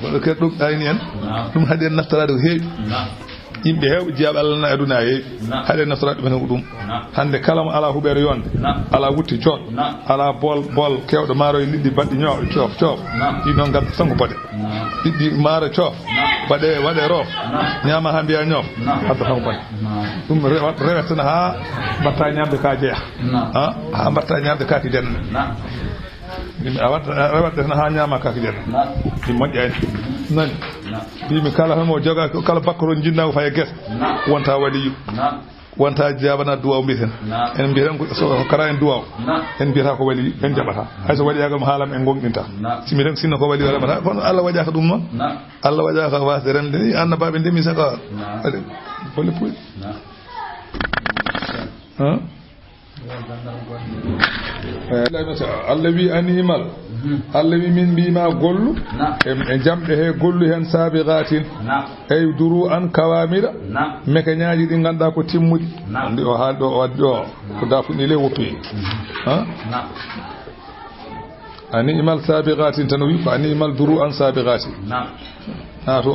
Ko ɗum ayni en. Na. Ɗum haɗi en naftoraade ko heewi. Na. Yimɓe heewɓe jiyaaɓe Allah na e aduna heewi. Na. Haɗe nasara ɗum hen ko ɗum. Na. Hannde kala mo alaa huɓeere yonde, na, alaa wutte jooɗo, na, alaa bool, bool keewɗo maaroye liɗɗi baɗɗi ñoo-, coof, coof. Na. Ɗi noon ngadda tan ko bode. Na. Liɗɗi maaro coof, na, waɗe, waɗe roof, na, ñaama haa mbiya ñoof, na, adda tan ko bode. Na. Ɗum rewa-, rewetena haa mbatta ñaamde ka jeya. Na. Ha? Haa mbatta ñaamde ka ki jenne. Na. Min a wat-, a rewat ɗe tan haa ñaama kaki ƴen. Na. Ɗi moƴƴaani. Nani? Na. Mbimi kala homo joga, kala bakkoro jinnago faye ges. Na. Wonta waliyu. Na. Wonta jabana duwaw mbiten. Na. En mbiyatan ko so kara en duwaw. Na. En mbiyata ko waliyu, en jaɓata. Hay so waɗi yagal mo haalam en gonɗinta. Na. Si mi tan sinno ko waliyu wala mata, kono Allah waɗaka ɗum noon. Na. Allah waɗaka wasde remde ni, annabaɓe ndemi saka. Na. Allez, bolle puy. Na. Hein? Eh, Allah wi animal. Mhm. Allah wi min mbima gollu. Na. E, e jamɗe he gollu hen sabiqatin. Na. Ey duru an kawamira. Na. Mekañaaji ɗi ngannduɗaa ko timmuɗi. Na. Ndi o haali ɗo, o waddi ɗo. Na. Ko dafuɗi le woppi. Mhm. Ha? Na. Ani imal sabiqatin tan o wi ko ani imal duru an sabiqatin. Na. Naatu,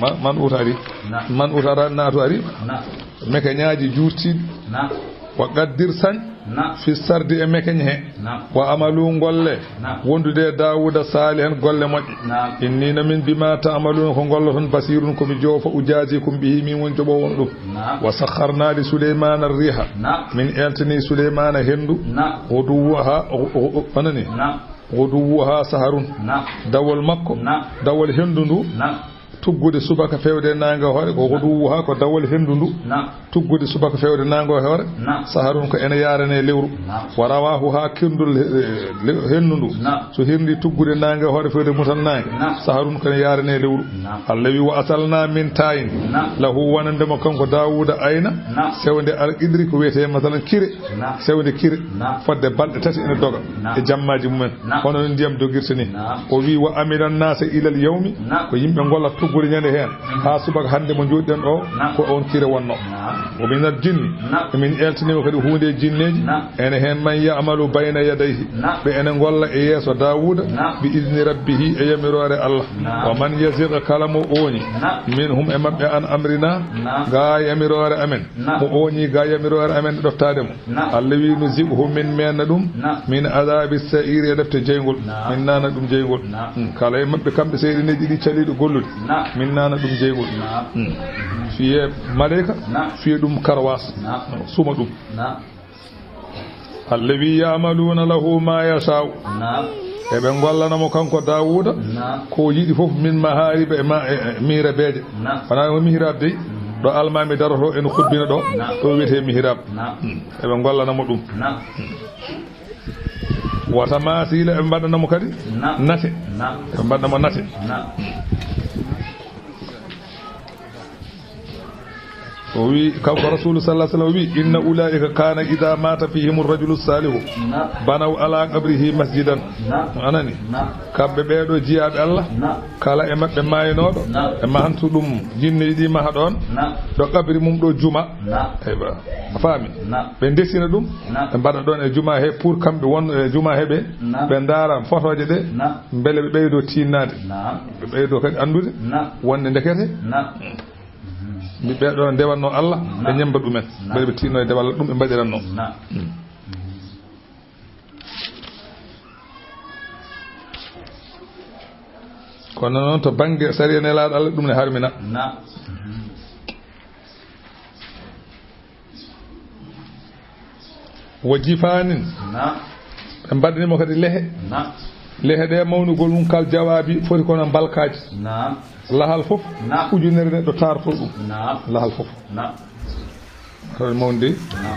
ma-, man utari. Na. Man utara naatu ari. Na. Mekañaaji juurtiiɗi. Na. Wa qaddir sañ. Na. Fi sardi e mekañ he. Na. Wa amalu ngolle. Na. Wondude e Daawuda saalihan golle moƴƴe. Na. Inni no min bima ta'maluna ko ngolloton basirun ko mi joofa ujazikum bihi min woni joɓoowo on ɗum. Na. Wa sakharna li Sulaymana riha. Na. Min eltani Sulaymana hendu. Na. Ghuduwwaha, o, o, o, onani. Na. Ghuduwwuha saharun. Na. Dawol makko. Na. Dawol hendu ndu. Na. Tuggude subaka fewde naange hoore, ko ghuduwwuha ko dawol hendu ndu. Na. Tuggude subaka fewde naange hoore. Na. Saharun ko ene yaarane lewru. Na. Wa rawahuha kirndol, eh, le-, hendu ndu. Na. So hirndi tuggude naange hoore fewde mutal naange. Na. Saharun ko ene yaarane lewru. Na. Allah wi wa asalna min tayin. Na. Lahu wonande mo kanko Daawuda ayna. Na. Sewde al qidri ko wiyetee masalan kire. Na. Sewde kire. Na. Fodde balɗe tati ene doga. Na. E jammaaji mumen. Na. Hono no ndiyam dogirta ni. Na. O wi wa amilan nasa ilal yawmi. Na. Ko yimɓe ngolla tuggude ñande heen. Mm. Haa subaka hannde mo jooɗiɗen ɗo. Na. Ko on kire wonno. Na. Wa minal jinni. Na. Min eltaniima kadi huunde e jinneeji. Na. Ene heen man ya'malu bayna yadayhi. Na. Ɓe ene ngolla e yeeso Daawuda. Na. Bi izni rabbihi e yamiroore Allah. Na. Wa man yaziq kala mo ooñi. Na. Minhum e maɓɓe an amrina. Na. Gaa yamiroore amen. Na. Mo ooñi gaa yamiroore amen ɗoftaade mo. Na. Allah wi nuziquhu min meenna ɗum. Na. Min adabi sa'iri e ɗefte jeyngol. Na. Min naana ɗum jeyngol. Na. Hmm. Kala e maɓɓe kamɓe seyɗineeji ɗi caliiɗo gollude. Na. Min naana ɗum jeyngol. Na. Hmm. Fiye maleyka. Na. Fiye ɗum karwas. Na. Suma ɗum. Na. Allazi ya'maluna lahu ma yasha'u. Naam. Eɓe ngollana mo kanko Daawuda. Naam. Ko yiɗi fof min mahariba e ma-, e, e mihrabeeje. Naam. Wonaa ko mihrab dey, ɗo almaami daroto ene hubbina ɗo, naam, ɗo wiyetee mihrab. Naam. Hmm. Eɓe ngollana mo ɗum. Naam. Hmm. Wa tamaasiila, eɓe mbaɗana mo kadi, naam, nate. Naam. Eɓe mbaɗana mo nate. Naam. Hmm. O wi, kanko Rasulu sallallahu alaihi wasallam wi, "Inna ulaika kana idha mata fihim ar-rajulu salihu, na, banaw ala qabrihi masjidan." Na. Anani? Na. Kamɓe ɓeeɗo jiyaaɓe Allah, na, kala e maɓɓe maaynooɗo, na, ɓe mahantu ɗum, jinneeji ɗi maha ɗoon, na, ɗo qabri mum ɗo juma. Na. Eywa. A faami? Na. Ɓe ndesina ɗum, na, ɓe mbaɗa ɗoon e juma he, pour kamɓe won e juma he ɓe, na, ɓe ndaara fotooje ɗe, na, mbele ɓe ɓeydo tiinnaade. Na. Ɓe ɓeydo kadi anndude, na, wonde ndekete, na, mi ɓeeɗo ndewatno Allah, na, ɓe ñemba ɗumen. Na. Mbele ɓe tiinno e dewal ɗum ɓe mbaɗiranno. Na. Mm. Kono noon to bannge sariya nelaaɗo Allah, ɗum ne harmina. Na. Wa jifaanin. Na. Ɓe mbaɗani mo kadi lehe. Na. Lehe ɗe mawnugol mum kal jawaabi foti kono mbalkaaji. Na. Lahal fof, na, ujunere neɗɗo taarto ɗum. Na. Lahal fof. Na. Hoto mawnude. Na.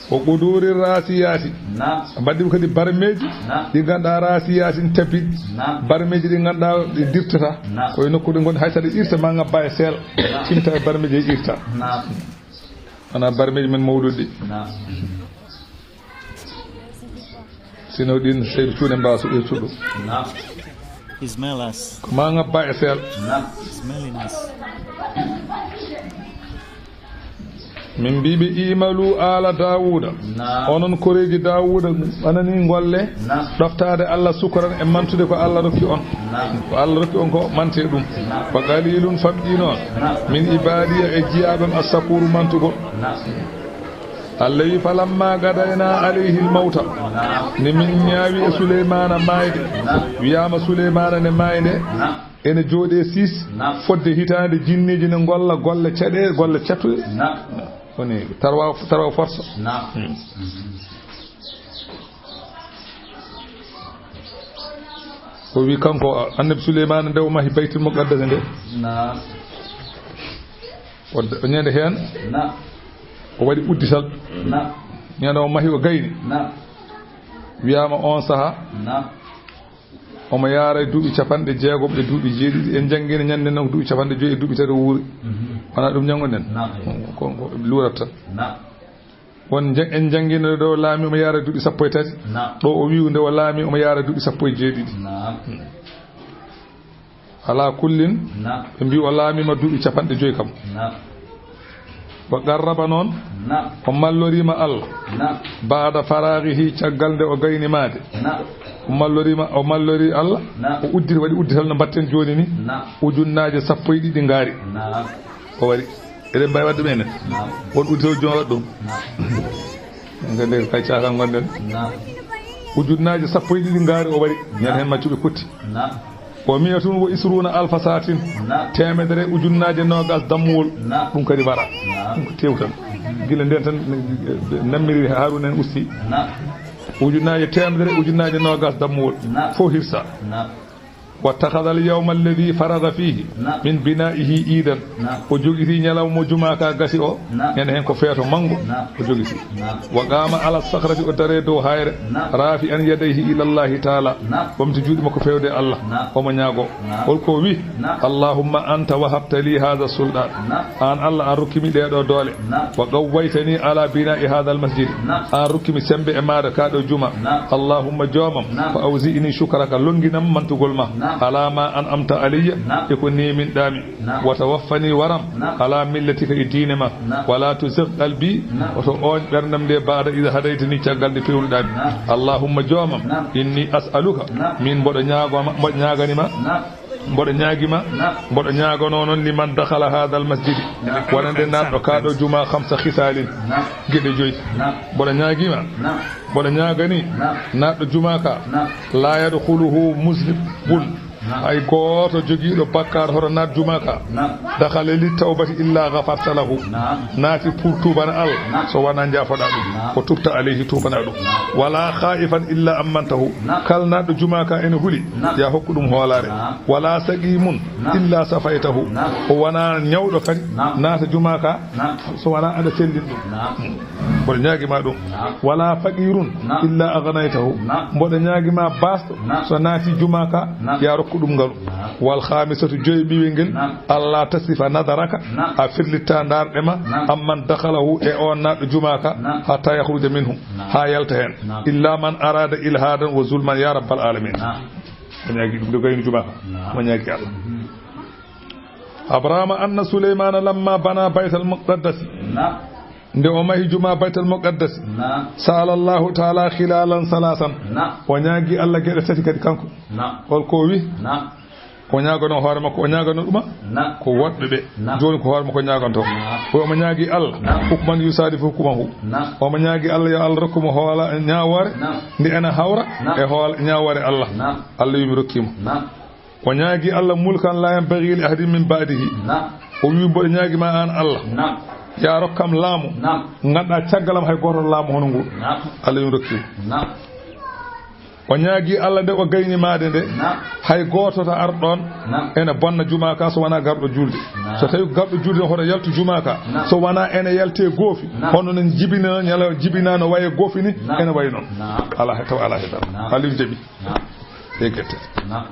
O quduri rasiyaati. Na. Mbaɗi ɗum kadi barmeeji, na, ɗi ngannduɗaa rasiyaati n tabit. Na. Barmeeji ɗi ngannduɗaa ɗi dirtata. Na. Ko e nokku ɗi ngonɗi hay so ɗi irta ma ngabba e seel. Na. Timta e barmeeji e irta. Na. Wona barmeeji men mawluɗi. Na. Sino ɗin seydu cuuɗe mbaawa suɓirtuɗo. Na. Ismail as. Ko ma ngabba e seel. Na. Ismail as. Min mbiɓe imalu ala Dawuda. Na. Onon koreeji Dawuda, anani ngolle. Na. Ɗoftaade Allah sukran e mantude ko Allah rokki on. Na. Ko Allah rokki on ko mante ɗum. Na. Wa qalilun famɗi noon. Na. Min ibadiya e jiyaaɓe am as-sakuru mantugol. Na. Allah wi, "Falamma gadayna alayhi al-mawta." Nde min ñaawi e Suleymaana maayde, wiyaama Suleymaana ne maayde, ene jooɗee siis, fodde hitaande jinneeji ne ngolla golle caɗee, golle catuɗe. Woni tarwa, tarwa force. Hmm. O wi kanko annabi Suleymaana nde o mahi Baytul Muqaddas nde. Naam. O d-, o ñande heen. Naam. O waɗi uddital. Naam. Ñande o mahi o gayni. Naam. Wiyaama oon saha. Naam. Omo yaara e duuɓi capanɗe jeegom e duuɓi jeeɗiɗi. En njanngiino ñande noon ko duuɓi capanɗe joyi e duuɓi tati o wuuri. Mhm. Wonaa ɗum njannguɗen? Naam. Ko, ko, ko luurat tan. Naam. Won nja-, en njanngiino ɗo o laami omo yaara duuɓi sappo e tati. Naam. Ɗo o wi'u nde o laami omo yaara duuɓi sappo e jeeɗiɗi. Naam. Ala kullin, naam, ɓe mbi o laamiima duuɓi capanɗe joyi kam. Naam. Wa qarraba noon, naam, o malloriima Allah. Naam. Baada faraagihi, caggal nde o gayni maayde. Naam. O malloriima, o mallori Allah. Naam. O udditi, waɗi uddital no mbaɗten jooni ni. Naam. Ujunnaaje sappo e ɗiɗi ngaari. Naam. O wari. Eɗen mbaawi waɗde ɗum enen. Naam. Won uddital joom waɗa ɗum. Naam. En nganndi kay caakan ngonɗen. Naam. Ujunnaaje sappo e ɗiɗi ngaari o wari. Ñande heen maccuɓe kotti. Naam. Wa mi'atun wa isruuna alfa saatin. Naam. Teemedere ujunnaaje noogaas dammuwol. Naam. Ɗum kadi wara. Naam. Ɗum ko tew tan. Gila nden tan, nammiri Haaruna en usti. Naam. Ujunnaaje teemedere, ujunnaaje noogaas dammuwol. Naam. Fof hirsa. Naam. Wattakhadha al-yawma alladhi faradha fihi, naam, min bina'ihi iidan. Naam. O jogiti ñalawma mo jumaa ka gasi o, naam, ñande heen ko feeto manngo, naam, o jogiti. Naam. Wa qama ala sakhrati, o dare dow hayre, naam, rafi'an yadayhi ila Allahi taala, naam, ɓamti juuɗe makko fewde Allah, naam, omo ñaago. Naam. Holko wi? Naam. Allahumma anta wahabta li hadha sultan. Naam. An Allah a rokkimi ɗeɗo doole. Naam. Wa qawwaytani ala bina'i hadha al-masjid. Naam. A rokkimi sembe e maada ka ɗo juma. Naam. Allahumma joomam, naam, fa awzi'ni shukraka, longinam mantugol ma. Naam. Ala ma an'amta alayya, naam, e ko neminɗami. Naam. Wa tawaffani, waram, naam, ala millatika, e diine ma. Naam. Wala tuzigh qalbi, naam, oto ooñ ɓerndam nde, ba'da idh hadaytani, caggal nde pewnuɗami. Naam. Allahumma joomam, naam, inni as'aluka, naam, min mboɗo ñaagoma, mboɗo ñaaganima. Naam. Mboɗo ñaagima, naam, mboɗo ñaaganoo noon liman dakhala hadha al masjidi, naam, wonande naatɗo kaa ɗo juma, khamsa khisalin, naam, geɗe joyi. Naam. Mboɗo ñaagima, naam, mboɗo ñaagani, naam, naatɗo juma ka, naam, la yadkhuluhu muznibun, naam, hay gooto jogiiɗo bakkaar hoto naat juma ka, naam, dakhala lit tawbati illa ghafarta lahu, naam, naati pour tuubana Allah, naam, so wonaa njaafoɗaa ɗum, naam, ko tubta alayhi, tuubana ɗum, naam, wala khaifan illa amantahu, naam, kala naatɗo juma ka ene huli, naam, ya hokku ɗum hoolaare. Naam. Wala saqimun, naam, illa safaytahu. Naam. O wonaa ñawɗo kadi, naam, naata juma ka, naam, so wonaa aɗa sellin ɗum. Naam. Mboɗo ñaagima ɗum. Naam. Wala faqirun, naam, illa aghnaytahu. Naam. Mboɗo ñaagima baasɗo, naam, so naati juma ka, naam, ya rokku ɗum ngalu. Naam. Wal khamisatu, joyi ɓiwel ngel, نعم. ألا تصرف نظرك, نعم. A firlitta ndaarɗe ma, نعم. عمن دخله, e on naatɗo jumaa ka, نعم. حتى يخرج منه, نعم. Haa yalta heen. نعم. إلا من أراد إلحادا وظلما يا رب العالمين. نعم. Mo ñaagi ɗum, nde gayni jumaa ka. نعم. Mo ñaagi Allah. Mhm. أبرم أن سليمان لما بنى بيت المقدس. نعم. Nde o mahi jumaa Baytal Muqaddas. نعم. سأل الله تعالى خلالا ثلاثا. نعم. O ñaagi Allah geɗe tati kadi kanko. نعم. Hol ko o wi? نعم. O ñaagano hoore makko, o ñaagano ɗuma? نعم. Ko woɗɓe ɓe. نعم. Jooni ko hoore makko ñaaganto. نعم. Ko omo ñaagi Allah. نعم. حكما يصادف حكمه. نعم. Omo ñaagi Allah yo Allah rokku mo hoola ñaawoore. نعم. Nde ena hawra. نعم. E hool ñaawoore Allah. نعم. Allah wi mi rokki mo. نعم. O ñaagi Allah ملكا لا ينبغي لأحد من بعده. نعم. O wi mboɗo ñaagi ma aan Allah. نعم. Yaa rokkam laamu. نعم. Ngannduɗaa caggalam hay gooto laamu hono ngu. نعم. Allah wi mi rokki mo. نعم. O ñaagi Allah nde o gayni maade nde. نعم. Hay gooto ta ar ɗoon. نعم. Ene bonna jumaa ka so wonaa garɗo juulde. نعم. So tawi garɗo juulde hoto yaltu jumaa ka. نعم. So wonaa ene yaltee goofi. نعم. Hono no jibina ñala jibina no waye goofi ni. نعم. Ene wayi noon. نعم. Alaa he taw alaa he dara. نعم. Aliou jaɓi. نعم. E gerte. نعم.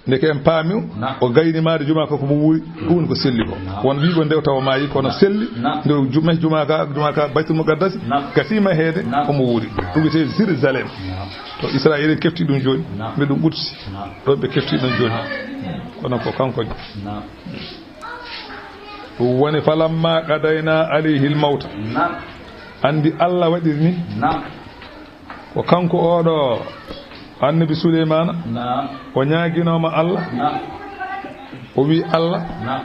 Ndeke en paami. نعم. O gayni maade jumaa ka ko mo wuuri. Ɗum woni ko selli ko. نعم. Won wiiɓe nde tawa maayi kono. نعم. Selli. نعم. Nde o ju-, mahi jumaa ka, jumaa ka Baytul Muqaddas. نعم. Gasiima heede. نعم. Omo wuuri. Ɗum wiyetee Jérusalem. نعم. To Israayiil en kefti ɗum jooni. نعم. Mbe ɗum ɓutsi. نعم. Ɗo ɓe kefti ɗum jooni. نعم. Kono ko kanko. نعم. Ɗum woni فلما قضينا عليه الموت. نعم. Anndi Allah waɗiri ni. نعم. Ko kanko oɗo Annabi Suleymaana. نعم. O ñaaginooma Allah. نعم. O wi Allah. نعم.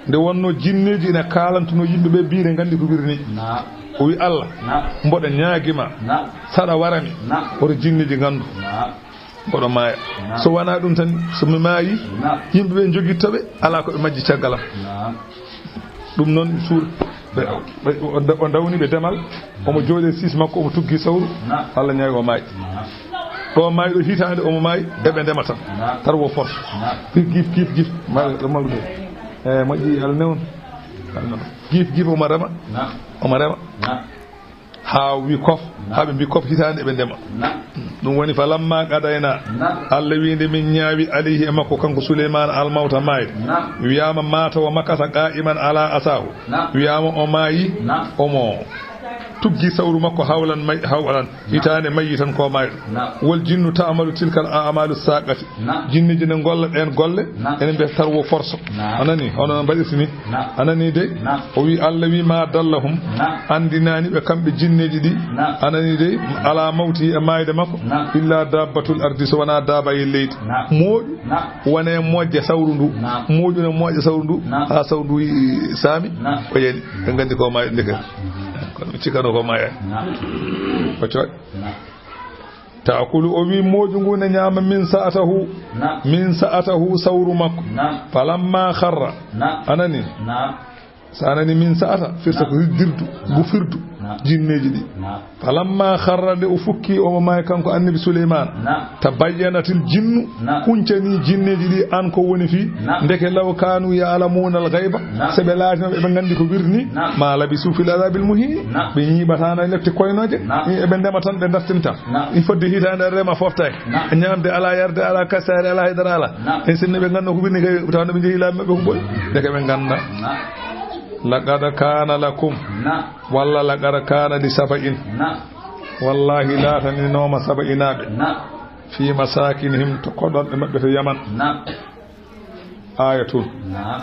Nde wonno jinneeji ina kaalantuno yimɓe ɓe, mbiɗa nganndi ko wirni. نعم. O wi Allah. نعم. Mboɗo ñaagi ma. نعم. Saɗa wara mi. نعم. Woto jinneeji nganndu. نعم. Mboɗo maaya. نعم. So wonaa ɗum tan, so mi maayi. نعم. Yimɓe ɓe njogitto ɓe, alaa ko ɓe majji caggal am. نعم. Ɗum noon suuɗa. Ɓe, ɓe, o, o dawni ɓe demal. Omo jooɗi e siis makko, omo tuggi sawru. Naam. Allah ñaawi o maayi. Naam. Ɗo maayi ɗo hitaande omo maayi, eɓe ndema tan. Naam. Tar wo force. Naam. Gif, gif, gif, gif. Mal, mal ɗo. E, moƴƴi Allah newno. Allah newno. Gif, gif, omo rema. Naam. Omo rema. Naam. Haa wi kof, naam, haa ɓe mbi kof hitaande eɓe ndema. Naam. Ɗum woni فلما قضينا. Naam. Allah wi nde min ñaawi عليه e makko kanko Suleymaana الموت maayde. Naam. Wiyaama مات ومكث قائما على عصاه. Naam. Wiyaama o maayi, naam, omo tuggi sawru makko hawlan may-, hawlan. Naam. Hitaande ميتا ko maayɗo. Naam. والجن تعمل تلك الأعمال الساقطة. Naam. Jinneeji ne ngolla ɗeen golle, naam, ene mbiyata tar wo force. Naam. A nanii, hono no mbaɗirta ni. Naam. A nanii de? Naam. O wi Allah wi ما دلهم. Naam. Anndinaani ɓe kamɓe jinneeji ɗi. Naam. A nanii de? على موته e maayde makko. Naam. إلا دابة الأرض so wonaa daabayel leydi. Naam. Mooƴu. Naam. Wone moƴƴa sawru ndu. Naam. Mooƴu ne moƴƴa sawru ndu. Naam. Haa sawru ndu yi-, saami. Naam. O yani. Ɓe nganndi ko maayi ndeke. Naam. Kono ɓe cikano ko maaya. Naam. O coy. Naam. Taakulu, o wi mooƴu ngu ne ñaama من سأته. Naam. من سأته sawru makko. Naam. فلما خر. Naam. A nanii? Naam. So a nanii من سأت, firta ko, naam, hirdirdu, naam, ngu firdu, naam, jinneeji ɗi. Naam. فلما خر, nde o fukki, omo maayi kanko Annabi Suleymaana. Naam. تبينت الجن, naam, huncanii jinneeji ɗi aan ko woni fii. Naam. Ndeke لو كانوا يعلمون الغيب, naam, so ɓe laatinoo ɓe nganndi ko wirnii, naam, ما لبثوا في العذاب المهين. Naam. Ɓe ñiiɓataano e lepte koynooje. Naam. Eɓe ndema tan, ɓe ndartinta. Naam. Fodde hitaande rema foftaaki. Naam. Ñaamde alaa, yarde alaa, kasaare alaa, haydara alaa. Naam. E sinno ɓe nganndu ko wirnii kay, tawa no ɓe njehi laabi maɓɓe ko ɓooyi. Ndeke ɓe nganndaa. Naam. لقد كان لكم. Naam. Walla لقد كان لسبإ. Naam. Wallaahi laataninooma Sabainaaɓe. Naam. في مساكنهم, to koɗorɗe maɓɓe to Yaman. Naam. آية. Naam.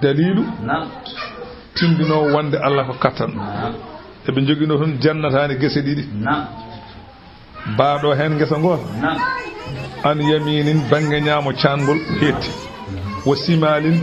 Daliilu. Naam. Tindinoowo wonde Allah ko kattan. Naam. Eɓe njoginoo toon jannataani gese ɗiɗi. Naam. Baa ɗo heen ngesa ngoota. Naam. عن يمين, bannge ñaamo caangol heetti. وشمال,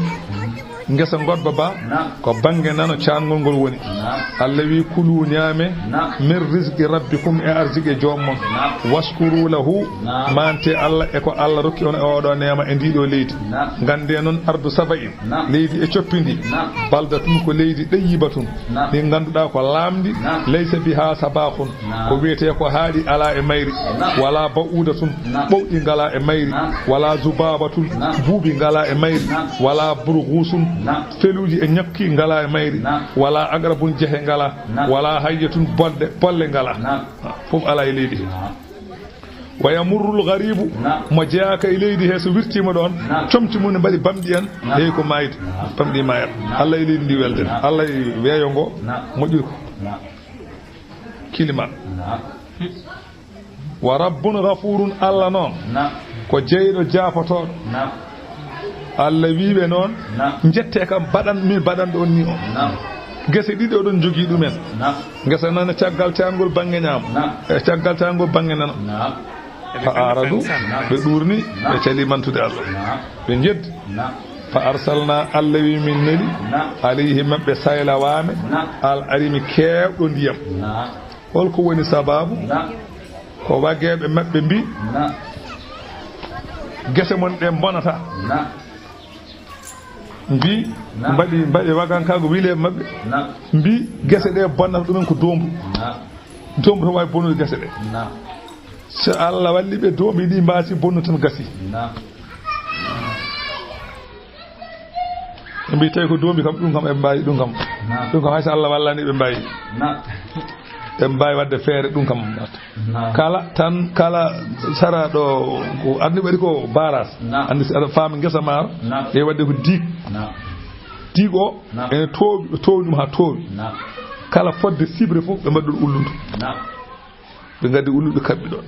ngesa ngoɗba ba, naam, ko bannge nano caangol ngol woni. Naam. Allah wi, كلوا, ñaame, naam, من رزق ربكم, e arsiike joom mon. Naam. واشكروا له, naam, maante Allah e ko Allah rokki on e oɗo neema e ndi ɗo leydi. Naam. Nganndee noon أرض سبإ, naam, leydi e coppi ndi. Naam. بلدة, ko leydi, طيبة, naam, ndi ngannduɗaa ko laamndi. Naam. ليس فيها سباخ, naam, ko wiyetee ko haaɗi alaa e mayri. Naam. ولا بعوضة, naam, ɓowɗi ngalaa e mayri. Naam. ولا ذبابة, naam, buuɓi ngalaa e mayri. Naam. ولا برغوث, naam, feluuji e ñakki ngalaa e mayri. Naam. ولا عقرب, jehe ngalaa. Naam. ولا حية, bolle, bolle ngalaa. Naam. Fof alaa e leydi. Naam. Wa yamurrul gharibu, mo jeyaaka e leydi he, so wirtiima ɗoon, comci mum ne mbaɗi bamɗi en, heewi ko maayde, bamɗi maayat. Allah e leydi ndi welten, Allah e weeyo ngo moƴƴude ko climat. Wa rabbun ghafurun, Allah noon ko jeyɗo jaafotooɗo. Allah wiiɓe noon, njettee kam baɗan, min baɗanɗo on ni o. Gese ɗiɗi oɗon jogii ɗumen. Ngesa nana caggal caangol bannge ñaamo, e caggal caangol bannge nano. Fa aradu, ɓe ɗuurni, ɓe cali mantude Allah. Ɓe njeddi. Fa arsalna, Allah wi min neli, alayhi maɓɓe sayla waame, al arimi keewɗo ndiyam. Holko woni sababu? Ko wageeɓe maɓɓe mbi, gese mon ɗe mbonata. Mbi, mbaɗi, mbaɗi wagankaagu wile maɓɓe. Mbi, gese ɗe bonnata ɗumen ko doombu. Doombu to waawi bonude gese ɗe. So Allah walli ɓe, doombi ɗi mbaasi bonnu tan gasi. Ɓe mbi tawi ko doombi kam, ɗum kam eɓe mbaawi, ɗum kam. Ɗum kam hay so Allah wallani ɓe mbaawi. Ɓe mbaawi waɗde feere, ɗum kam. Kala tan, kala sara ɗo, ko anndi waɗi ko baras. Anndi si aɗa faami ngesa maaro, e waɗde ko diig. Diig o, ene toowi, ɓe toowi ɗum haa toowi. Kala fodde sibre fof, ɓe mbaɗi ɗum ullundu. Ɓe ngaddi ulluɗi kaɓɓi ɗo.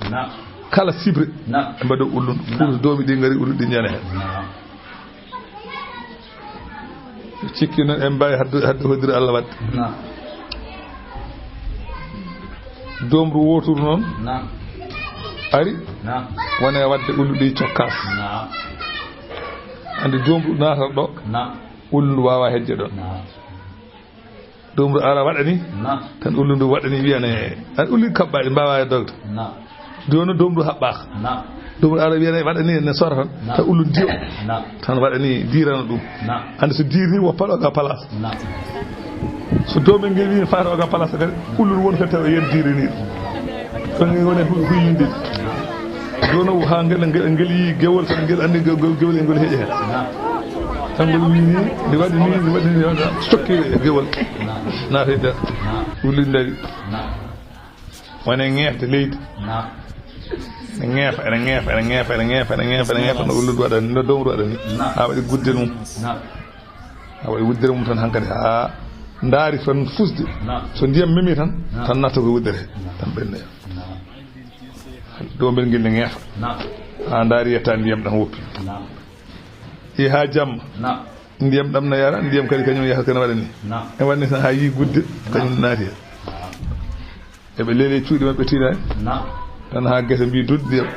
Kala sibre, ɓe mbaɗi ulludu. Pour doomi ɗi ngari ulluɗi ɗi ñana heen. Ɓe cikki noon en mbaawi hadde, hadde hoddira Allah waɗde. Doomru wooturu noon ari, wone waɗde ulluɗi cokkaas. Anndi doomru naatat ɗo, ulludu waawa hejje ɗoon. Doomru ara waɗani, tan ulludu waɗani wiyane, an ulludu kaɓɓaaɗi mbaawa e dogde. Jooni doomru haɓɓaaka. Doomru ara wiyane waɗani ne sora tan, tan ulludu diyo. Tan waɗani diirana ɗum. Anndi so diirini woppat o ga place. So doomel ngel wiyi faata o ga place kadi, ulludu won kadi tawa yen diirini ɗum. Ɗon e woni hu-, huywinde. Jooni o haa ngel, ngel, ngel yii gewol tan, ngel anndi ge-, ge-, gewol e ngol heƴi heen. Tan ngol wiyi ni, ndi waɗi ni, ndi waɗi ni, ndi waɗi ni, stokki gewol. Naati e nder. Ulludu dari. Woni ŋeefde leydi. Ene ŋeefa, ene ŋeefa, ene ŋeefa, ene ŋeefa, ene ŋeefa, ene ŋeefa, no ulludu waɗa ni, no doomru waɗa ni. Haa waɗi guddere mum. Haa waɗi wuddere mum tan hankadi haa ndaari tan fusde. So ndiyam memi tan, tan natta ko wuddere. Tan ɓennoya. Doomel ngel ne ŋeefa. Haa ndaari yetta ndiyam ɗam woppi. Yehi haa jamma. Ndiyam ɗam na yara, ndiyam kadi kañum yaha kene waɗa ni. En waɗni tan haa yii gudde, kañum naati heen. Eɓe leeli cuuɗi maɓɓe tiinaani. Tan haa gese mbi duɗ ndiyam.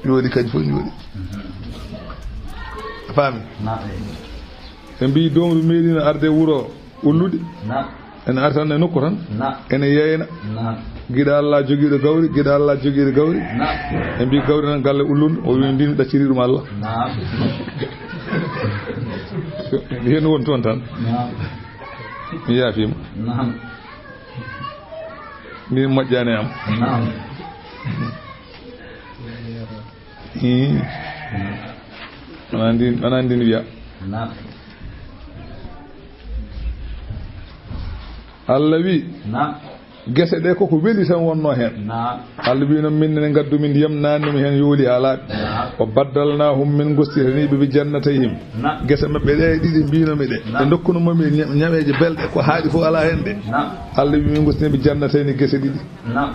Jooɗi kañum fof jooɗi. A faami? Ɓe mbi doomru meeɗino arde wuro. Ullude. Ene ari tan e nokku tan. Ene yeeyna. Giɗo Allah jogiiɗo gawri, giɗo Allah jogiiɗo gawri. Ɓe mbi gawri tan galle ullundu, o wi ndin ɗacciri ɗum Allah. Heen woni toon tan. Mi yaafiima. Min moƴƴaani am. Ii. Wona ndin, wona ndin wiya. Allah wi, gese ɗe koko weli tan wonno heen. Allah wi noon min ne ngaddumi ndiyam, naannumi heen yooli haa laaɓi. O baddalnahum, min gostitani ɓe, bi jannatayhim. Gese maɓɓe ɗe ɗiɗi mbinomi ɗe. Ɓe dokkuno mo mi ña-, ñaweeje belɗe, ko haaɗi fof alaa heen de. Allah wi min gostitani ɓe jannatayni, gese ɗiɗi.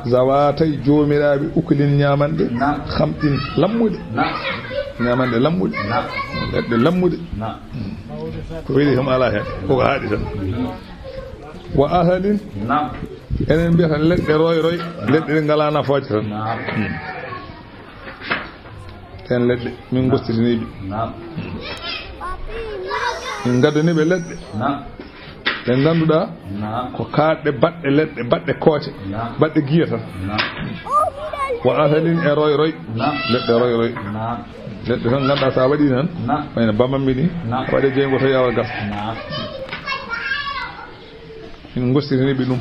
Zawatay, joomiraaɓe, ukulin, ñaamanɗe, xamɗin, lammuɗe. Ñaamanɗe lammuɗe. Leɗɗe lammuɗe. Ko weli kam alaa heen, koko haaɗi tan. Wa asalin, enen mbiyata leɗɗe roy roy, leɗɗe ɗe ngalaa nafooje tan. Ɗeen leɗɗe, min gostitanii ɗe. Min ngaddanii ɓe leɗɗe. Ɗe ngannduɗaa ko kaaɗɗe baɗɗe leɗɗe, baɗɗe kooce, baɗɗe giya tan. Wa asalin e roy roy, leɗɗe roy roy. Leɗɗe tan ngannduɗaa so a waɗii tan, wayno bamammi ni, a waɗi jeyngo tawi awa gas. Min gostitanii ɓe ɗum.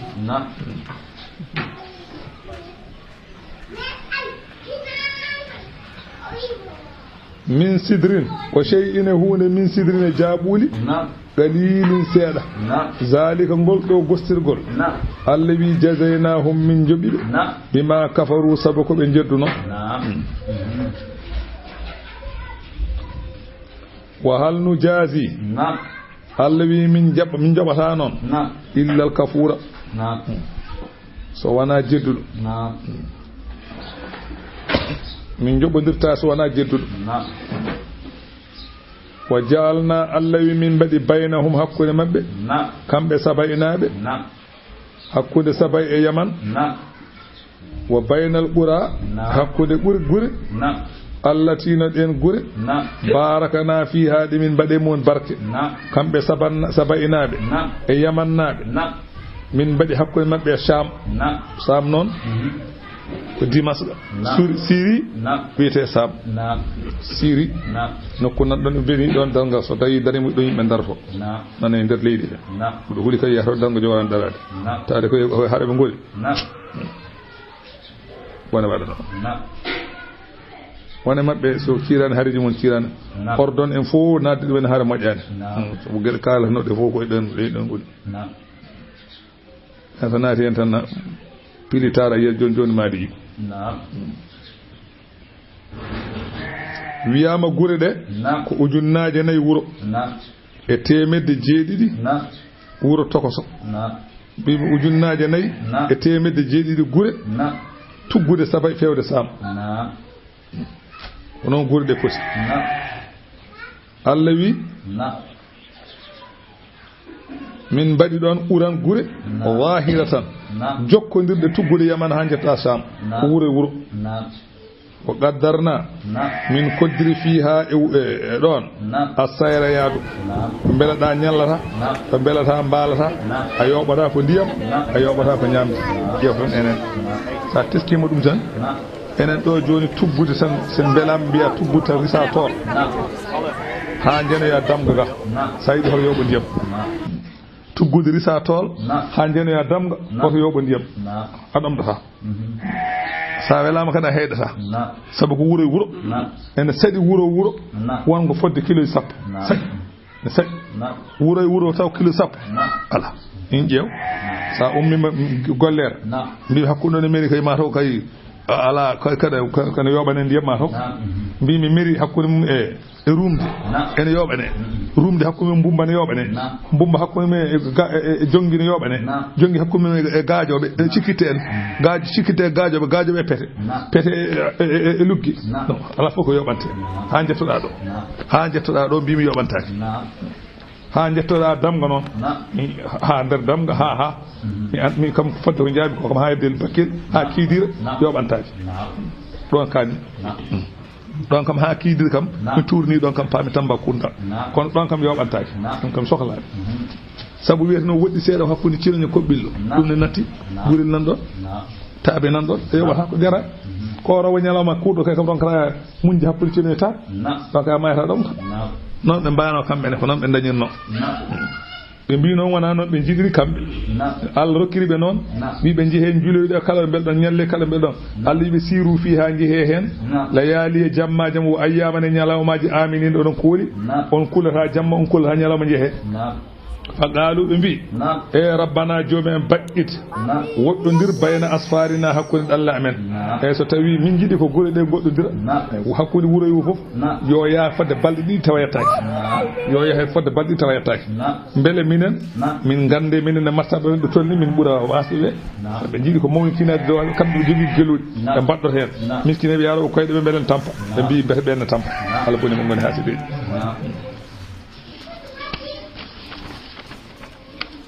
Min sidrin, o sey ine huunde min sidrin e jaaɓuuli. Qalilin seeɗa. Naam. Zalika ngol ɗo gostirgol. Naam. Allah wi jazaynahum min joɓi ɓe. Naam. Bima kafaru sabu ko ɓe jedduno. Naam. Wa hal nujazi. Naam. Allah wi min jaɓ-, min joɓata noon. Naam. Illal kafura. Naam. So wona jedduɗo. Naam. Min joɓodirta so wona jedduɗo. Naam. Wa ja'alna, Allah wi min mbaɗi baynahum hakkunde maɓɓe. Naam. Kamɓe Saba'inaaɓe. Naam. Hakkunde Saba e Yaman. Naam. Wa baynal qura. Naam. Hakkunde ɓuri gure. Naam. Allati no ɗen gure. Naam. Barakana fiha ɗi min mbaɗi mun barke. Naam. Kamɓe Saban-, Saba'inaaɓe. Naam. E Yamannaaɓe. Naam. Min mbaɗi hakkunde maɓɓe e Sham. Naam. Sham noon. Mhm. Ko Dimasqa. Naam. Suri-, Siri. Naam. Wiyetee Sham. Naam. Siri. Naam. Nokku nan ɗon ɓe mbeni ɗon darngal so tawi darima ɗon yimɓe darto. Naam. Nana e nder leydi he. Naam. Ko ɗo huli kadi yahata darngo jogoran daraade. Naam. Taade koye, koye haɗa ɓe ngoni. Naam. Wona waɗa ɗo. Naam. Wona maɓɓe so kiirani hareji mum kiirani. Naam. Ordon en fof nadde ɗumen hare moƴƴani. Naam. Hmm. Sabu geɗe kala no ɗe fof ko e ɗon, e ɗon ngoni. Naam. Tan so naati heen tan na pili tara yiya jooni jooni maadi yiɗi. Naam. Wiyaama gure ɗe. Naam. Ko ujunnaaje nayi wuro. Naam. E teemedde jeeɗiɗi. Naam. Wuro tokoso. Naam. Wiyaama ujunnaaje nayi. Naam. E teemedde jeeɗiɗi gure. Naam. Tuggude Saba feewde Saam. Naam. Ko noon gure ɗe poti. Naam. Allah wi. Naam. Min mbaɗi ɗoon uran gure. Naam. Zahiratan. Naam. Jokkondirɗe tuggude Yaman haa njettaa Saam. Naam. Ko wuro e wuro. Naam. Wa qaddarna. Naam. Min koddiri fiha e, e, e ɗoon. Naam. Assayra yaadu. Naam. Mbelaɗaa ñallata. Naam. Ko mbelataa mbaalata. Naam. A yooɓataa ko ndiyam. Naam. A yooɓataa ko ñaamde. Naam. Ƴeew tan enen. Naam. So a teskiima ɗum tan. Naam. Enen ɗo jooni tuggude tan, so mbelaama mbiya tuggude tan risa tool. Naam. Haa njenoya damga ga. Naam. So a yiɗi hoto yooɓo ndiyam. Naam. Tuggude risa tool. Naam. Haa njenoya damga. Naam. Hoto yooɓo ndiyam. Naam. A ɗomɗataa. Mhm. So a welaama kadi a heyɗataa. Naam. Sabu ko wuro e wuro. Naam. Ene saɗi wuro wuro. Naam. Won ko fodde kilo e sappo. Naam. Saɗi. Ne saɗi. Naam. Wuro e wuro taw kilo sappo. Naam. Alaa. In ƴeew. Naam. So a ummiima, mm, golleere. Naam. Mbi hakkunde ne meri kay maa taw kay, a-, alaa, kay, kadi, ka-, kadi yooɓane ndiyam maa taw. Naam. Mbi mi meri hakkunde mum e, e rumde. Naam. Ene yooɓane. Mm. Rumde hakkunde mum mbumba ne yooɓane. Naam. Mbumba hakkunde mum e ga-, e, e, e jonngi ne yooɓane. Naam. Jonngi hakkunde mum e, e gaajooɓe, e cikkitte en. Mm. Gaajo-, cikkitte e gaajooɓe, gaajooɓe e pete. Naam. Pete e, e, e, e luggi. Naam. Non, alaa fof ko yooɓante. Naam. Haa njettoɗaa ɗo. Naam. Haa njettoɗaa ɗo, mbi mi yooɓantaake. Naam. Haa njettoɗaa damga noon. Naam. Mi, haa nder damga, haa, haa. Mhm. Mi an-, mi kam fodde ko njaabi ko kam haa e del bakkil, haa kiidira, naam, yooɓantaake. Naam. Ɗoon kam. Naam. Mm. Ɗoon kam haa kiidira kam, naam, mi tuurnii ɗoon kam paami Tambacounda. Naam. Kono ɗoon kam yooɓantaake. Naam. Ɗum kam sohlaani. Mhm. Sabu wiyeteno woɗɗi seeɗa ko hakkunde Ciroño Koɓɓillo. Naam. Ɗum ne natti, naam, gurel nan ɗoon. Naam. Taabe nan ɗoon, e yoɓata ko jara. Mhm. Kooroowo ñalawma kuuɗo kay kam ronkata muñde hakkunde Ciroño Taar. Naam. Ɗon kay a mayata ɗon kam. Naam. Noon ɓe mbaano kamɓe ne, ko noon ɓe dañirno. Naam. Ɓe mbii noon wonaa noon ɓe njiɗiri kamɓe. Naam. Allah rokkiri ɓe noon. Naam. Wi ɓe njehee njuloyɗo kala ɓe mbelɗon ñalle kala ɓe ɗon. Naam. Allah wi ɓe siiru fii haa njehee heen. Naam. Layaaliya jammaaji mum, o ayyaama ne ñalawmaaji aaminiin oɗon kooli. Naam. On kulataa jamma, on kulataa ñalawma njehee. Naam. Fa qaalu ɓe mbii. Naam. E Rabbana joomi en baɗɗit. Naam. Woɗɗondir bayna asfarina hakkunde ɗalla amen. Naam. E so tawi min njiɗi ko gure ɗe goɗɗondira. Naam. Hakkunde wuro e wuro fof. Naam. Yo yaha fodde balɗe ɗiɗi tawa yettaaki. Naam. Yo yaha fodde balɗe ɗiɗi tawa yettaaki. Naam. Mbele minen, naam, min ngannde minen e martaɓe men ɓe tolni min ɓura waasde ɓe. Naam. Ɓe njiɗi ko mawnitinaade dowaaɓe kamɓe ɓe jogii geluuɗi. Naam. Ɓe mbaɗɗoto heen. Naam. Miskineeɓe yaarooɓe koyɗe ɓe mbele ne tampa. Naam. Ɓe mbii mbete ɓeen ne tampa. Naam. Allah boni mo ngoni haa siɗeeji. Naam.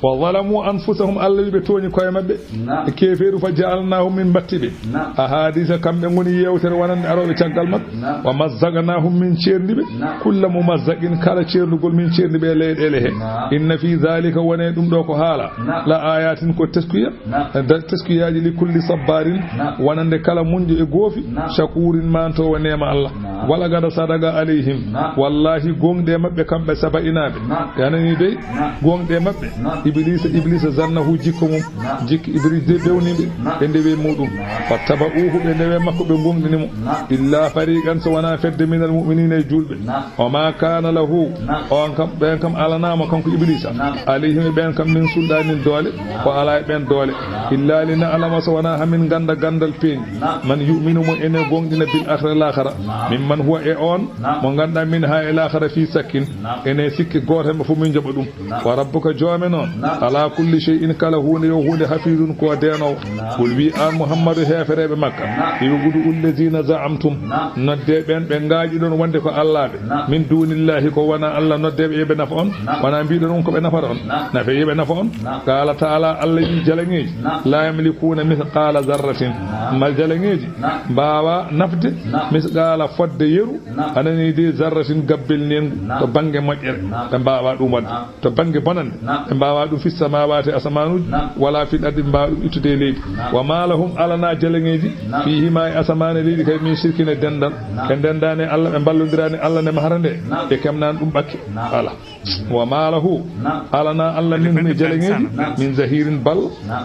Wa zalamu anfusahum, Allah wi ɓe tooñi koye maɓɓe. Naam. E keefeeru, fa ja'alnahum, min mbatti ɓe. Naam. Ahadisa, kamɓe ngoni yeewtere wonande arooɓe caggal maɓɓe. Naam. Wa mazzaqnahum, min ceerndi ɓe. Naam. Kulla mumazzaqin, kala ceerndugol min ceerndi ɓe e leyɗeele he. Naam. Inna fi zalika, wone ɗum ɗo ko haala. Naam. La ayatin, ko teskuya. Naam. Da-, teskuyaaji li kulli sabbaarin, naam, wonande kala muñɗo e goofi, naam, shakuurin, maantoowo neema Allah. Naam. Wala gada sadaqa alayhim. Naam. Wallahi, gooŋɗe maɓɓe kamɓe Saba'inaaɓe. Naam. A nanii dey? Naam. Gooŋɗe maɓɓe. Naam. Iblisa, Iblisa, zannahu, jikko mum. Jikki Iblisa de bewni ɓe e ndewe muɗum. Fattaba'uhu, ɓe ndewe makko, ɓe gomɗini mo. Illa fariqan, so wona fedde, minal mu'minina, e julɓe. Wa ma kana lahu, on kam, ɓen kam alanamo kanko Iblisa. Alayhim, e ɓen kam, min sulɗanin, doole, o ala e ɓen doole. Illa li na'lama, so wona hamin ganda gandal peeñi. Man yu'minu, mo ene gomɗina, bil akhirati, lahara. Mimman huwa, e on mo ganduɗa, min ha e lahara, fi sakkin, ene sikki, goto hemɓe fof min joɓa ɗum. Wa rabbuka, joome noon, ala kulli shay'in, kala hunde yo hunde, hafizun, ko denowo. Qul, wi an Muhammadu, heefereɓe Makka, ɓe ɓudu, ullazina za'amtum, nodde ɓen ɓe ngaaƴiɗon wonde ko allaɓe, min dunillahi, ko wona Allah, noddeɓe yoɓe nafa on, wona mbiɗon on ko ɓe nafata on, nafe yoɓe nafa on. Qala ta'ala, Allah wi, jalaŋeeji, la yamlikuna mithqala zarratin, mal jalaŋeeji mbawa nafde, misqala, fodde yeru, anani de, zarratin, gabbel nengu, to bangge moƴƴere, ɓe mbawa ɗum wadde. To bangge bonande, ɓe mbawa ɗum, fis samawati, asamanuji, wala fil ardi, ɓe mbawa ɗum ittude e leydi. Wa ma lahum, alana jalaŋeeji, fihima, e asamaane leydi kay, min shirkin, e dendal. Ɓe dendani Allah, ɓe mballondirani Allah nde mahata nde, ɓe kemnani ɗum ɓakke. Ala. Wa ma lahu, alana Allah, minhum, e jalaŋeeji, min zahirin, bal.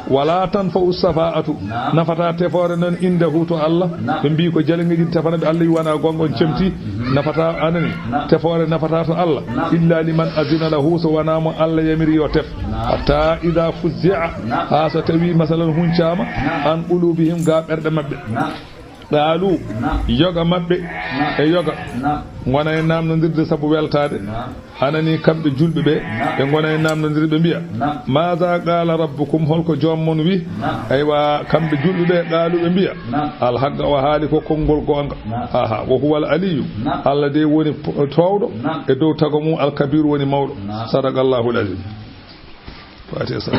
Wala tanfa'u shafa'atu, nafata tefoore noon, indahu, to Allah. Ɓe mbi ko jalaŋeeji tefana ɓe, Allah wi wona gonga, on cemti. Nafata, anani, tefoore nafata to Allah, illa liman azina lahu, so wona mo Allah yamiri yo tef. Hatta idha fuzzi'a, ha so tawi, masalan, huncama, an qulubihim, ga ɓerɗe maɓɓe. Qaalu, yoga maɓɓe e yoga, ngona e namnondirde sabu weltaade. Anani, kamɓe julɓe ɓe, ɓe ngona e namnondirde, ɓe mbiya, maada qaala rabbukum, holko joom mon wi? Aywa, kamɓe julɓe ɓe, qaalu, ɓe mbiya, al haqqa, o haali ko konngol goonga. Aha, wa huwa al aliyu, Allah de woni p-, toowɗo e dow tago mum, al kabiru, woni mawɗo. Sadaqallahu al azim. Fatiha sa.